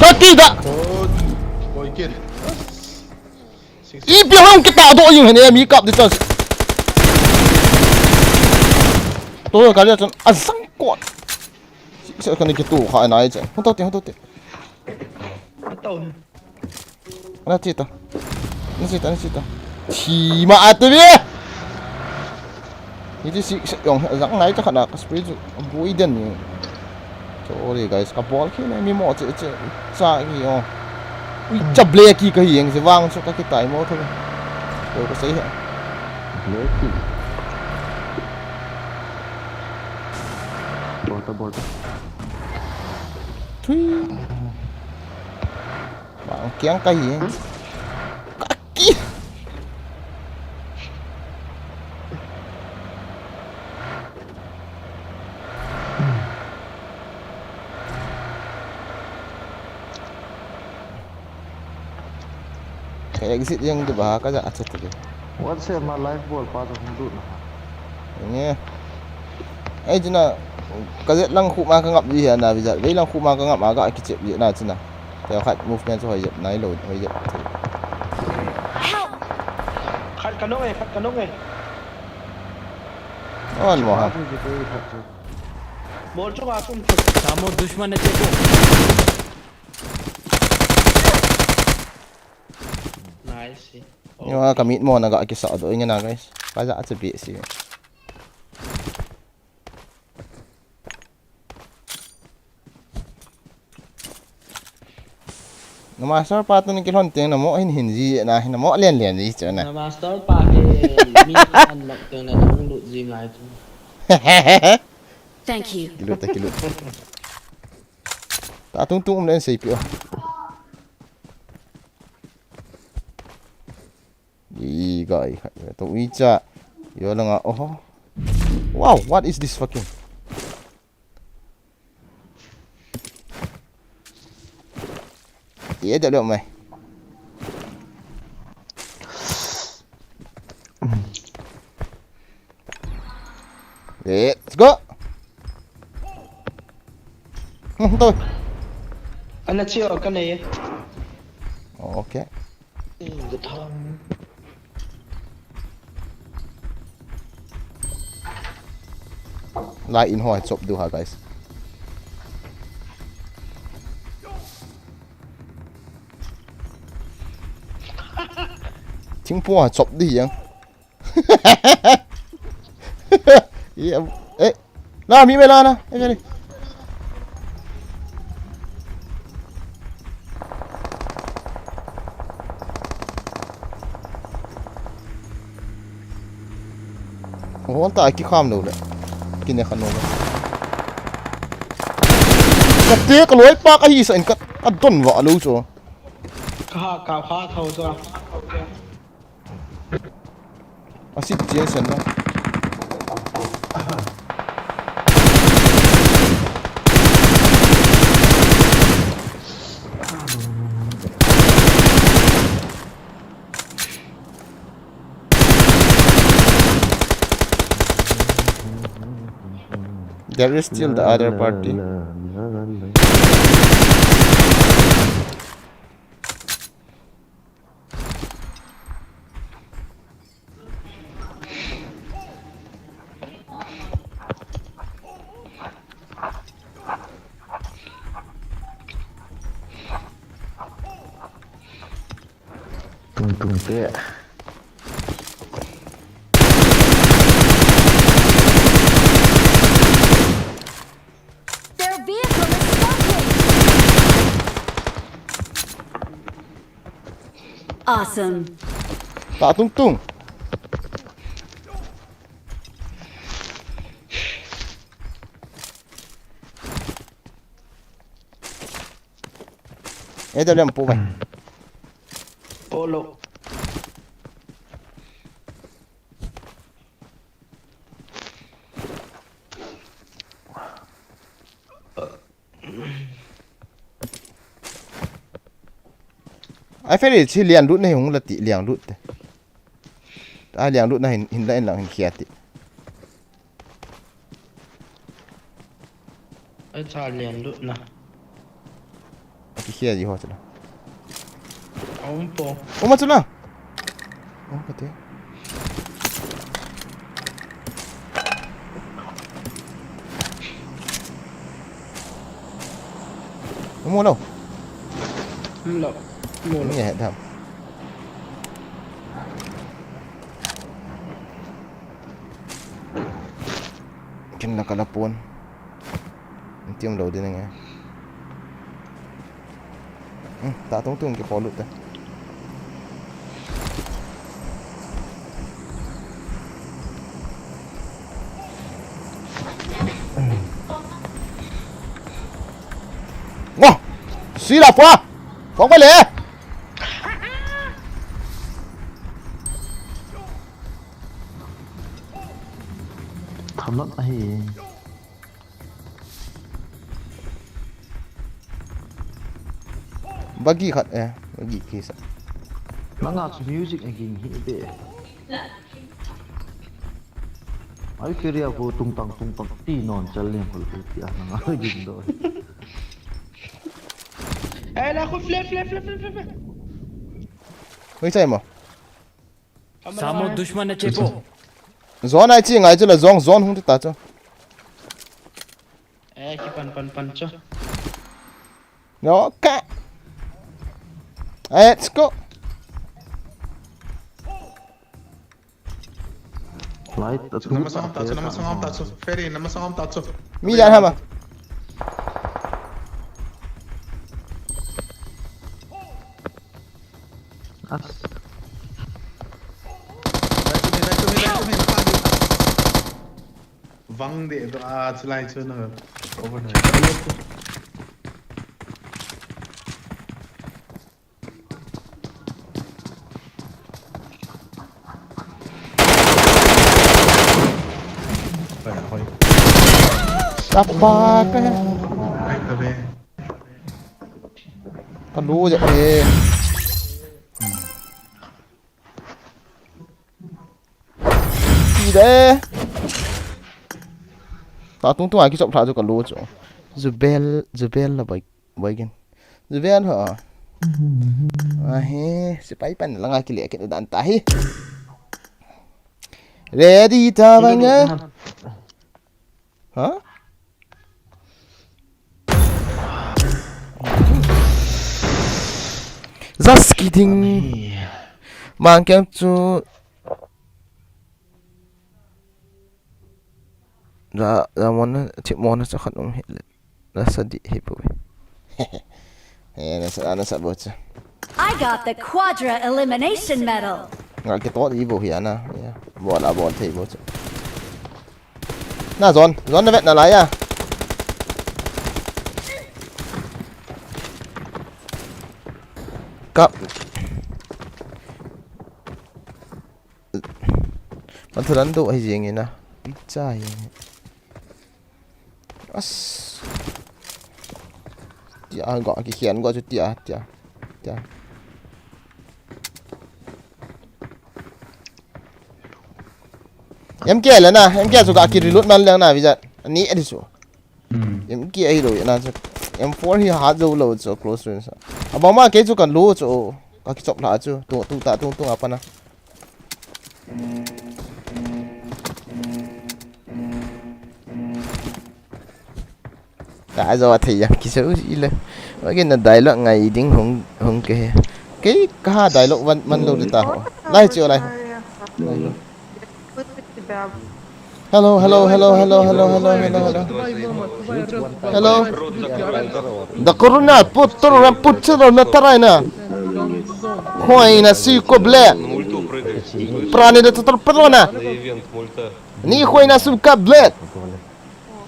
Kaki da. Oi, oi, kid. Ipi ham kita do jing hene mi kap di chance. To ka le chun a sang ko. Six kana kitu kha nai chun. Hung to te, hung to te. Hung to. Ana chita. Ana chita, ana chita. Thima atu be. Hiti six jong jang nai ta khana ka spray chu bui den ni. Sorry guys, ka bol khi na mi mo che che cha ki o. Ui cha black ki ka hi jeng je vang chu ka kitai mo tho. Ko ka sei he. Black ki. Bol ta, bol ta. Thui. Vang kiang ka hi jeng. Ka ki. Ka exit jeng di ba ka ja achat di. What se ma life bol pa to hung du na. Nge. Ai jina ka jet lang khu ma ka ngap ji ha na bi jat. Vei lang khu ma ka ngap ma ka kichep ji na china. Te khat movement chu hoi jep nai lo, hoi jep. Help! Khat ka nong e, khat ka nong e. On mo ha. Bol chu ka tum chu. Samo dushman ne teko. Nice. Yo, ka mit mo na ga kisa do inga na, guys. Ka ja chu bi si. Na master pa tu ni kilhon teng na mo hin hin ji na hin mo len len ji chu na. Na master pa hi mi an lak teng na hung lut ji ngai chu. Thank you. Kilut ta kilut. Ta tung tung um len sei pi o. Ih, gai, gai, to ui cha. Yo langa, oho. Wow, what is this fucking? Ye da lo mai. Let's go. Hmm, to. Ana chi o ka nei. Okay. Lai in ho chop du ha, guys. Thingpung a chop di yang. Iya, eh. La, mi me la na. Eh, kali. Oh, ta ki kham lo le. Ki ne khan lo le. Te ka loi pa ka hi sa in ka, ka don va lo chu. Ka ha, ka ha thau chu. A sit chen sen na. There is still the other party. Tung tung te. Their vehicle is smoking. Awesome. Ta tung tung. Eh, dah lampu mai. Polo. Ai, Ferry, chi lian lut na hi hung la ti, lian lut te. A lian lut na hin, hin la in lang hin khia ti. Ai, cha lian lut na. Ki khia ji ho cha la. Aum po. Uma chu la. Oh, ka te. Mu lo. Mu lo. Mu lo. Nge he tham. Kin la ka la pon. Tiam lo din nge. Hmm, ta tung tung ki polu ta. Ngo! Sila pa! Kong pale! Thamlot ahi. Bagi khat eh, bagi kisa. Nanga chu music a ging hi be. Ai, Ferry a ko tung tang tung tang ti non chal leng khol ti a nanga ging do. Eh, la ko flare, flare, flare, flare, flare. Hoi chai mo. Samo dushman na chepo. Zone ai chi ngai chu la zone, zone hung ta chu. Eh, ki pan, pan, pan chu. No, ka. Eh, let's go. Light, tu. Nama sangam ta chu, nama sangam ta chu. Ferry, nama sangam ta chu. Mi jan hama. As. Right to me, right to me, right to me. Vang de do a chulai chu na. Over na. Hoi, hoi. Sapa ka. Ai, ka be. Ka lu ja e. Ti de. Ta tung tung a kichop tha chu ka lu chu. Jubel, Jubel la bai, bai gin. Jubel ho. Ahe, sipai pan langa kile kit dan ta hi. Ready ta banga. Ha? Just kidding. Mang kem chu. Ja, ja mona, thip mona cha khat um hi le. Na sa di hi pu. Eh, na sa, na sa bo cha. I got the quadra elimination medal. Nga ke to di bo hi ana. Ya. Bo la bo thei bo cha. Na zone, zone na vet na la ya. Mathulan do hi jing ina. Picha hi. As. Tia ga ki khian ga chu tia, tia. Tia. M K le na, M K chu ga ki reload man leng na, Vijat. Ani adi chu. Hmm. M K ahi lo, na chu. M four hi hat jo lo chu, close range. Abang ma ke chu kan lo chu, ka ki chop la chu, tu, tu ta, tu, tu apa na. Ka jo thei ya, ki so i le. Wa ke na dialogue ngai ding hung, hung ke he. Ke ka dialogue wan, man lo ta ho. Lai chu lai. Lai lo. Hello, hello, hello, hello, hello, hello, hello, hello. Hello. Да курунал, путуру, путуру, на тарайна. Хойна, сико, блядь. Прани да тутур пилона. Ни хойна, сука, блядь.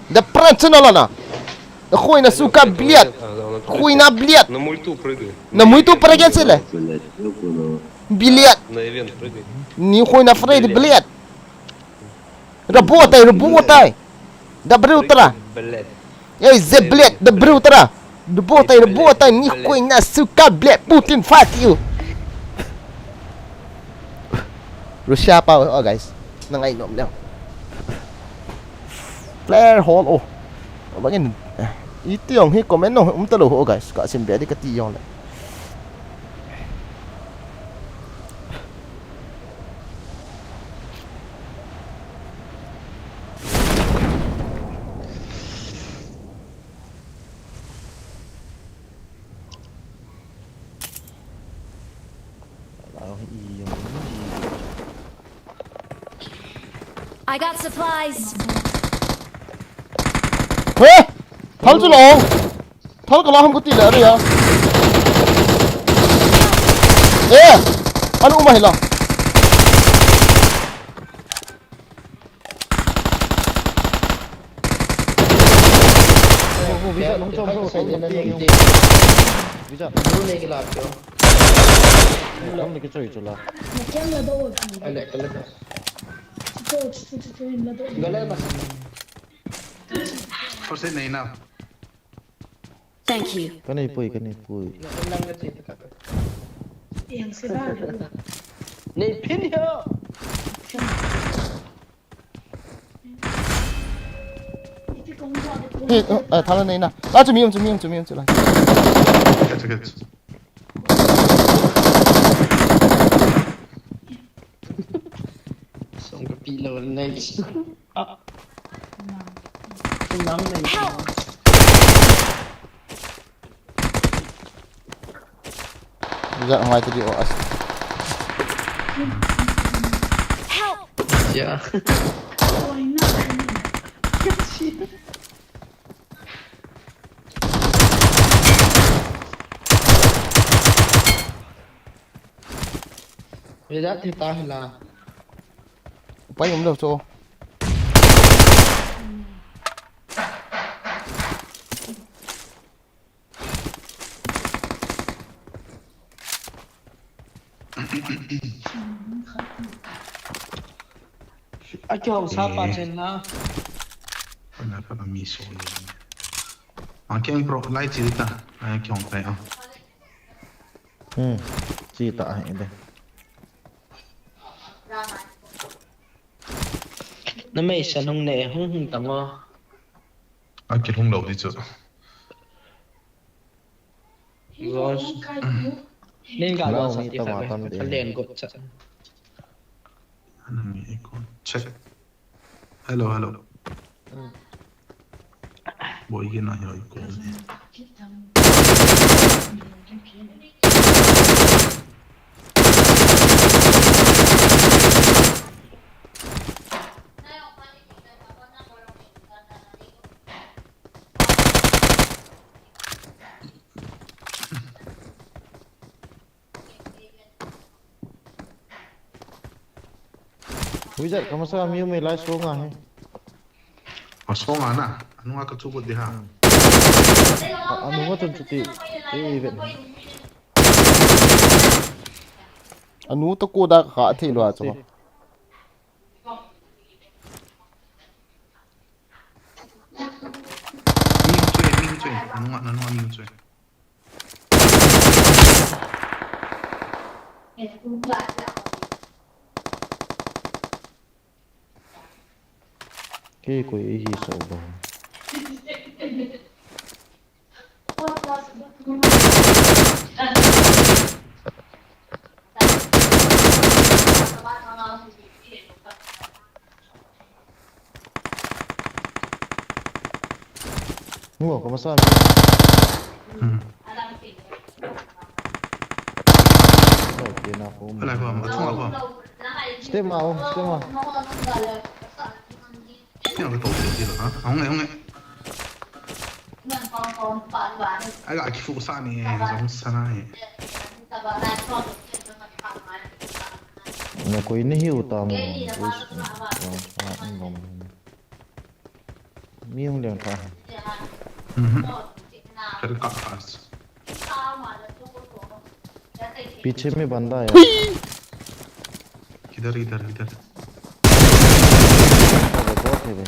Да прантина лана. Да хойна, сука, блядь. Хойна, блядь. На мульту прыгай. На мульту прыгай, силе. Блядь. На ивент прыгай. Ни хойна, Фредди, блядь. Работай, работай! Да брутра! Блядь. Эй, зе, блядь, да брутра! Работай, работай, нихуя, сука, блядь, Путин, fuck you! Russia pa, oh guys, na ngai nom leo. Player hall, oh. Bangin, iti jong hi comment no, um ta lo ho guys, ka sim be di ka ti jong le. I got supplies. He! Thal chu lo. Thal ka la ham ka ti le re ya. Eh! Anu ma hi la. Visa, lung chom, lung chom. Visa. Lung nei kila kyo. Lung nei kichoi chula. Na kem la do. Ale, ale. Chuchu, chuchu, chuchu, la do. Gale ba. First aid nei na. Thank you. Ka nei pui, ka nei pui. Nei phin yo. Hi, uh, uh, thala nei na. La chu mi um, chu mi um, chu mi um, chu la. Kya, kya, kya? Song ka pi lo nei. Ah. Nang nei. Help! Ja, ngai te di o as. Help! Ja. Vedat hi ta hila. Pai um lo chu. A kihong sa pa chen na. Ana ka mi so ni. A keng pro lai chi ta. A kihong kai a. Hmm. Chi ta ai de. Na mei sa nung ne hung hung ta ngo. A kihung lo di chu. Los. Nen ga los ati kha ve. Ka len got cha. Ana mi ko check. Hello, hello. Boi ke na hi ko. Wizard, ka masa mi umei lai so nga he. A so nga na, anu nga ka chu got di ha. A, anu nga chun chuti. E, e, vet. Anu to ko da ka thei lo a chu. Ti. Nanung a, nanung a mi chu. Kei koi ihi so ba. Ngo, kamasang. Hmm. Lai, kena ko. Lai ko, ma, chunga ko. Step ma, oh, step ma. Kena ko to, ha? Hong e, hong e. Aga kifu sa ni, jong sana e. Na koi ni hiu ta mo. Us, ah, ah, ah, ah. Mi hung leng tha. Mhm. Kal ka pass. पीछे में बंदा है। किधर, किधर, किधर? अरे, बहुत है भाई।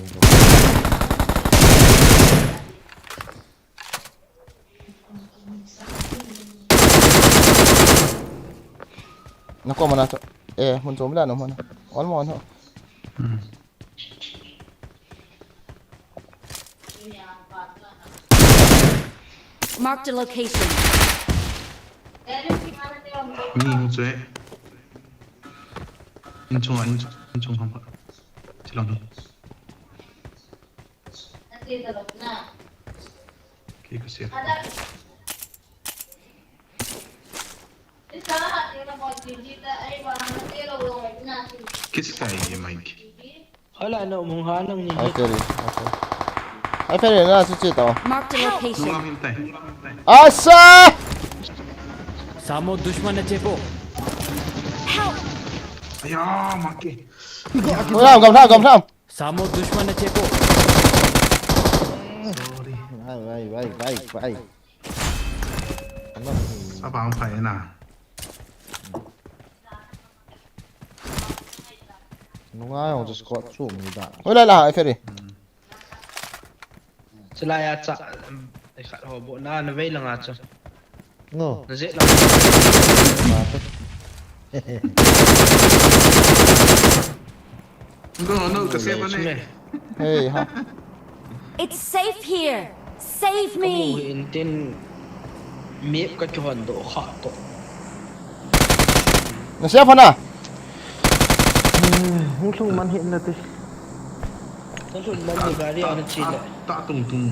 Nako mana to. Eh, mun chom la no mana. Ol mo no. Hmm. Marked a location. Mi hung chue. In chung, in chung, in chung ham. Chilang. Ki ka sia. Kis kai ye mic. Hala na mung ha nang ni. Ai, Ferry, ai, Ferry. Ai, Ferry, na su chi to. Marked a location. Nunga min tai. Asa! Samo dushman na chepo. Help! Aya, ma ke. Gam, gam, gam, gam, gam. Samo dushman na chepo. Sorry. Vai, vai, vai, vai, vai. Abang phai na. Nunga jong just squad chu mi da. Oi, lai la, ai Ferry. Hmm. Chulai a cha, um, ai khat ho bo na, na vei langa cha. Ngo. Na je la. Ma to. No, no, ka se ba ne. Hey, ha. It's safe here. Save me. Ka mu in tin map ka kihon doh kha to. Na se fa na. Hung lhung man hi na te. Hung lhung man ni gari ana chi le. Ta tung tung.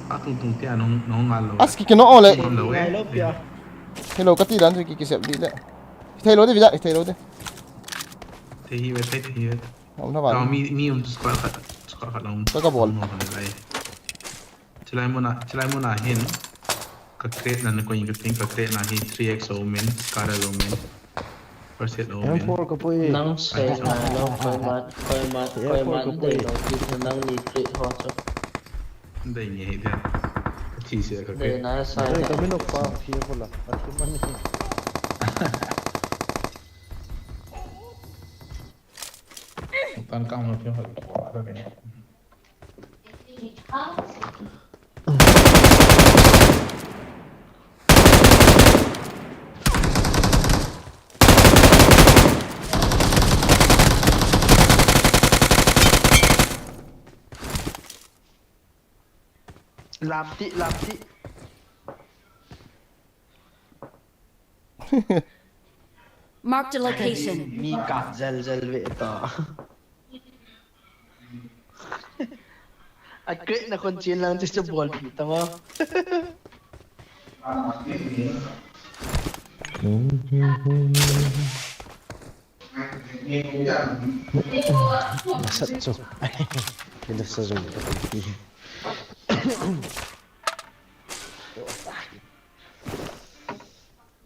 Ta tung tung te anong nong ngal lo. As ki kino ole. Ngal lo pia. Hello, ka ti dan ki ki sep di le. Thei lo de, vida, thei lo de. Thei hi ve, thei, thei hi ve. Om na ba. Tao mi, mi um squad khat, squad khat um. Ka ka bol. Mo khan lai. Chulai muna, chulai muna hin. Ka crate na ni ko in ka ting ka crate na hi three X o min, Karel o min. First aid o min. M four ka pui. Nang sei na lo, koi man, koi man, koi man dei lo, ki nang ni crate ho cho. Dei nge hi dia. Thi se ka crate. Dei na sa. Dei ka min ok pa, thi ko la. At man ni. Pan kam lo phi hoi ko ara be. Lamti, lamti. Marked a location. Mi kap jel jel ve ta. A crate na kon chin lang chu bol pi ta ma. Masat chu. Kila sa jong ka pi.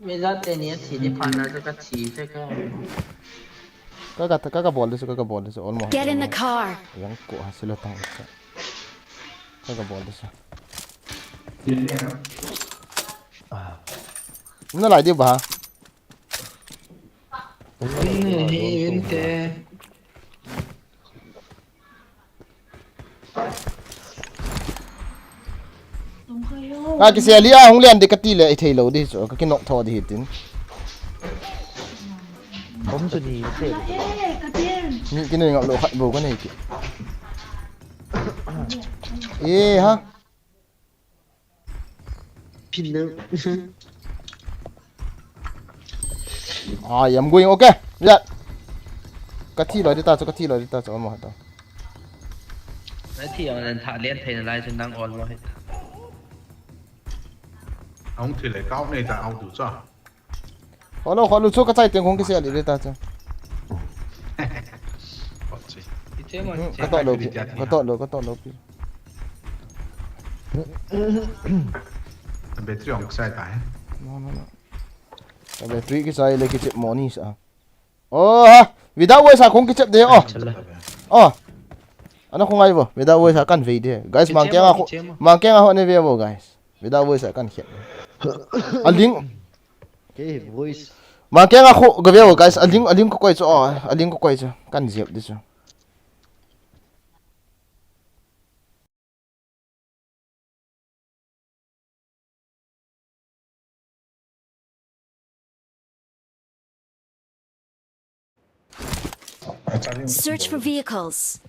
Mi jat teni athi di phat na chu ka thi te ka. Ka ka, ka ka bol di chu, ka ka bol di chu, almost. Get in the car. Yang ko ha sila tang sa. Ka ka bol di chu. Ah. Na lai di ba? Ni hi inte. A kisel a hung lian ding kati le, i thei lou ding chu, ka kinok tho ding hitin. Bom chu ni, ni kinei ngap lou khat bou ka nei ti. E ha. Pin na. I am going, okay. Ya. Ka thi loi ding ta chu, ka thi loi ding ta chu, mo ta. Na thi ang len tha len thei na lai chu nang ol mo he. Hung thi le kau nei ta au tu cha. Holo, holo, chu ka chai teng hung kisel ding ta chu. Hot chi. Iche mo, Hmm, iche. Ka to lo, Iche. Ka to lo, ka to lo pi. Battery on kisai ta he. No, no, no. Ka battery kisai le kichep mo ni sa. Oh, ha. Without voice a kong kichep de, oh. Chala. Oh. Ana kong ai bo. Without voice a kan vei de. Guys, Kichep mang keng mo, a ko, kichep mo. Mang keng a ho ne ve bo, guys. Without voice a kan khet. A link. Ke voice. Mang keng a ko ga ve bo, guys. A link, a link ko koi chu, oh. A link ko koi chu. Kan jep de chu. Search for vehicles.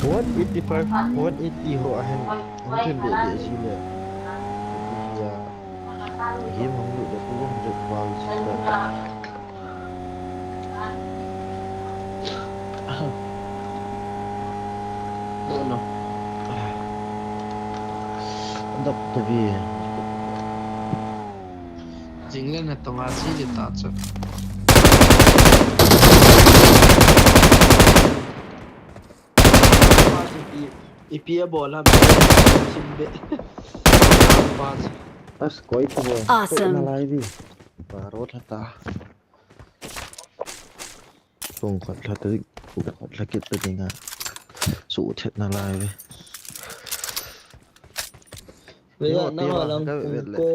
One eighty-five, one eighty ho ahin. Ang tin de de ji le. Ya. Him hong lu de ku hong de bal ji ta. No, no. Dap to bi. Jing le na tonga si le ta chu. Ipi, ipi a bol ham. Sim be. Pass. As koi to bo. Awesome. Koi na lai bi. Ba ro tha ta. Tung khat lha ta, tung khat lha kit ta dinga. Su thet na lai ve. Ve Yo, na ti ho ba, lam ka tung vet le. Ko.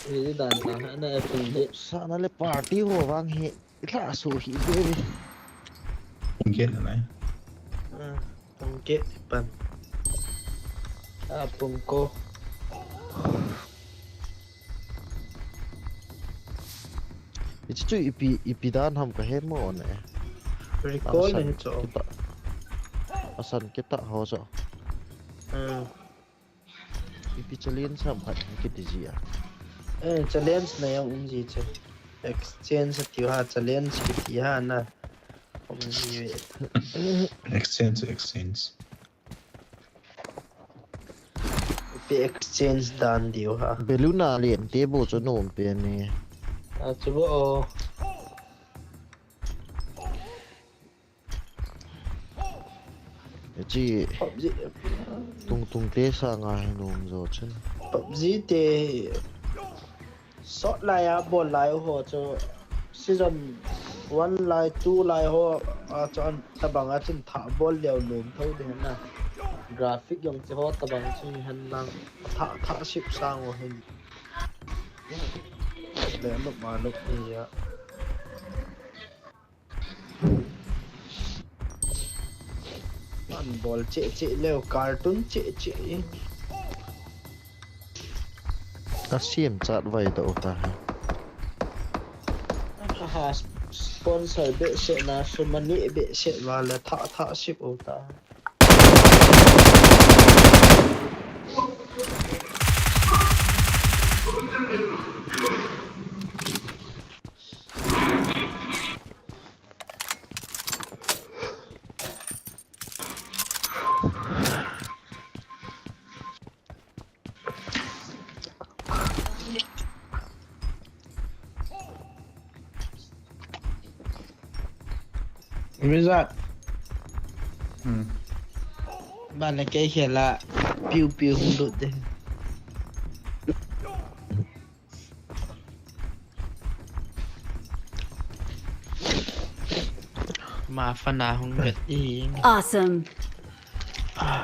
Ve dan ta ha na tung he. Sa na le party ho vang he. Ila su hi ve ve. Tung ke na nai. Ah, tung ke pan. Ah, tung ko. Hichu chu ipi, ipi dan ham ka he mo ne. Recall Asan ne chu. Kita. Asan kita ho chu. Hmm. Ipi challenge ham khat kiti ji a. Eh, challenge na yang um ji chu. Exchange ti ha, challenge ti ha na. Um ji ve. Exchange, exchange. Ipi exchange dan diu ha. Beluna lien te bo chu nom pe ni. A chu bo o. Chi PUBG. Tung tung te sanga hi nom jo chun. PUBG te Sot lai a bol lai ho chu season one lai, two lai ho a chu an tabang a chun thah bol leo nom tho ding na. Graphic jong chu ho tabang chu hen lang thah, thah sip sang ho hin. Le lop ma lop ni a. An bol cheh cheh leo, cartoon cheh cheh. Ka siam chat vai ta u ta. Aha, sponsor behseh na, sum ani behseh va le thah thah sip u ta. Rizat. Hmm. Bale kei khela piu piu hung lut de. Ma fana hung vet in. Awesome. Ha?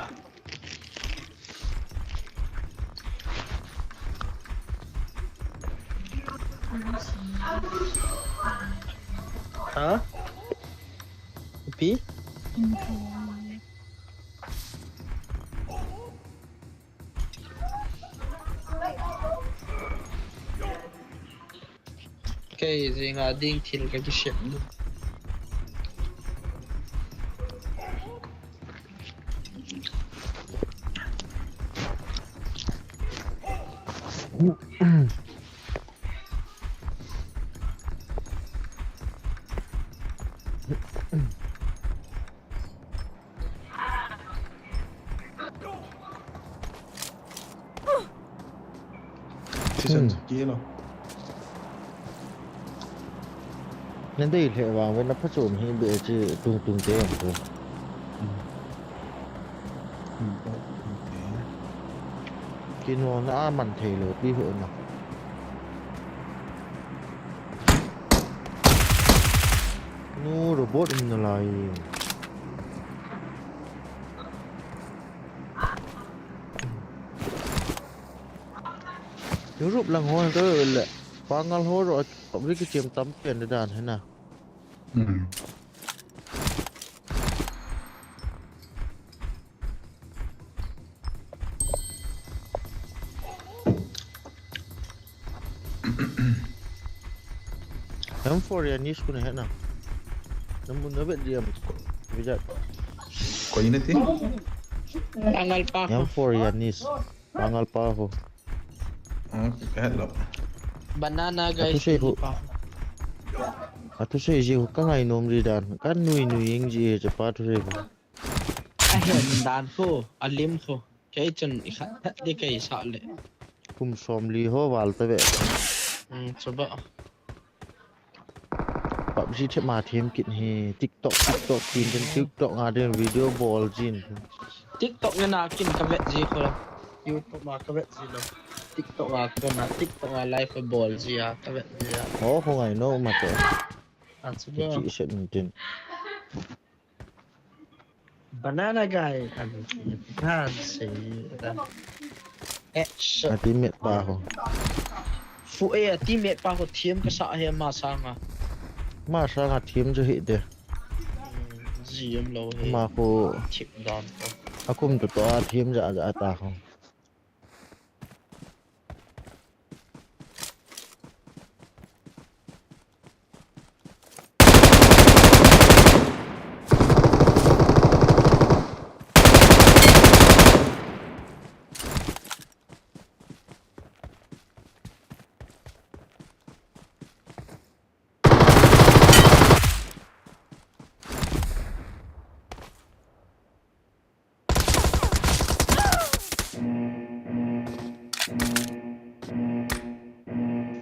Pi? Kei jing a ding thil ka kisem ni. Thisen Hmm. Kilo. Na dei lheh vang ve na phachom hi be chi tung tung te ang tu. Hmm. Hmm, tung tung te. Kino na a man thei lo pi ho na. Nu robot um na lai. Europe lang ho to le. Pangal ho ro public chem tam pen dan he na. Hmm. M four ya ni school he na. Namun na bet diam. Bijak. Koi na ti? Pangal pa. M four ya ni. Pangal pa ho. Okay, hello. Banana guys. Atu sei ho. Pa. Atu sei ji ho ka ngai nom ri dan. Ka nui nui ing ji he pa tu sei ho. A hen dan kho, a lim kho. Kei chun i khat khat di kei sa le. Kum som li ho val ta ve. Hmm, chuba. PUBG them a them kit hi TikTok, TikTok tin ten TikTok a den video bol jin. TikTok nge na kin ka vet ji kho. YouTube ma ka vet ji lo. TikTok a ko na, TikTok a live ko bol ji a, ka vet ji a. Ho, ho ngai no ma to. A chuba. Ki set tin. Banana guy, kan, kan sei da. Action. A teammate pa ho. Fu e, a teammate pa ho thiam ka sa he ma sanga. Ma sanga thiam jo hi de. Hmm, ji em lo he. Ma ho. Thiam dan ko. A kum to to a thiam ja ja ta ho.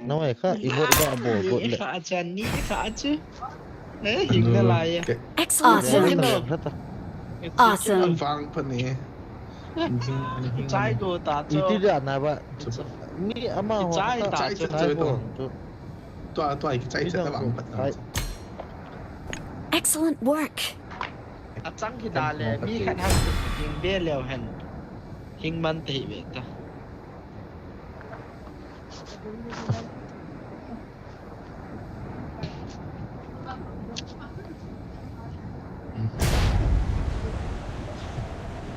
Nawai kha, i bot ba bol bot le. Kha acha ni, kha acha. Eh, hing na lai ya. Excellent. Awesome. Awesome. Vang pa ni. Chai go ta cho. Iti da na ba. Ni ama ho. Chai ta cho. Tua, tua, chai cha ta vang pa ta. Excellent work. Achang hi da le, mi khat hang hing be leo hen. Hing man te hi be ta.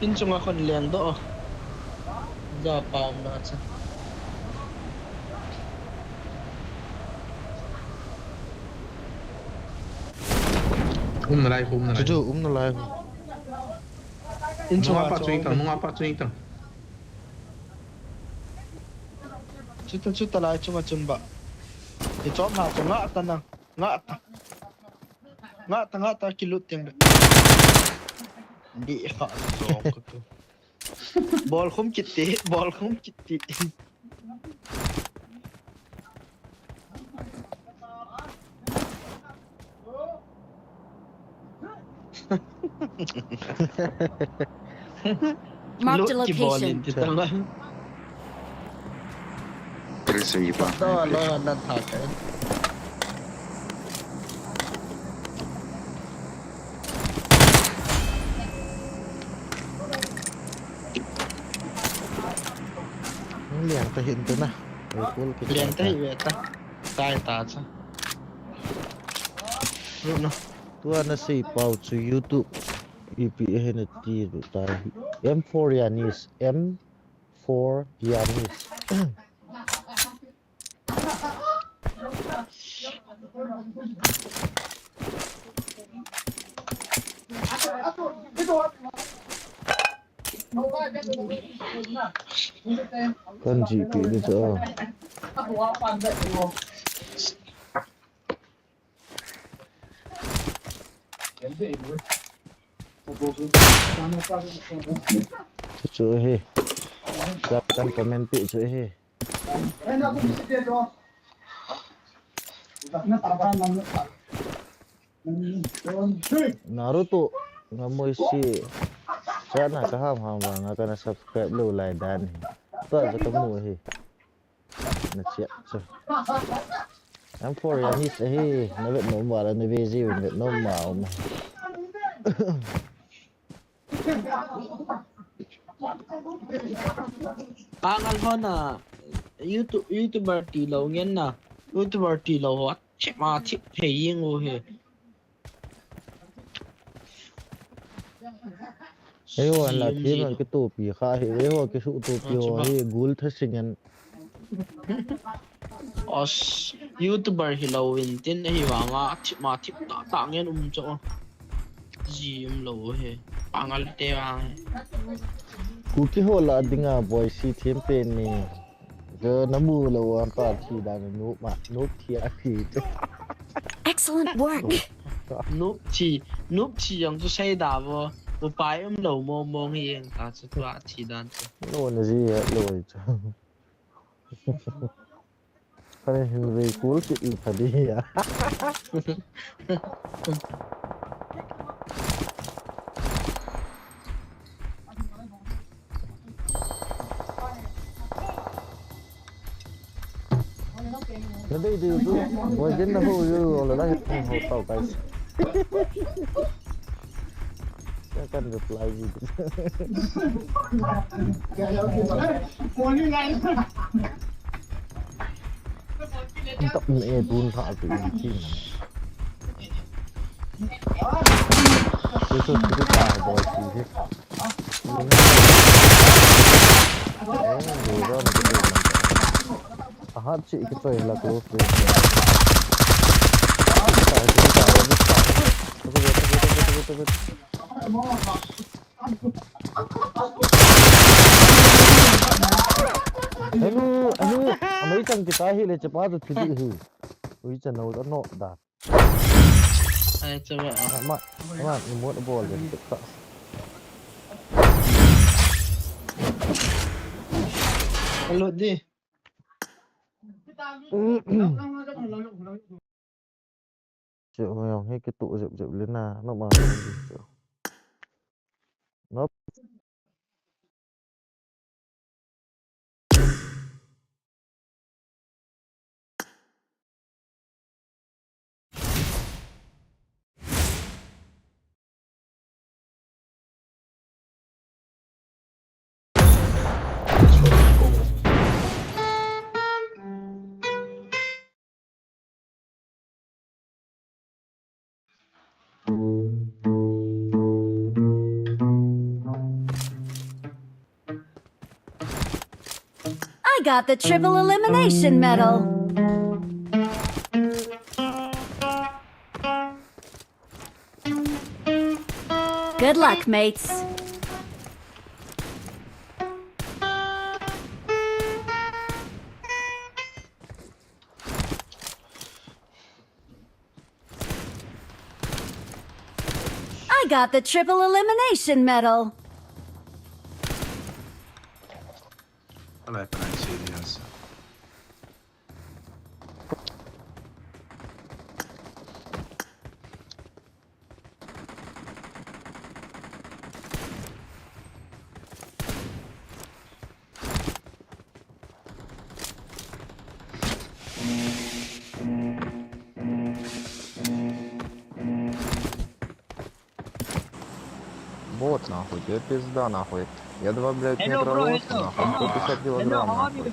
In chunga khon leng do. Ga pam na cha. Um na lai, um na lai. Chu, chu, um na lai. In chunga pa chu in tang, nunga pa chu in tang. Chuta, chuta lai chunga chun ba. I chom na chu nga ta na, nga ta. Nga ta, nga ta kilut teng be. Di kha. Bol khum kit ti, bol khum kit ti. Marked a location. Prison yi pa. To lo nan tha kai. Liang ta hin tu na. Liang ta hi ve ta. Tai ta cha. Ru na. Tua na sei pau chu YouTube ipi he na ti ru ta hi. M four Yanis, M four Yanis. Kan G P ni chu. Chu chu hi. Kan, kan comment pi chu hi. Naruto, nga moi si. Chana ka ham ham vanga kana subscribe lou lai dan hi. Tua chu ka mu hi. Na chia chu. M four ya ni se hi. Na vet nom va la na ve ji vet nom ma um. Pangal ho na YouTube, YouTuber tilou ngen na. YouTuber tilou ho. Chema thip thei jeng u hi. Eiho an la thim an kitopi kha hi, eiho kisuh topi ho hi, gul tha sing an. Os, YouTuber hilou in tin ahi vanga, thip ma thip tah tah ngen um chu. Ji umlou hi, pangal te vang hi. Kuki ho la dinga boy si thim pen ni. Ka namu lou a pa thi dan a nup ma, nup thi a thi. Excellent work. Nup thi, nup thi jong chu sei da vo. Upai umlou mong mong hi jeng ta chu tua thi dan chu. Lo na ji he lo chu. Kani hin vei kul kit in pha di a. Na dei dei chu, boy din na hu yu la la hu tau kai. Ka kan reply ji. Tap ni e dun tha tu in chin. Chu chu chu ta boy si hi. Ahat chi ki choi la close range. Hello, hello. Amai chang kita hi le chapa tu thi di hi. Ui cha no da no da. Ai, chapa. Ama, ama, ni mo bol de ta. Hello di. Chu ho jong hi kitu jep jep le na, no ma. No. I got the triple elimination medal. Good luck, mates. I got the triple elimination medal. I like the nice areas. Бот, нахуй, тебе пизда, нахуй. Я два, блядь, метра роста, нахуй, сто пятьдесят килограмм, нахуй.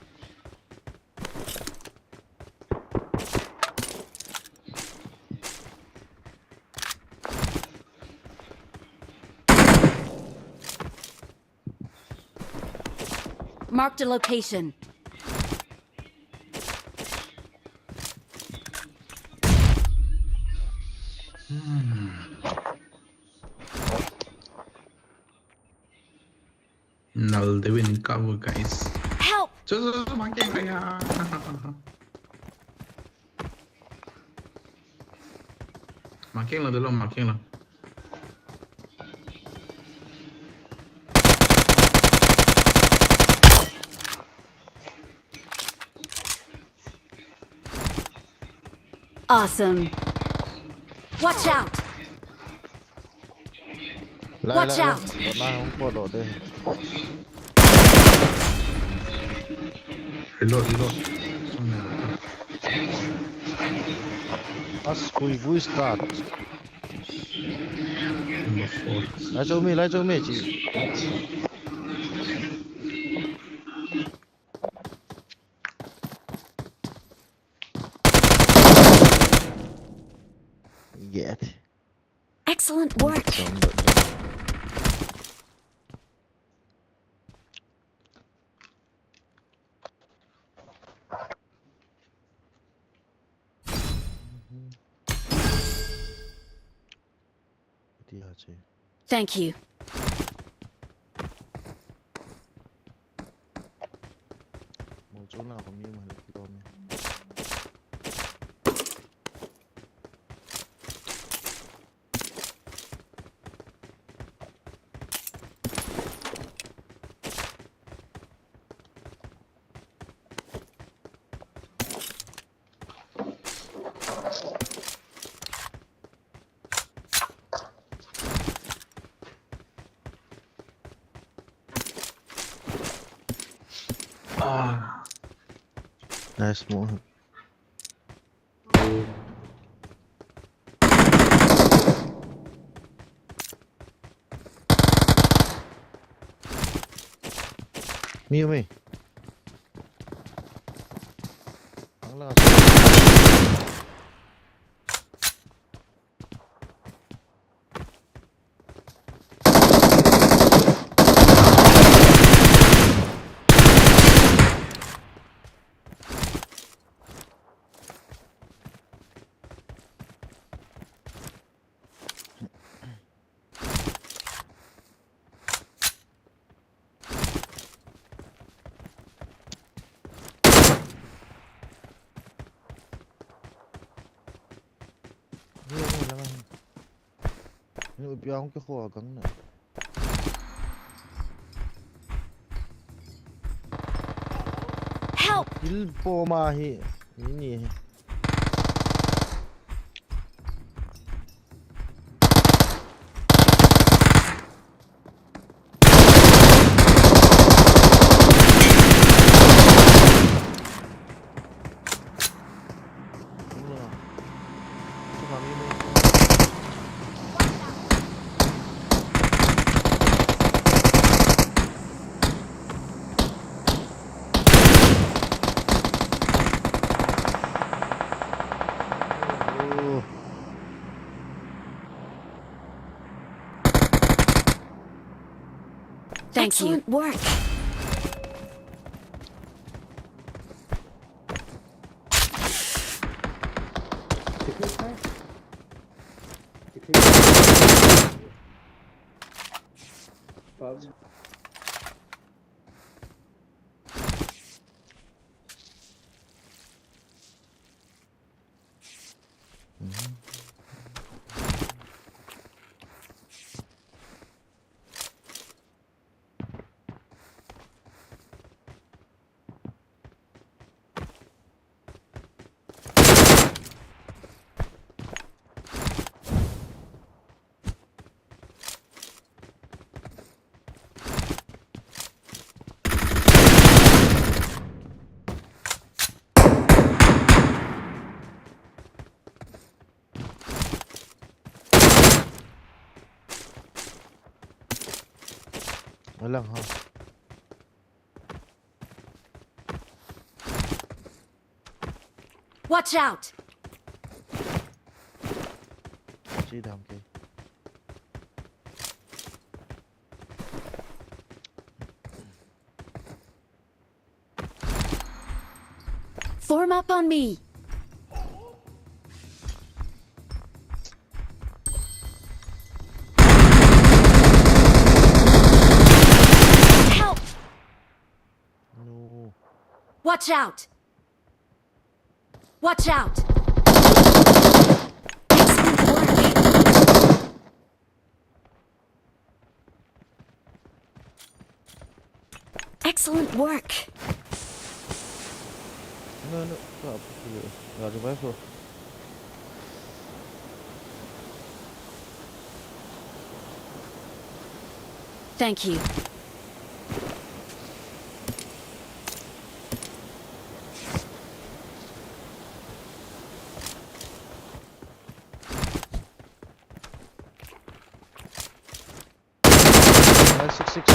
Marked a location. Hmm. Nal deuh in ka bu, guys. Help! Chu, chu, chu, marking, aya. Marking lang, dolo, marking lang. Awesome. Watch out! Watch out! Reload, reload. As kui vui start. Number four. Lai chau me, lai chau me chi. Get. Excellent work. Thank you. Ah. Nice move. Mi, mi. Ang lakas. Ni, ni, lang ahi. Ni, upi ang ke kho agang na. Help! Kill po ma hi. Ni, ni hi. Thank you. Excellent work. Alang ha. Watch out! Chi dam ke. Form up on me. Help! No. Watch out! Watch out! Excellent work. Excellent work. No, no, stop. Gari baik ko. Thank you. Nine six six.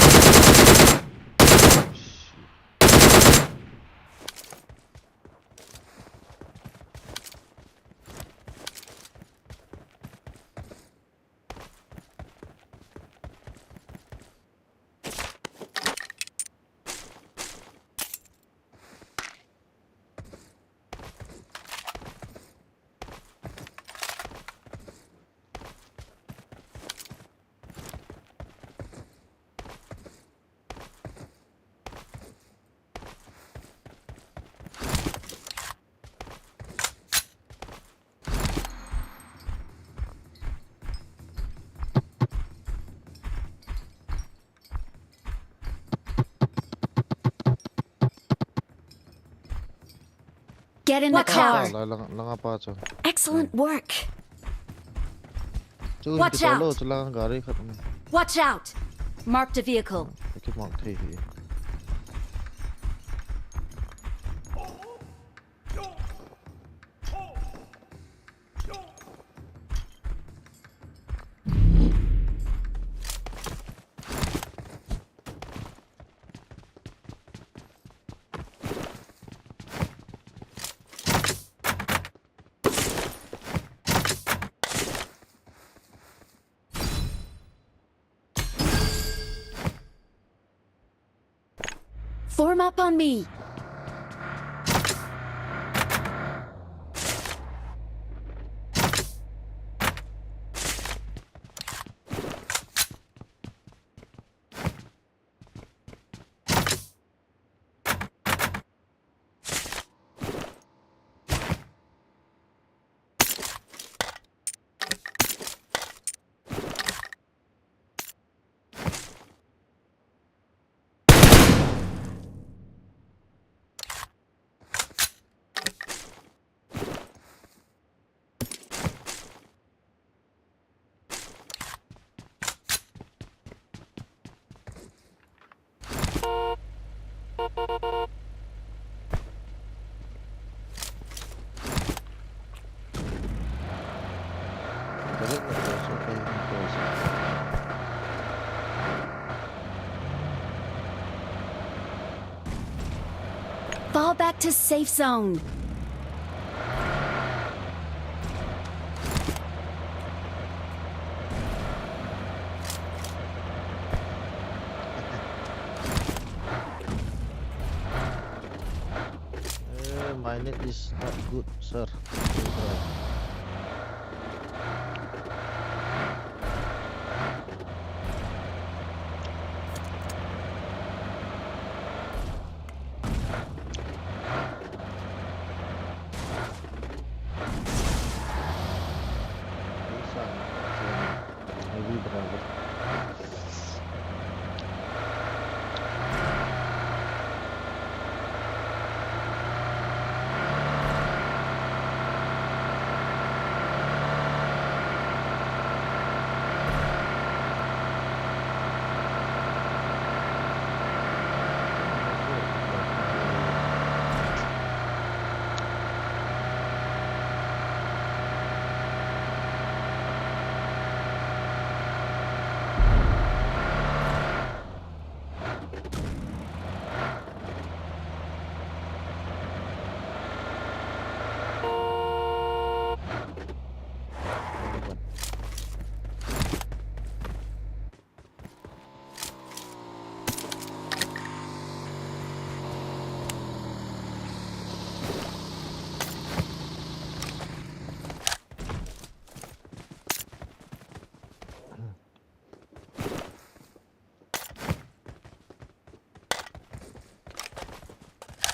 Get in the car. Watch out. Lang, lang apa chu. Excellent work. Watch out. Chu lang gari khat. Watch out. Marked a vehicle. Ki mark thei hi. Form up on me. Fall back to safe zone. Eh, my net is not good, sir.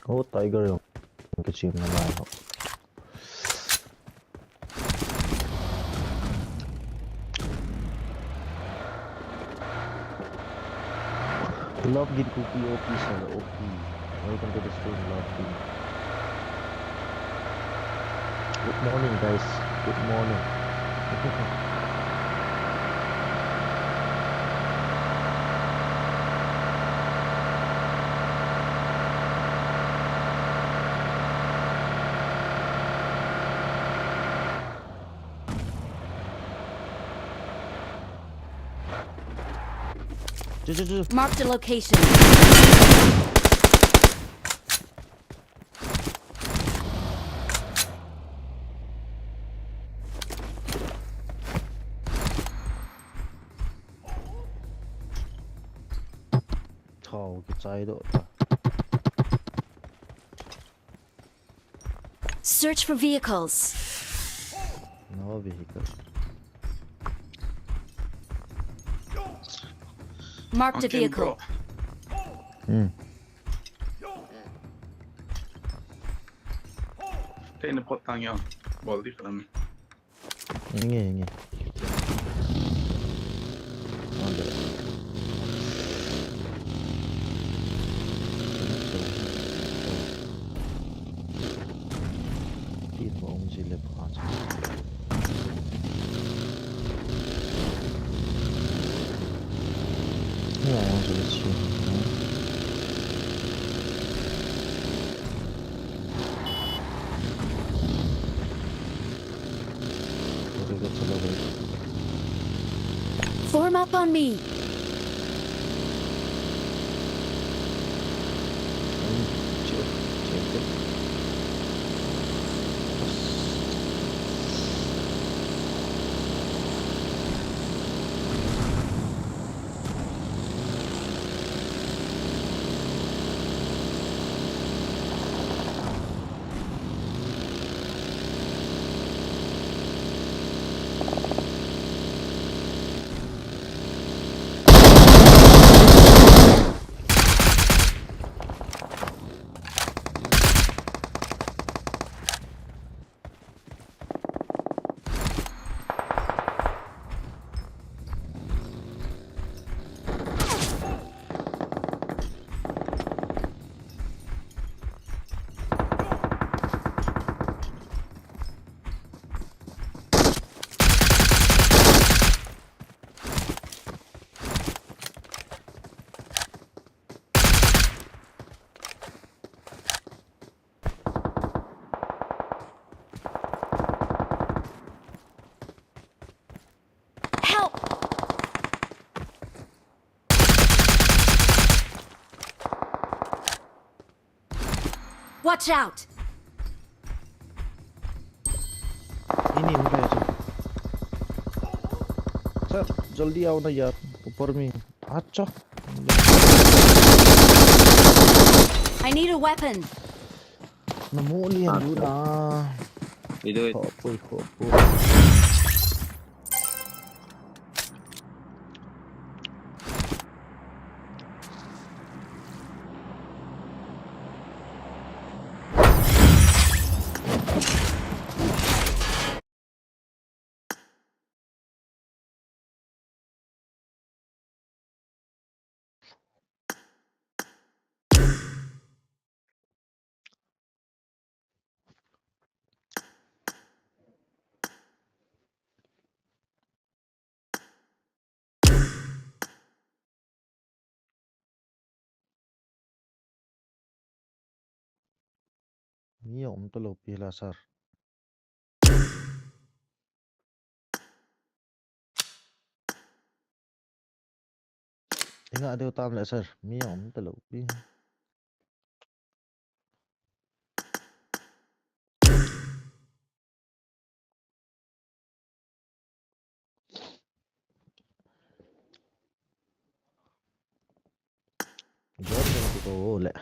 Oh, Tiger jong kichem nalai ho. Love Gin Kuki, O P sir, O P. Welcome to the stream, Love Gin. Good morning, guys. Good morning. Marked a location. Thao kichai doh ta. Search for vehicles. No vehicle. Marked a vehicle. Hmm. Tei na pot tang yau. Bol di kalam. Nge, nge. Ande. Ti bong ji le pa cha. Ya, ya, ji le chi. Form up on me. Watch out! Ini, ini, ini. Sir, jaldi aao na yaar, upar mein. Acha. I need a weapon. Na mo lian du na. Idu. Khopui, khopui. Mi a um talou pi la, sir. Inga deu tam le, sir. Mi a um talou pi. John Lennon ko le.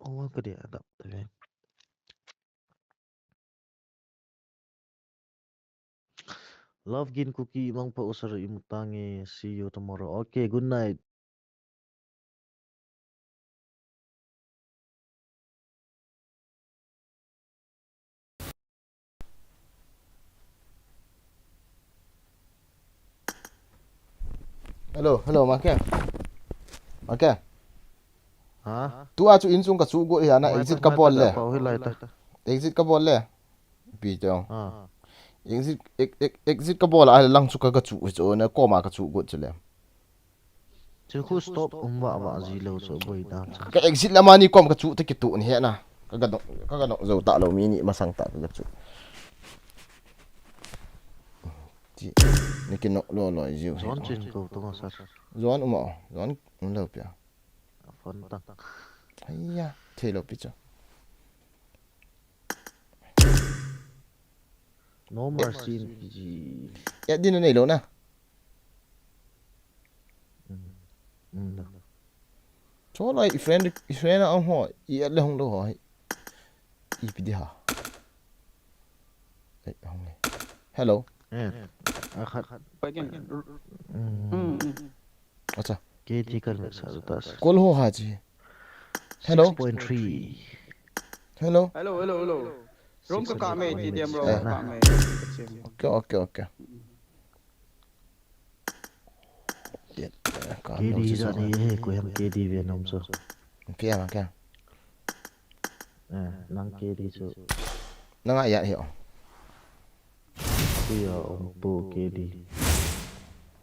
Oh, ka dia adap le. Love Gin Kuki, mangpha u sir, imu tange. See you tomorrow. Okay, good night. Hello, hello, Mangke. Mangke. Ha? Tua chu insung ka chu go ya na, exit ka bol le. Exit ka bol le. Pi tong. Ah. Exit, ex-, ex-, exit ka bol a lang chu ka, ka chu, chu na koma ka chu go chu le. Chu khu stop um va va ji lou chu boi dan chu. Ka exit lama ni kom ka chu te ki tu ni he na. Ka ga nok, ka ga nok zo ta lou mi ni masang ta ka ga chu. Ti, ni ki nok lo lo ji u he. Zon chin ko to ma sa. Zon um o, zon um lo pia. Phone ta. Haiya, thei lou pi chu. No mercy in P G. Ya din nei lou na. Hmm. Hmm. Cho lai, i friend, i friend a ho, i add le hung lou ho. I pi di ha. Ai, hung le. Hello. Eh. A khat. Again. Hmm. Hmm, hmm. Acha. K D kan le sa ta. Call ho ha ji. Hello? Six point three. Hello? Hello, hello, hello. Room ka ka me, T D M room ka me. Okay, okay, okay. K D jat ni he, koi ham K D ve nom so. Kya, kya? Eh, nang K D so. Nang a ya hi o. Koi a um po K D.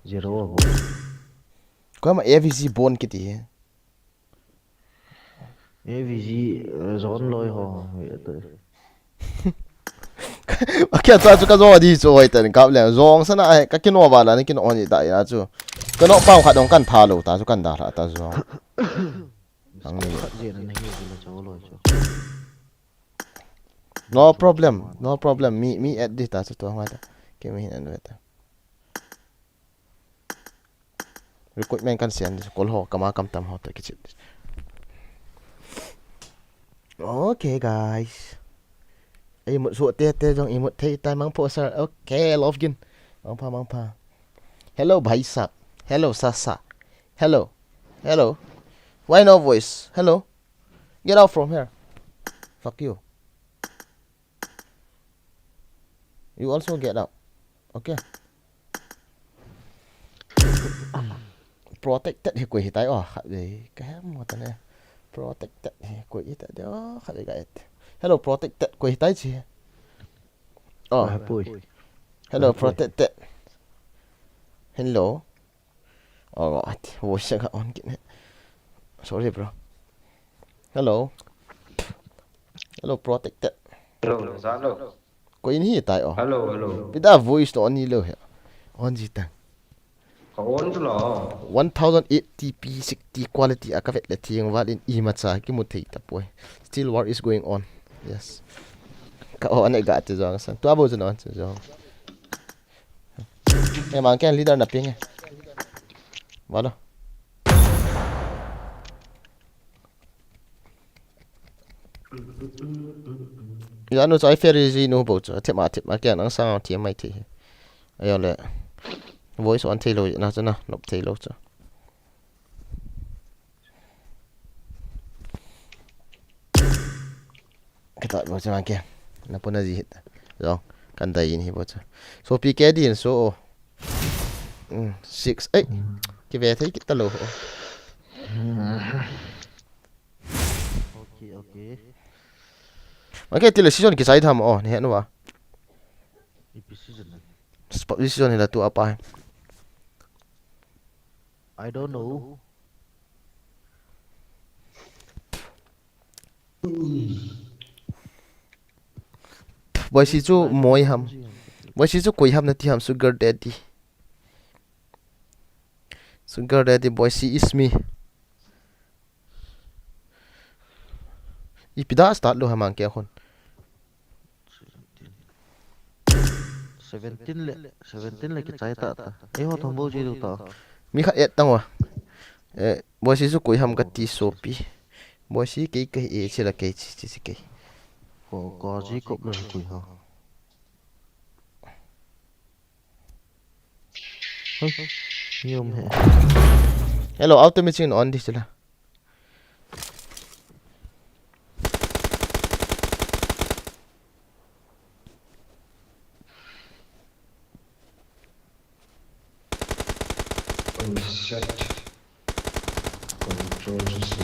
Zero ho. Koi ma A V G bon kiti he. A V G, eh, zon loi ho, eh, to. Akia ta chu ka zon di chu hoi tan kap le. Zon sana ai, ka kino ba la ni kino ni ta ya chu. Ka no pau khat dong kan tha lo ta chu kan da la ta zon. Ang ni. Khat je na ni hi la chu loi chu. No problem, no problem. Mi, mi add di ta chu to ngai ta. Ke mi hin an ve ta. Recruitment kan sian, kol ho, kama kam tam ho, to kichit. Okay, guys. Imut su te te jong imut thei tai mang po sir. Okay, love gin. Mang pha, mang pha. Hello, bhai sahab. Hello, sasa. Hello. Hello. Why no voice? Hello. Get out from here. Fuck you. You also get out. Okay. Protected hi koi hitai o, khat ve. Ka hem mo ta ne. Protected hi koi hitai de o, khat ve guys. Hello, protected koi hitai chi. Oh. Hello, protected. Hello. Oh, what? Voice ka on kit ne. Sorry, bro. Hello. Hello, protected. Hello, hello. Koi ni hitai o. Hello, hello. Pida voice to on ni lo he. On ji ta. Ka on chu la. One thousand eighty p sixty quality a ka vet le thing val in imacha kimu thei tapoi. Still war is going on. Yes. Ka on e ga te jong san. Tua bo jong on jong. E mang ken leader na ping e. Valo. Janu chai ferry ji nu bo chu. Thema thema ken ang sang thema mai thei. Ayo le. Voice on thei lo na chu na, nop thei lo chu. Ka ta bo chu mang ke. Na puna ji hit. Jong, kan dai in hi bo chu. So P K din so. Mm, six, eight. Ki ve thei kit ta lo. Okay, okay. Mang ke tile season ki sai tham o, ni he no wa. Ipi season na. Spot season ni la tu apa. I don't know. Boy si chu moi ham. Boy si chu koi ham na ti ham, sugar daddy. Sugar daddy, boy si is me. Ipi da start lo ha mang ke khun. Seventeen le, seventeen le kichai ta ta. Ei ho thombo ji du ta. Mi khat et tang wa. Eh, boy si su koi ham ka ti sopi. Boy si kei kei e chi la kei chi chi chi kei. Ko, ko ji kop le koi ha. Hoi, mi um he. Hello, auto machine on di sila. Set. Control C.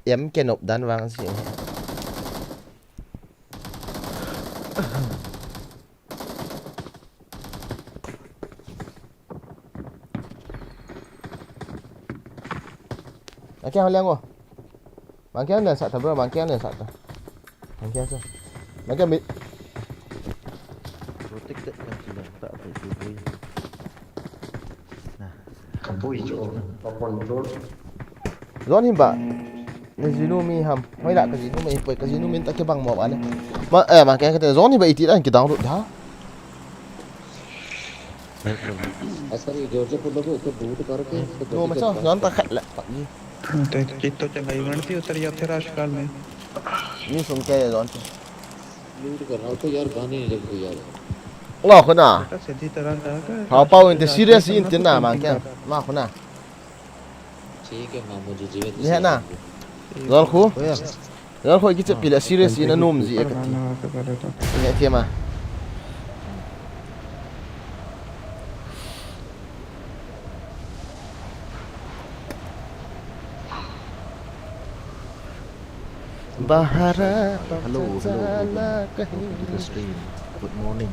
Em ke nop dan vang si. Mang ke holiang o. Mang ke holiang sat ta bro, mang ke holiang sat ta. Mang ke sa. Mang ke mi. Protected kan sila ta ta tu bui. Nah. Ka bui jo. Ka control. Zon him ba. Ka jinu mi ham. Hoi la ka jinu mi poi ka jinu min ta ke bang mo ba ne. Ma, eh, mang ke ka te zon him ba iti dan ki download da. Asari Georgia pulo ko to boot karke. No, ma cha, zon ta khat la. Te kito cha ngai man ti utar ya thera shkal ne. Ni sum ke zon. Loot kar raha to yaar, gaane nahi lagte yaar. Lo khuna. Beta seedhi tarah ka. Ha pau in te serious in tin na mang ke. Ma khuna. ठीक है मामू जी, जीवित Ni he na. Zon khu. Zon khu ki che pila serious in a nom ji e ka ti. Ni he ma. Bahar. Hello, hello, hello. Welcome to the stream. Good morning.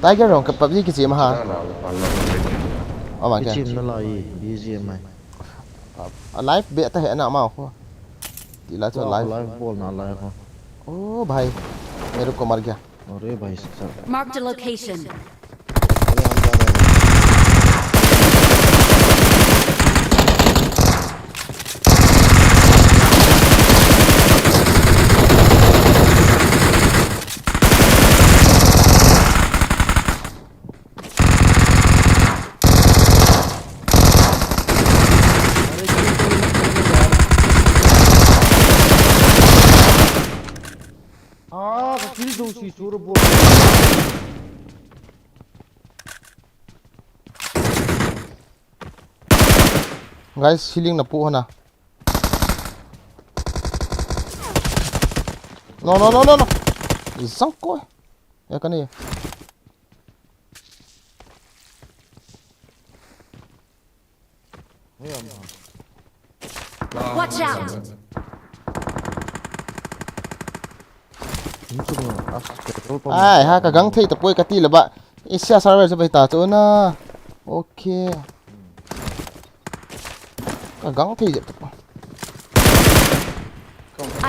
Tiger rong ka PUBG ki chim ha. Ama kya? Ki chim na lai, B G M I. A live be ta he na ma ko. Tila cho live. Live bol na lai ko. Oh bhai. Mere ko mar gaya. अरे भाई साहब। Marked a location. Ah, ka kill dou si sur bol. Guys, healing na pu hana. No, no, no, no, no. Zang ko. Ya ka ni. Watch out! Ai, ha, ka gang thei tapoi ka ti le ba. Asia server se bai ta chu na. Okay. Ka gang thei je tapoi. I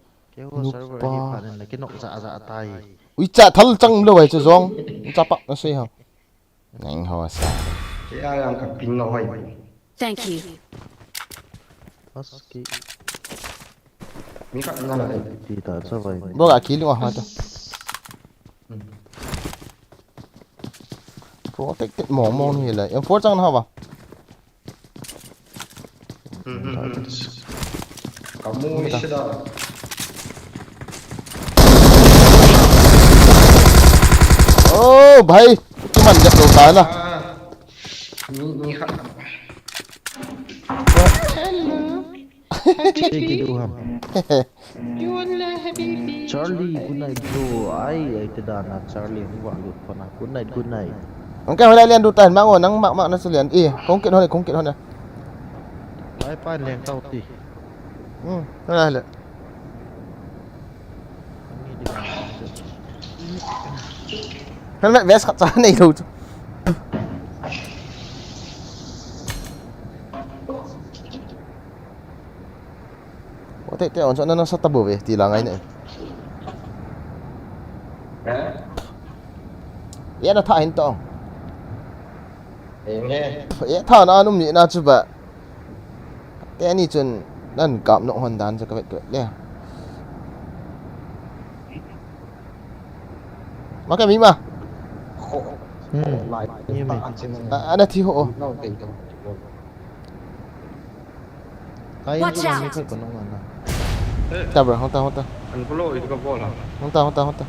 Keiho server hi phanin la kinok ja ja tai. Ui cha thal chang lou ai chu jong. Cha pak na sei ha. Nang ho sa. Kei a yang ka ping lou hoi. Thank you. Paski. Mi khat na la. Ti ta cha vai. Bo ga ki lu ha ta. Protected mong mong ni la. Em four chang na ha ba. Kamu isi da. Oh, bhai. Kiman jep lou ta na. Ah, ni, ni khat. Hello. Habibi. Charlie, good night, bro. Ai, ai, te dana, Charlie, hung vah lut kona. Good night, good night. Hung kei hoilai lian du tan, mang o, nang mak mak na chu lian. I, kong kit hon, kong kit hon. Ai, pa leng tau ti. Hmm, hoilai le. Helmet vest khat cha nei lou chu. Ote te on chu na na sa ta bo ve ti la ngai ne. Eh? Ya na tha hin to. Eng he. Ya tha na num ni na chu ba. Te ni chun nan kap no hon dan chu ka vet ka vet le. Ma ka mi ma. Ho. Hmm. Lai. Ni mi. Ta an chen. A, ana thi ho. No te to. Watch out! Tabra, hota, hota. An pulo itu ka bola. Hota, hota, hota.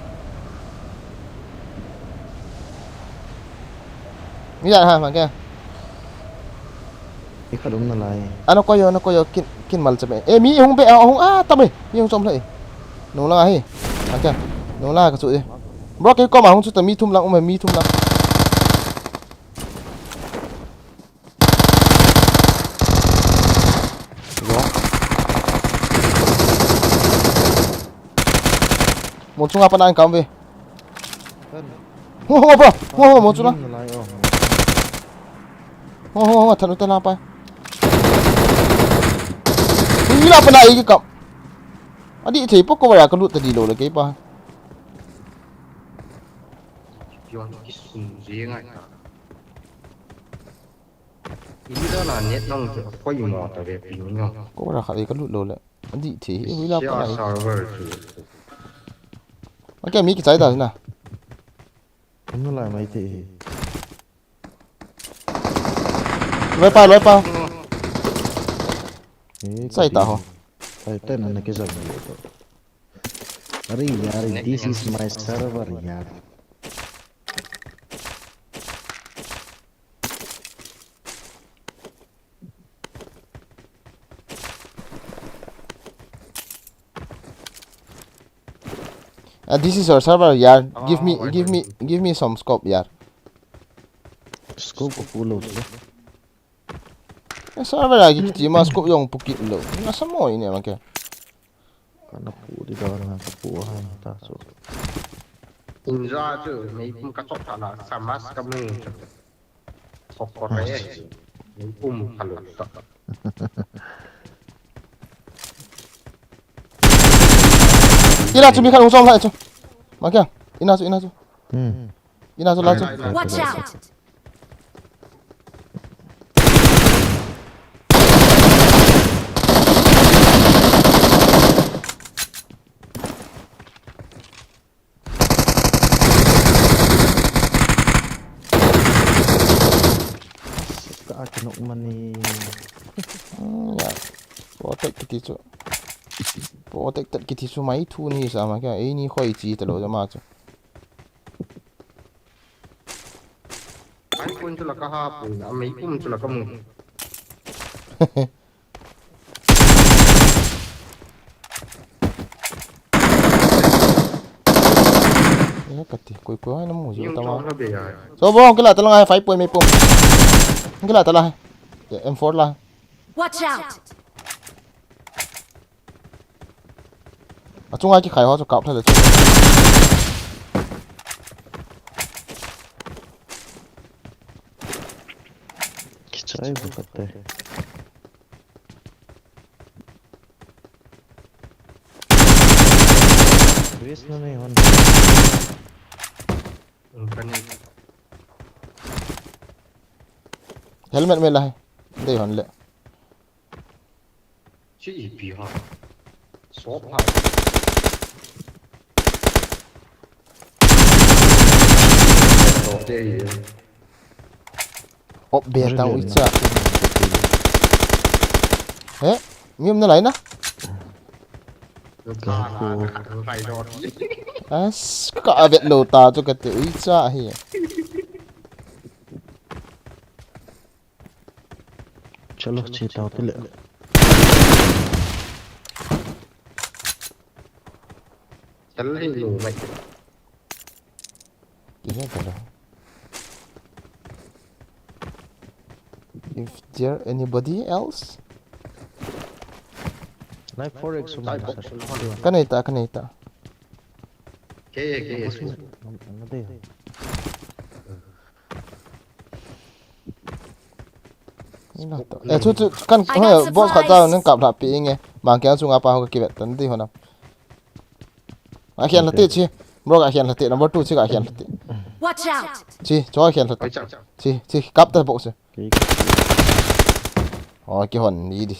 Ni ya ha, ma kya? Ikha dum na lai. Ano koyo, ano koyo, kin, kin mal chame. Eh, mi hung be, hung, ah, tabe. Mi hung chom lai. Nung lang ahi. Ma kya? Nung lang ka chu e. Bro, kei koma hung chu ta mi thum lang, um, mi thum lang. Mo chunga pana ang kam ve. Ho, ho, bro. Ho, ho, mo chunga. Ho, ho, ho, thanu ta na pa. Ni la pana ai ki kam. Adi thei po ko ya ka lut ta di lo le kei pa. Yon ki sum je ngai ta. Ini da na net nong chu koi mo ta ve pin nong. Ko ra kha ve ka lut lo le. Adi thi hi hui la pa nai. Server chu. Okay, mi ki chai ta na. Kamu lai mai thi hi. Loi pa, loi pa. Chai ta ho. Chai ta na na ki jam lo to. Are yaar, this is my server yaar. Uh, this is your server, yaar. Give me, give me, give me some scope, yaar. Scope ko pulo sila. Eh, server lagi kiti ma scope jong pukit lo. Nasa mo ini ma kya? Kana pu di da na ka pu ha ta so. Inja chu mei kum ka chok ta la samas ka mu. Thok ko re. Mei kum ka lo ta. Ina chu mi khat hung som lai chu. Ma kya? Ina chu, ina chu. Hmm. Ina chu la chu. Watch out! Ka kinok mani. Hmm, ya. Protect kiti chu. Protect kiti chu mai thu ni sa ma kya. Ei ni khoi chi ta lo ja ma chu. Ai, kun chu la ka ha pu na, mei kum chu la ka mu. Kati, koi koi na mu ji ta ma. So bro, kila ta la ngai five point me pum. Kila ta la. M four la. Watch out! Achunga kikhai ho chu kap thei le chu. Kichai bu kate. Base na nei hon. Helmet me la hai. Dei hon le. Chi ipi ha. Sop ha. Sop te ye. Op be tang ui cha. He? Mi um na lai na? As, ka avet lo ta chu kati ui cha hi. Chalo, che tao te le. Chal hi lo mai. Kile talo. If there anybody else? Nai four X um. Ka nei ta, ka nei ta. Ke, ke, ke. Ina ta. Eh, chu, chu, kan, I got eh, boss khat supplies. Cha nang kap lha pi inge. Mang kiang chunga pa ho ka kivet tan di ho na. A khian lha ti chi. Bro ka khian lha ti. Number two chi ka khian lha ti. Watch out! Chi, cho khian lha ti. Oi, chang. Chi, chi, kap ta box. Ki, ki. Oh, ki hon, ni di.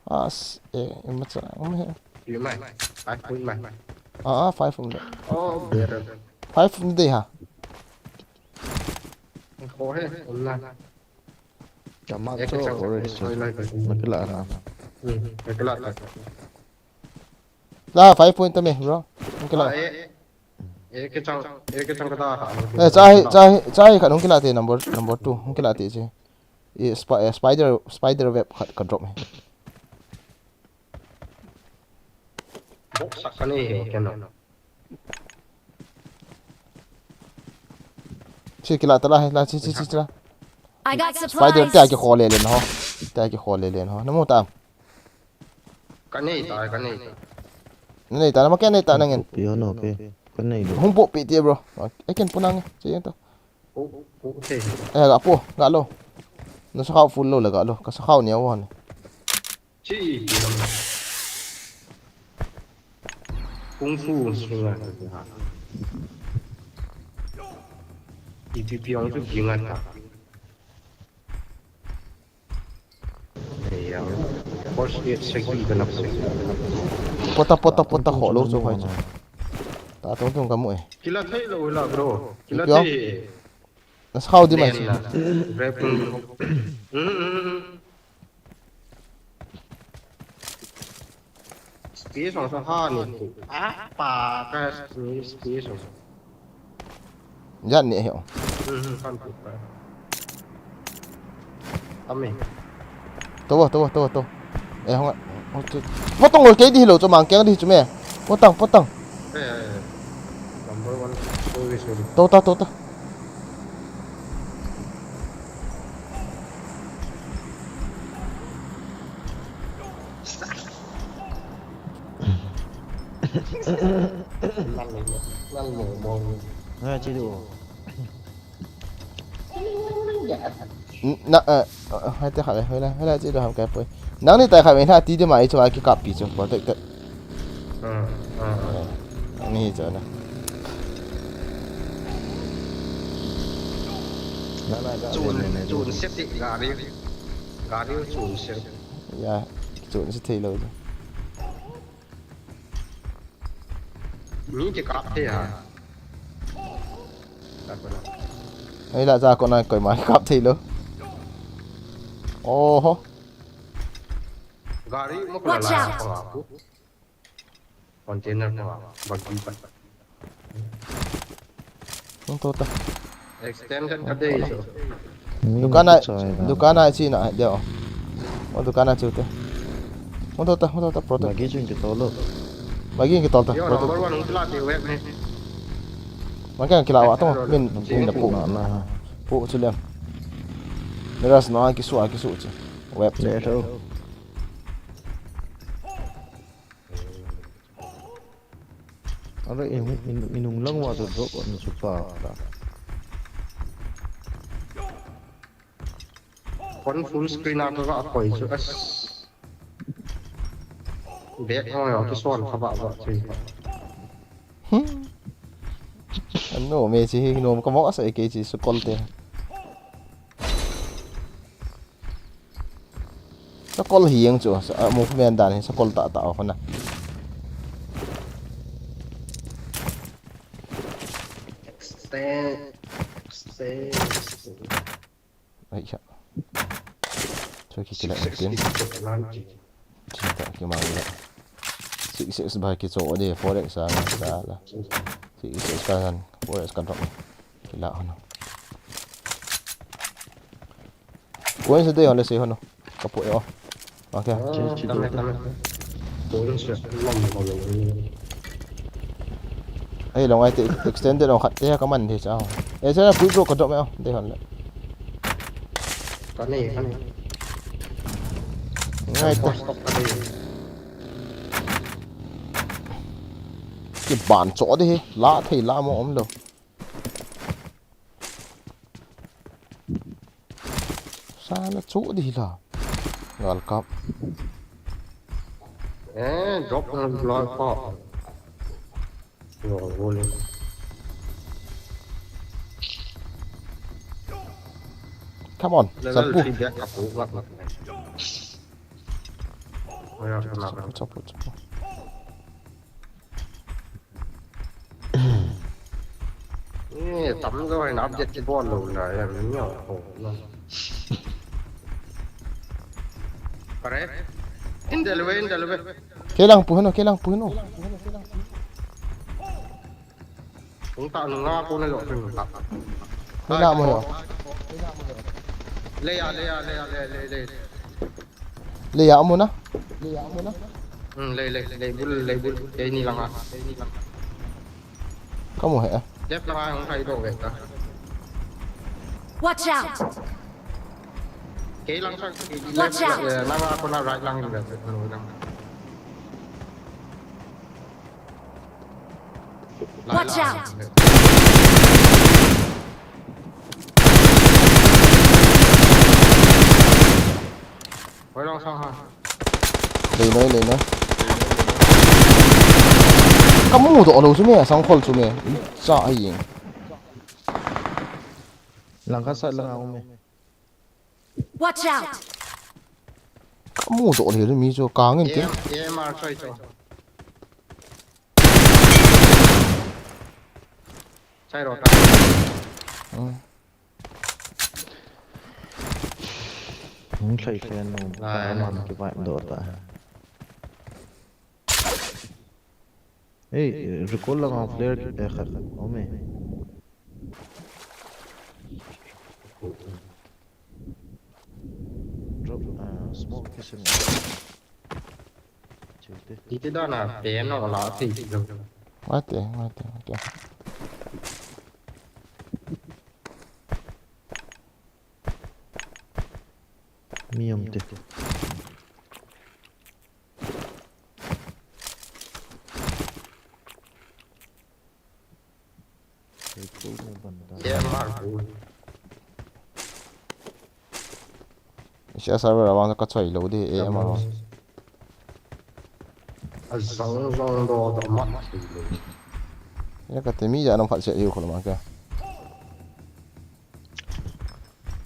As, eh, eh, macha, um, he. Pi mai. Five point mai. Ah, ah, five um de. Oh, better. Five um de ha. Ko he, um na. Kama. Eh, cho, ka chang, already, eh, so. Oi, lai, oi. Nakila na. Hmm, nakila ta. La, five point tame, bro. Nakila. Ah, eh, eh. Eh, ke chang, eh, ke chang ka da ha. Eh, chai, chai, chai, ka nung kila te number, number two, nung kila te chi. I spi-, eh, spider, spider web khat ka drop he. Box sak ka nei he, keno. Chi kila ta la he, la chi, chi, chi, chi la. I got supplies. Spider te a ki khole le na ho. Te a ki khole le na ho. Na mu ta. Ka nei ta, ka nei ta. Na nei ta, na ma ka nei ta na ngen. Pi ho no ke. Ka nei lo. Hung po pi ti bro. Ai ken po na nge. Chi ta. Pu, pu, okay. Eh, ga pu, ga lo. Na sakhao full lo le ga lo. Ka sakhao ni a wan. Chi, kung fu, sunga. Ipi pi ang tu pingat ka. Eya. First aid sagi ka na. Pota, pota, pota, ho lo so hoi. Ta tong tong ka mu e. Kila thei lo la, bro. Kila thei. Nas khau di mai. Grappling hook. Hmm, hmm, hmm. Space ang sa ha ni. Ah, pa ka space ang. Jan ni he. Hmm, hmm, kan tu ka. Ami. To, to, to, to. Eh, hong, hong chu. Potong ol kei di lo chu mang keng di chu me. Potang, potang. Eh, eh, eh. Number one. Sorry, sorry. To ta, to ta. Nang mo, nang mo, mo. Nga chi du. Na, eh, eh, hai te kha le, hai le, hai le chi du ham kai poi. Nang ni tai kha me na ti de mai chu ai ki kap pi chu protected. Ah, ah, ah. Ni hi chu na. Na, na, ga, chun, ne, ne, ne. Chun set ti gari. Gari chun set. Ya, chun set thei lo chu. Mi kikap thei ha. Ei la ja ko na koima kikap thei lo. Oho. Gari mo ko la. Watch out. Container ko. Bagi pa. Hung to ta. Extension ka dei so. Dukan a, dukan a chi na dei o. O dukan a chu te. Hung to ta, hung to ta, protect. Bagi chu ki to lo. Bagi ki to ta, yo, protect. Number one hung kila te web ne. Mangke kila wa tong, min, min da pu. Na, na. Pu chu lem. Miras na kisu a kisu chu. Web chu. Le tho. Are in, in, inung lang wa chu drop on chu pa. Phone full screen a ka koi chu, as. Back ho yo, kison kha ba ba chu. Hmm. Ano, me chi hi nom ka mo asa ke chi sakol te. Sakol hi ang chu, sa, ah, movement dan hi sakol ta ta ho na. Extend, extend. Ai ya. Chu ki kila tin. Chin ta ki ma la. Six six ba ki cho de, four X a na sa la. Six six ka san, four X ka drop. Kila ho na. Ko se de ho le se ho no. Ka pu e o. Okay. Ah, tame, tame. Ai, long ai te extended long khat te ka man de cha. E cha pui bro ka drop me o. De hon le. Ka nei, ka nei. Ngai ta. Stop ka nei. Ki ban cho de he. La thei la mo om lo. Sala chu di la. Gal kap. Eh, drop na lo ko. Lo, lo le. Come on, level three back up, up, up. Oi, up, up, up. Chapu, chapu, chapu. Eh, tam jo hai na update ki bol lo na ya, mi ya ko na. Pare. In the way, in the way. Kelang pu heno, kelang pu heno. Tung ta nunga ko na lo tung ta. Ni na mo yo. Le ya, le ya, le ya, le, le, le. Lei a mu na? Hmm, lei, lei, lei bul, lei bul. Kei ni langa. Ka mu he. Left langa hung khai do ve ta. Watch out! Kei lang sang, kei left, eh, langa ko na right lang in ve. Watch out! Hoi lang sang ha. Lei noi, lei noi. Ka mu doh lou chu me, sang khol chu me. Cha a ing. Lang ka sa lang a um me. Watch out! Ka mu doh lou mi chu ka ngin tin. A M R choi chu. Chai ro ta. Hmm. Hung thlai thlai nu, lai ka man ki vibe doh ta. Hey, recall langa flare ki te khat, ome. Drop, ah, smoke ki sin. Chute. Iti da na, pe no la, pe ti lo. Ngai te, ngai te, ngai te. Mi um te. Ye mar bu. Sia server a vang ka choi lou di, A M R. A zang zang do do ma. Ya ka te mi ya nam phat se yu khol ma ka.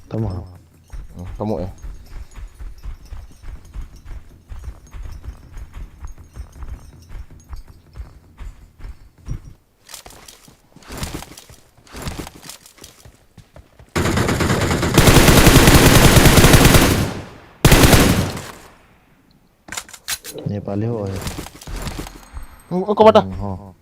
Tama. Hmm, ka mu e. Nepali ho hai. Hmm, ko bata. Hmm, ho.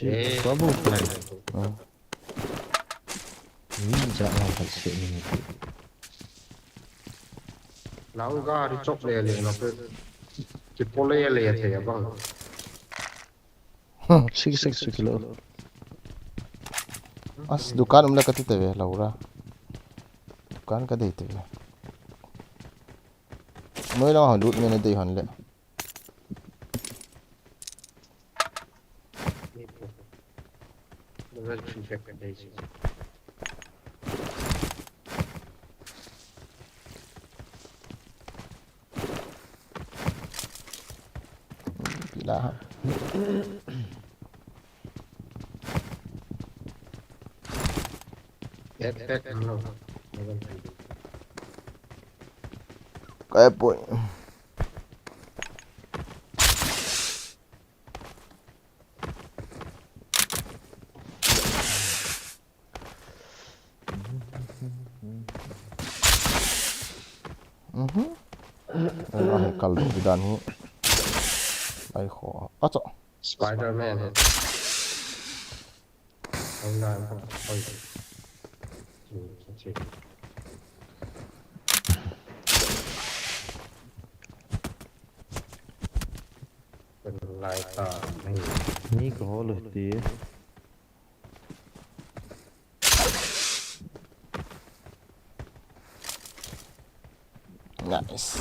Eh, trouble flag. Oh. Ni ja na khat se ni. Nang gari chok le le na pe. Ki pole le the bang. Six six kilo. As dukan um le kati te ve laura. Dukan ka dei te ve. Noi la ha lut me na dei han le. Pila ha. Backpack ano. Kaya po. Mhm. Ala he kal dan hi. Ai kho. Acha. Spider-Man he. Online ko. Oi. Lai ta. Ni ko hol ti. Nice.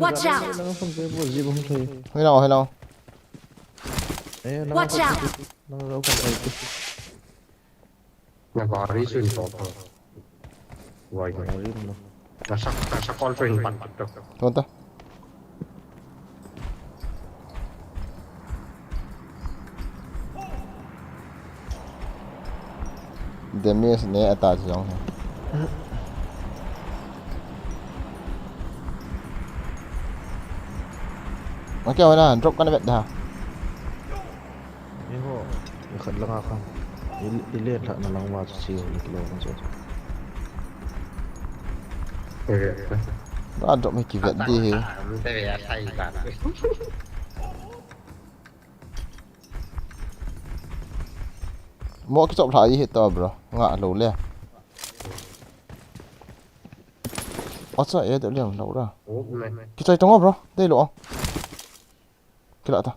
Watch out! Hello, hello. Watch out! Na gari sun to. Wai. Gari no. Na sak, na sak kol sun pat to. Tonta. Damage ne ata jong. Makia wana drop kana vet da. Ni ho, ni khat langa kha. I, i len thah na lang ma chu chi ho ni kilo kan chu. Ba drop me ki vet di he. Mo ki chop lha i he to bro. Nga lo le. Acha e de lem lo ra. Ki chai tong bro. Dei lo. Kila ta.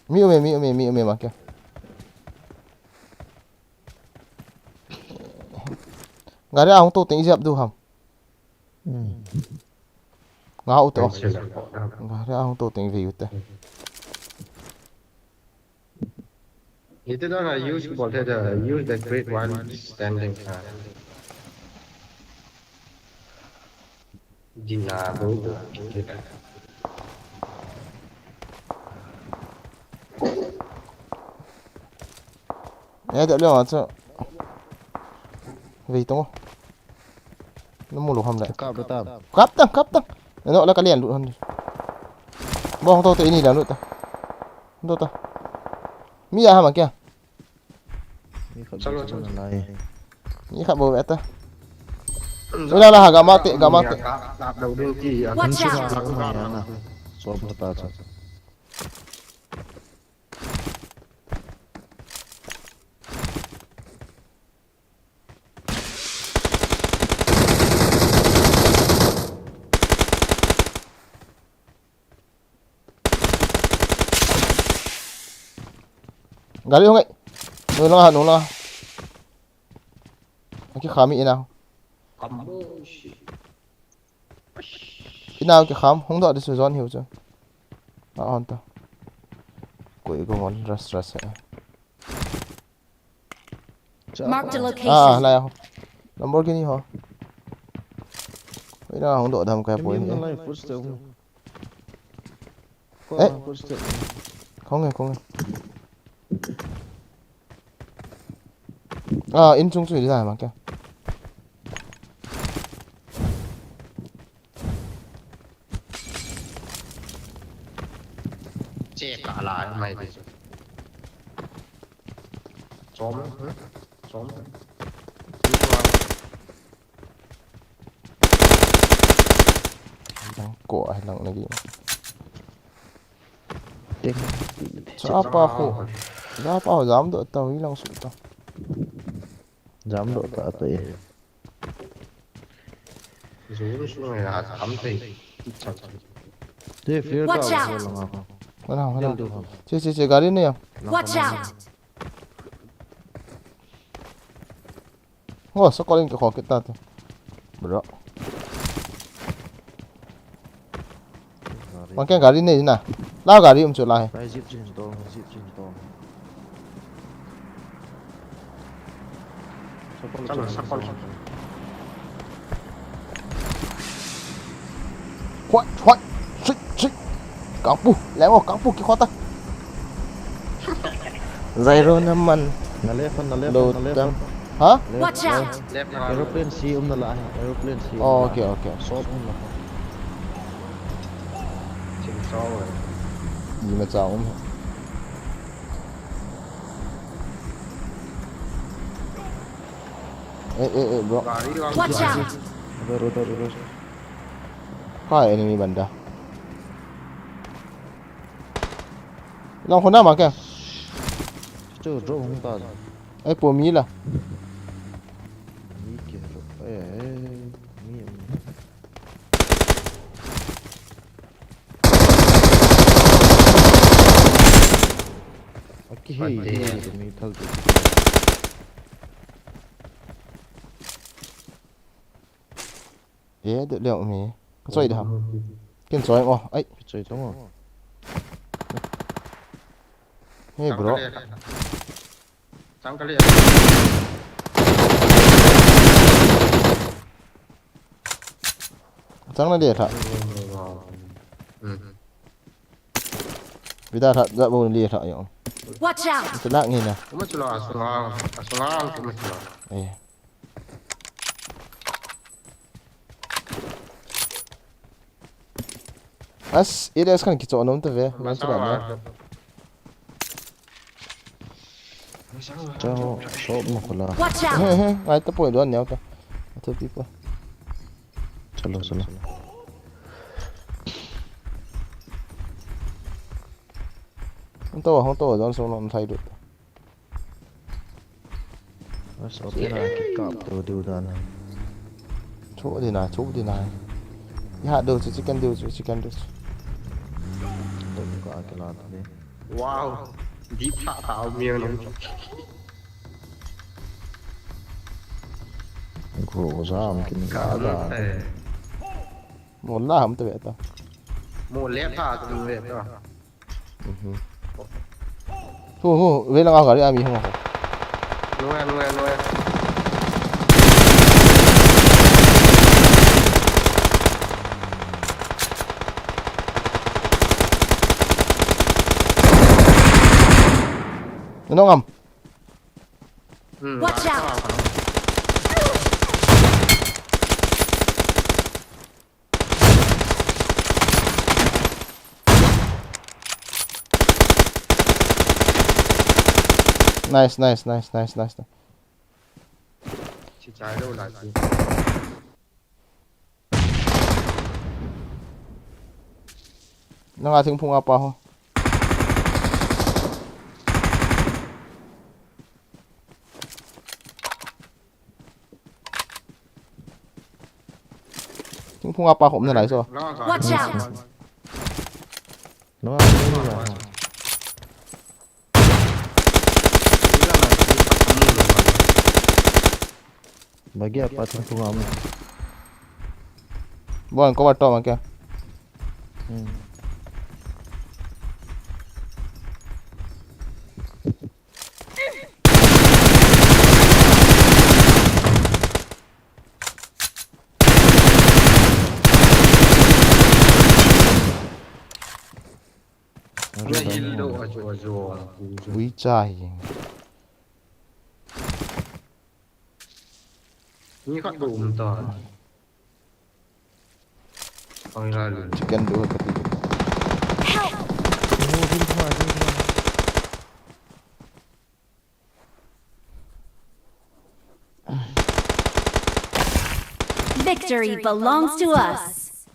Mi ume, mi ume, mi ume ma kya. Gari ahung to teng ijap du ham. Hmm. Nga u to. Gari ahung to teng ve u te. Ite da na use bolte da use the grade one standing. Dina do. Eh, da leo acha. Ve to. Namu lo ham le. Kap ta. Kap ta, kap ta. No la kalian lu han. Bong to te ini la lu ta. Do ta. Mi ya ha ma kya? Ni khat bo ve ta. Ula la ha ga mate, ga mate. Watch out! So bo ta cha. Gari hung ai. Nung langa, nung langa. Aki khami ina. Ina ki kham, hung doh di su zon hiu chu. A on ta. Koi go mon ras ras e. Marked a location. Ah, lai a. Lamborghini ho. Ina hung doh dam kai poi. Lai footstep. Eh. Footstep. Khong e, khong e. Ah, in chung chu hi lai ma kya. Che ka la mai de. Chom, chom. Ko ai lang lagi. Ting. Cha pa ko. Ja pa ho jam doh ta, hi lang su ta. Jam doh ta ta e. Zone sunga jam te. Te flare. Watch out! Lang ko. Wala, wala. Del du ha. Che, che, che, gari ne ya. Watch out! Oh, sa calling ke khokit ta tu. Bro. Mang keng gari ne na. La gari um chu la he. Lai jeep chin to, jeep chin to. Sakol, sakol. Huai, huai. Sik, sik. Kangpu, leng o, kangpu ki khota. Zairo naman. Na left, na left, lo na left. Ha? Left, watch out. Left. Aeroplane si um na la, aeroplane si. Oh, okay, okay. Shop um na. Ching chao. Ni ma chao um. Eh, eh, eh, bro. Watch out! Udah, udah, udah. Kah enemy banda. Lang khuna ma kya? Chu drop hung ta. Ai, po mi la. Mi ke ro. Eh, eh, mi, mi. Aki hi, hi, mi thal tu. Eh, de leo mi. Ka choi da. Ken choi mo. Ai. Choi to mo. Hey, bro. Chang ka le. Chang na le tha. Hmm. Vida tha, da bo le tha yo. Watch out! Ito na ngi na. Kuma chula, asunga, asunga, kuma chula. Eh. As, area kan kicho nom ta ve. Masang ma. Chao, shop ma khula. Watch out! He, he, ngai ta poi don neo ta. Atu pi po. Chalo, chalo. Hung to, hung to, don so nom thai du. Bas, okay na, kikap to diu dan. Chu di na, chu di na. Ya, do chu, chicken do chu, chicken do chu. To ka kila to ni. Wow. Di tha tha mi nong. Ko jam kin ka da. Mo la ham te ve ta. Mo le tha tu ve ta. Mhm. Hu, hu, ve langa gari ami hung. Nunga, nunga, nunga. Nunga ngam. Hmm, watch out. Nice, nice, nice, nice, nice. Si chai lo la si. Nanga thingphung a pa ho. Thingphung a pa khom na lai so. Watch out! Bagi apa thingphung a mo? Bon, cover to ma kya? Hmm. Ui cha hi. Ni khat bou um ta. Ang la le. Chicken do ka ti. Help! Victory belongs to us.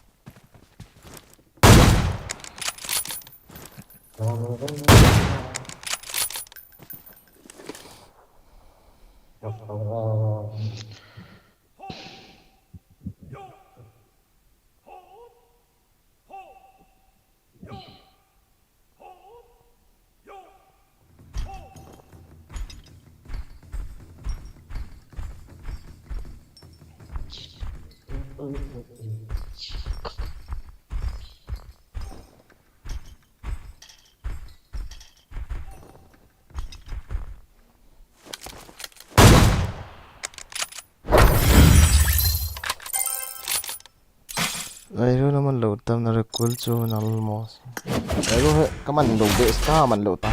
Ai, ru na man lo tam na recall chu na almost. Ai, ru he, ka man lo be, ka man lo ta.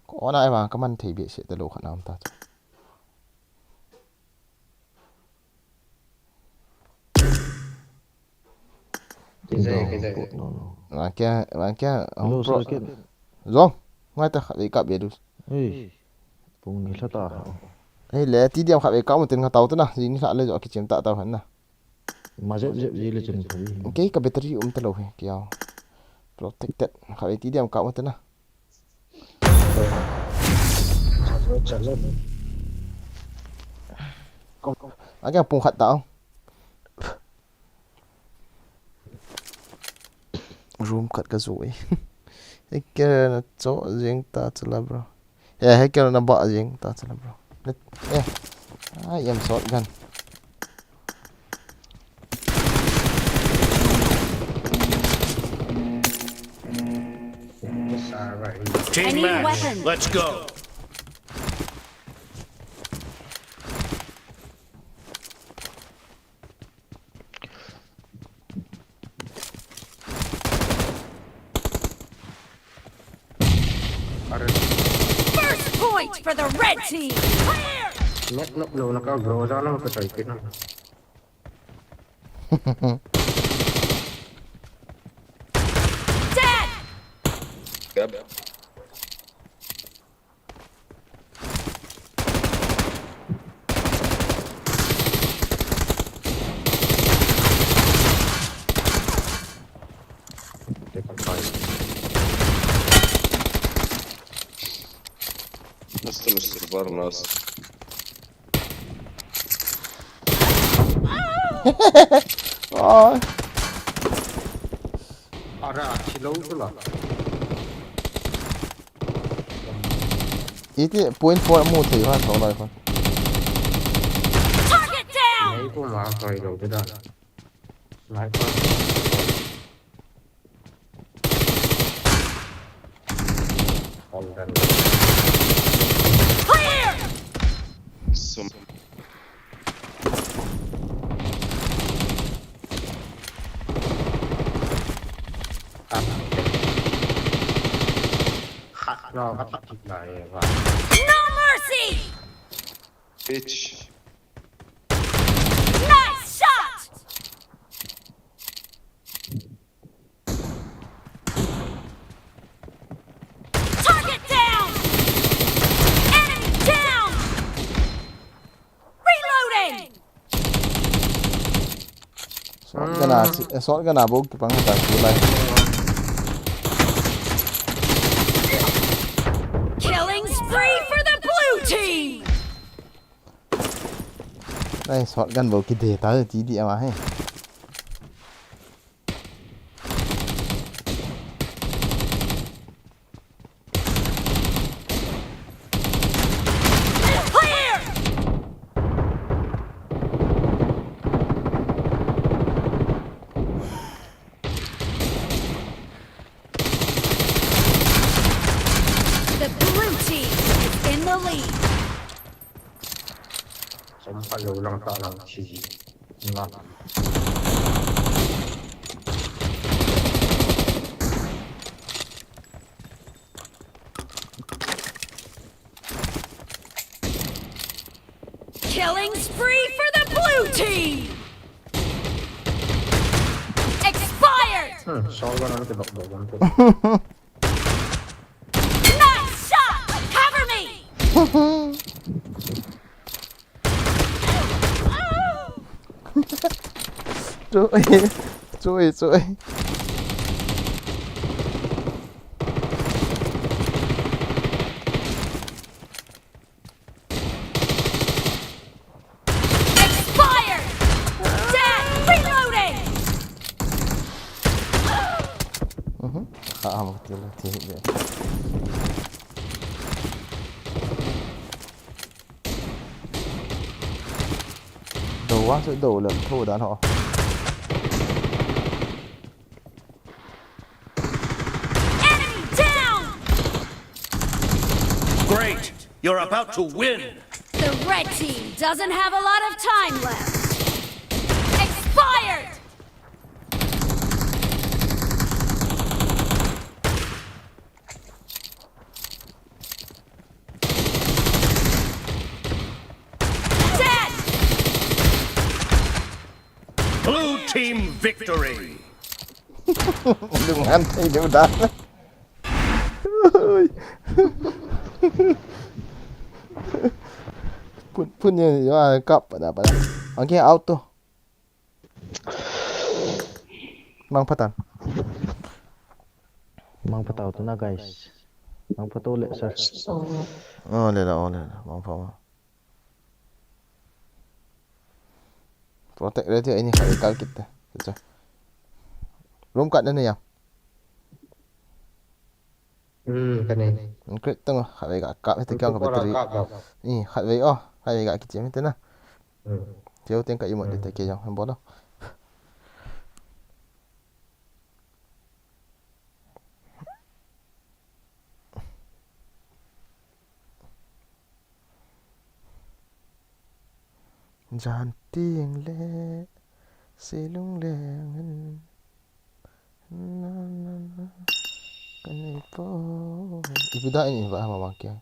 Ko ona ai ba, ka man thei be se ta lo khat na um ta chu. Kijai, kijai. Wa kya, wa kya, hung no, pro. Sir, kit. Zong, ngai ta khat ve kap ve du. Ei, pung ni lha ta kha. Ei, le, T D M khat ve kap mo ten nga tau ta na, ji ni lha le jo kichem ta tau han na. Ma zep zep ji le chen pha ji. Kei ka battery um ta lo he, kiao. Protected, khat ve T D M kap mo ten na. Chalo, chalo. A kya pung khat ta. Room khat ka zui. Hacker na cho jing ta chala, bro. Ya, hacker na ba jing ta chala, bro. Net, ya. Ai, em shotgun. Team match. Let's go. Are. First point for the red team. Clear! Nok, nok, lo, naka, bro, jana, ka tai kit na. Dead! Yep. Nasıl mısır var nasıl? Ai. Ara, chilo tu la. Iti point four mu thei ha, tho lai kon. Target down! Nei ko ma kai lo te da. Sniper. All done. Clear! Sum. Khat lo, khat lo, khat lo, khat lo. No mercy! Bitch. Nice shot! Target down! Enemy down! Reloading! Shotgun a, chi-, eh, shotgun a bou kipang ta chu lai. Killing spree for the blue team! Ai, shotgun bou kide ta, T D M a he. Clear! The blue team is in the lead. Som pha lo lang ta lang chi. Nga. Killing spree for the blue team! Expired! Hmm, shotgun ang tibak-bakan ko. Nice shot! Cover me! Chuh e, chuh e, chuh e. Do vang chu do lem tho dan ho. Enemy down! Great! You're about to win! The red team doesn't have a lot of time left. Expired! Dead! Blue team victory! Đừng ăn thì đều đã. Pun pun ya ya kap pada pada. Okay, auto. Mang patan. Mang patau tu na guys. Mang patau le sir. Oh le la, oh le la. Mang pa ma. Protect ready ini kali kal kita. Kita. Room kat na ya. Hmm, kani. Crit tang khat vei ga kap hiti kang ka battery. Ni khat vei oh, khat vei ga kichim hiti na. Hmm. Teo teng ka imut dite ke jong, hem bolo. Jan ting le silung le ngan. Na na na. Kanei po. Ipi da ini ba ma ma kya.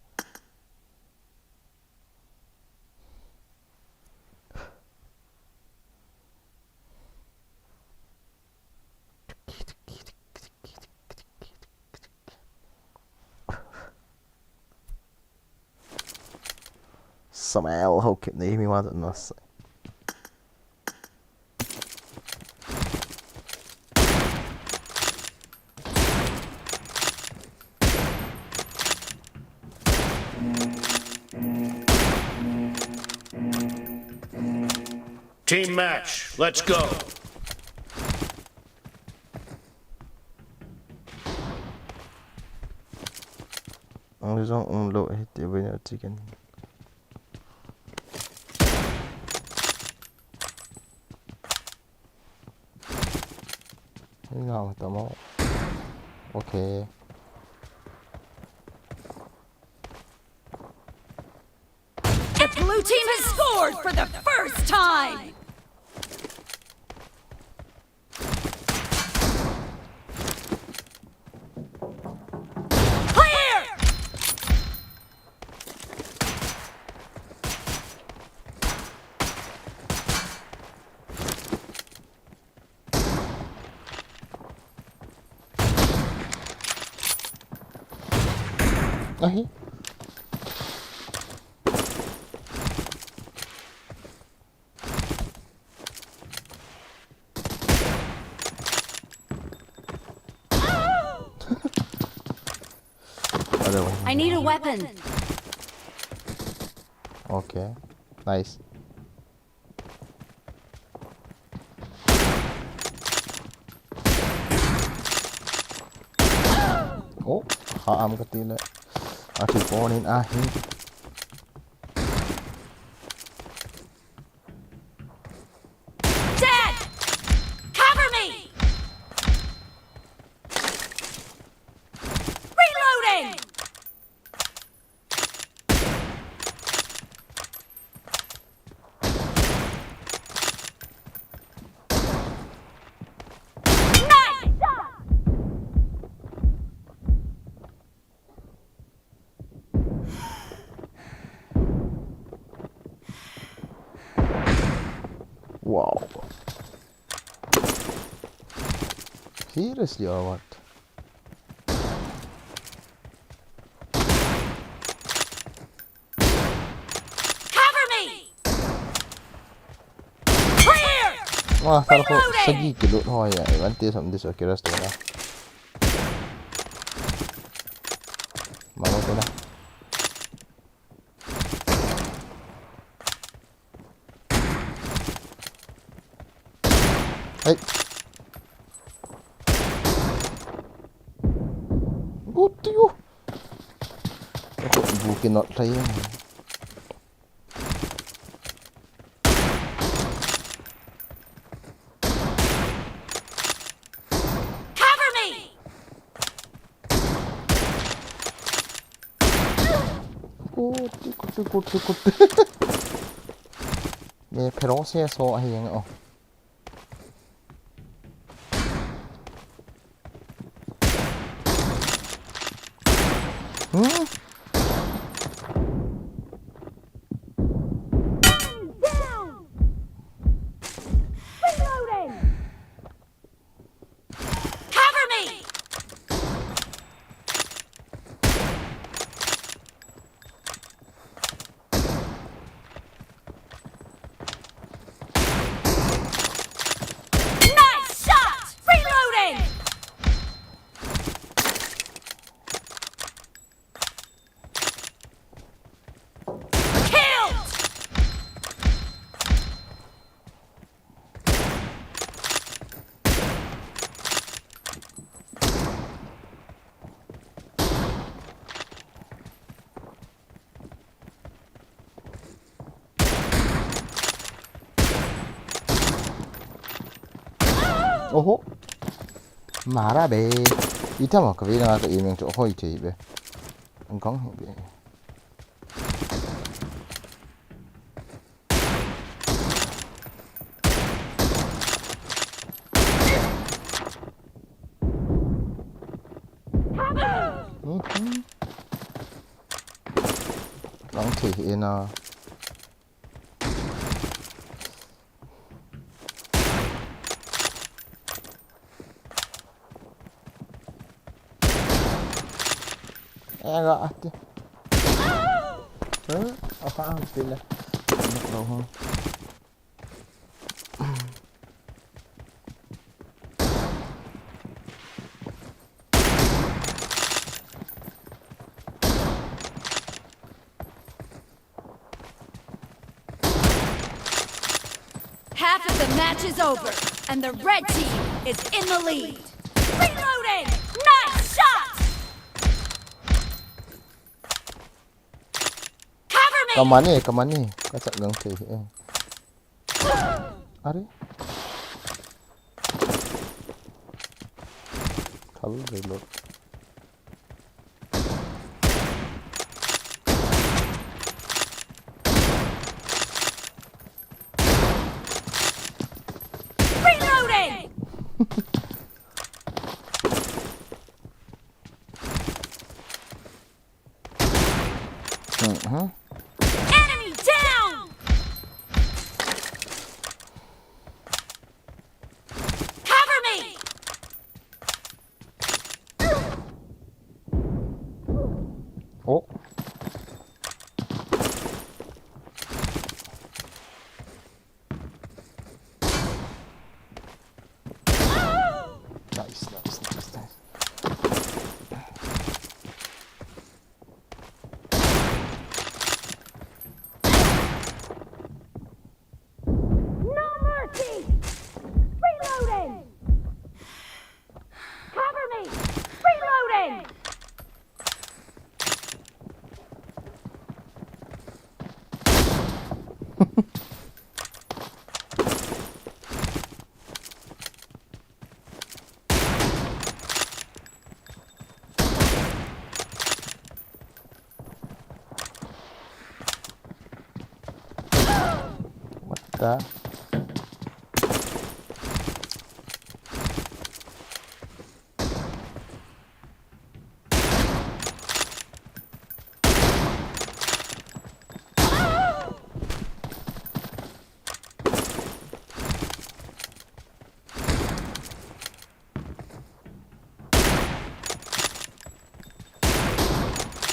Smile, okay, nei mi ma na. Team match, let's go. Ang zong um lo eh, ti bai na chicken. Hei ngau ta mo. Okay. The blue team has scored for the first time. Clear! Ahi. I need a weapon. Okay. Nice. Oh, ha am kati le. Ati ponin ahi. Dead! Cover me! Reloading! Wow. Seriously or what? Cover me! Clear! Wah, sal ko sagi kilo ho ya. Iban ti sam dis okay rest na. Mama ko na. Hey. Buki not lhai. Cover me! Kutti, kutti, kutti, kutti. Ye phero se so ahi yang o. Hmm? Down! Reloading! Cover me! Nice shot! Reloading! Killed! Oho. Mara be. Itama ka vena ka imeng chu hoi thei be. Ang kang hi be. Mhm. Lang thei hi na. Ega ati. Eh, aha, pila. Nak lo ho. Half of the match is over, and the red team is in the lead. Reloading! Nice shot! Cover me! Kamani, kamani. Kasak gang thei, eh. Are? Thal reload. Reloading! Mhm. Enemy down! Cover me! Oh. Nice, nice, nice, nice. No mercy! Reloading! Cover me! Reloading! What the?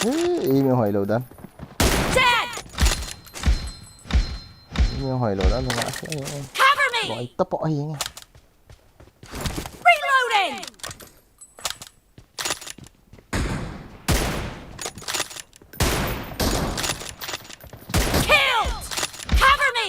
Ih, imi hoi lou dan. Dead! Imi hoi lou dan, nga se. Cover me! Boi, tapo ahi nge. Reloading! Killed! Cover me!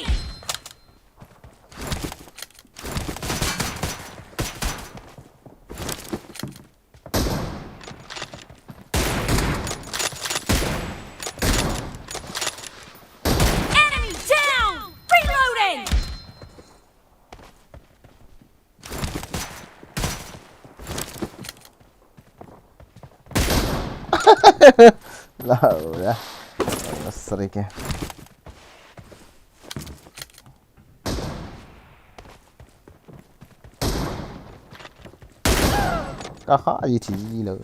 Lau ya. Sari ke. Ka kha ji thi lo.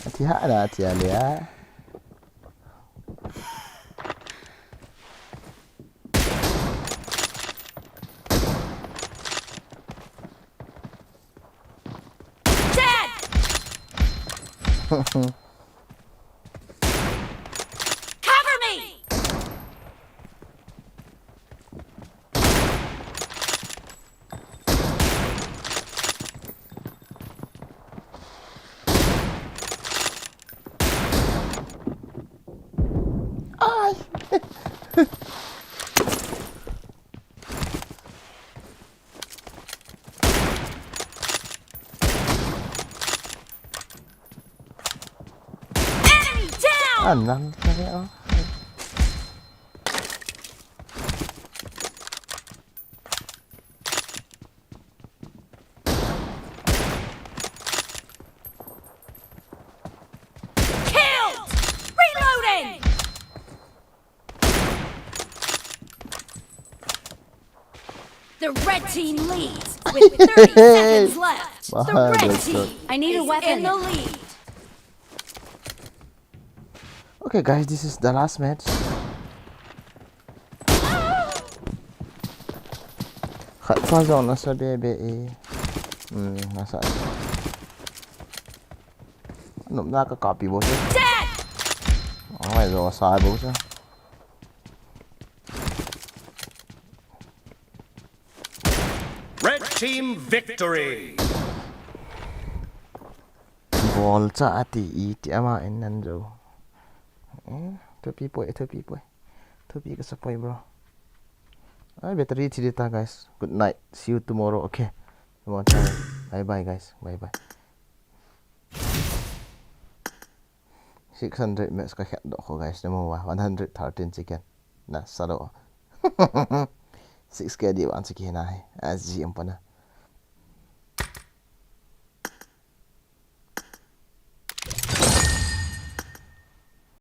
Athi ha na athi a le a. Dead! Cover me! Ai. Enemy down! Anang kaya, oh. Killed! Reloading! The red team leads with thirty seconds left. The red team I need a weapon. In the lead. Okay, guys, this is the last match. Khat pa jong nasa be be e. Hmm, nasa. Nopna ka copy bo se. Dead! Oi, jo sa bo se. Red team victory. Bol cha ati iti ama in nan jo. Eh, thupi poi, thupi poi. Thupi kasa poi, bro. Ai, battery thi ding ta, guys. Good night. See you tomorrow, okay? Tomorrow time. Bye bye, guys. Bye bye. Six hundred match ka khet doh kho, guys. Namu a one hundred thirteen chicken. Nasa doh. Six K di vang chi kihina hi. Aji um pana.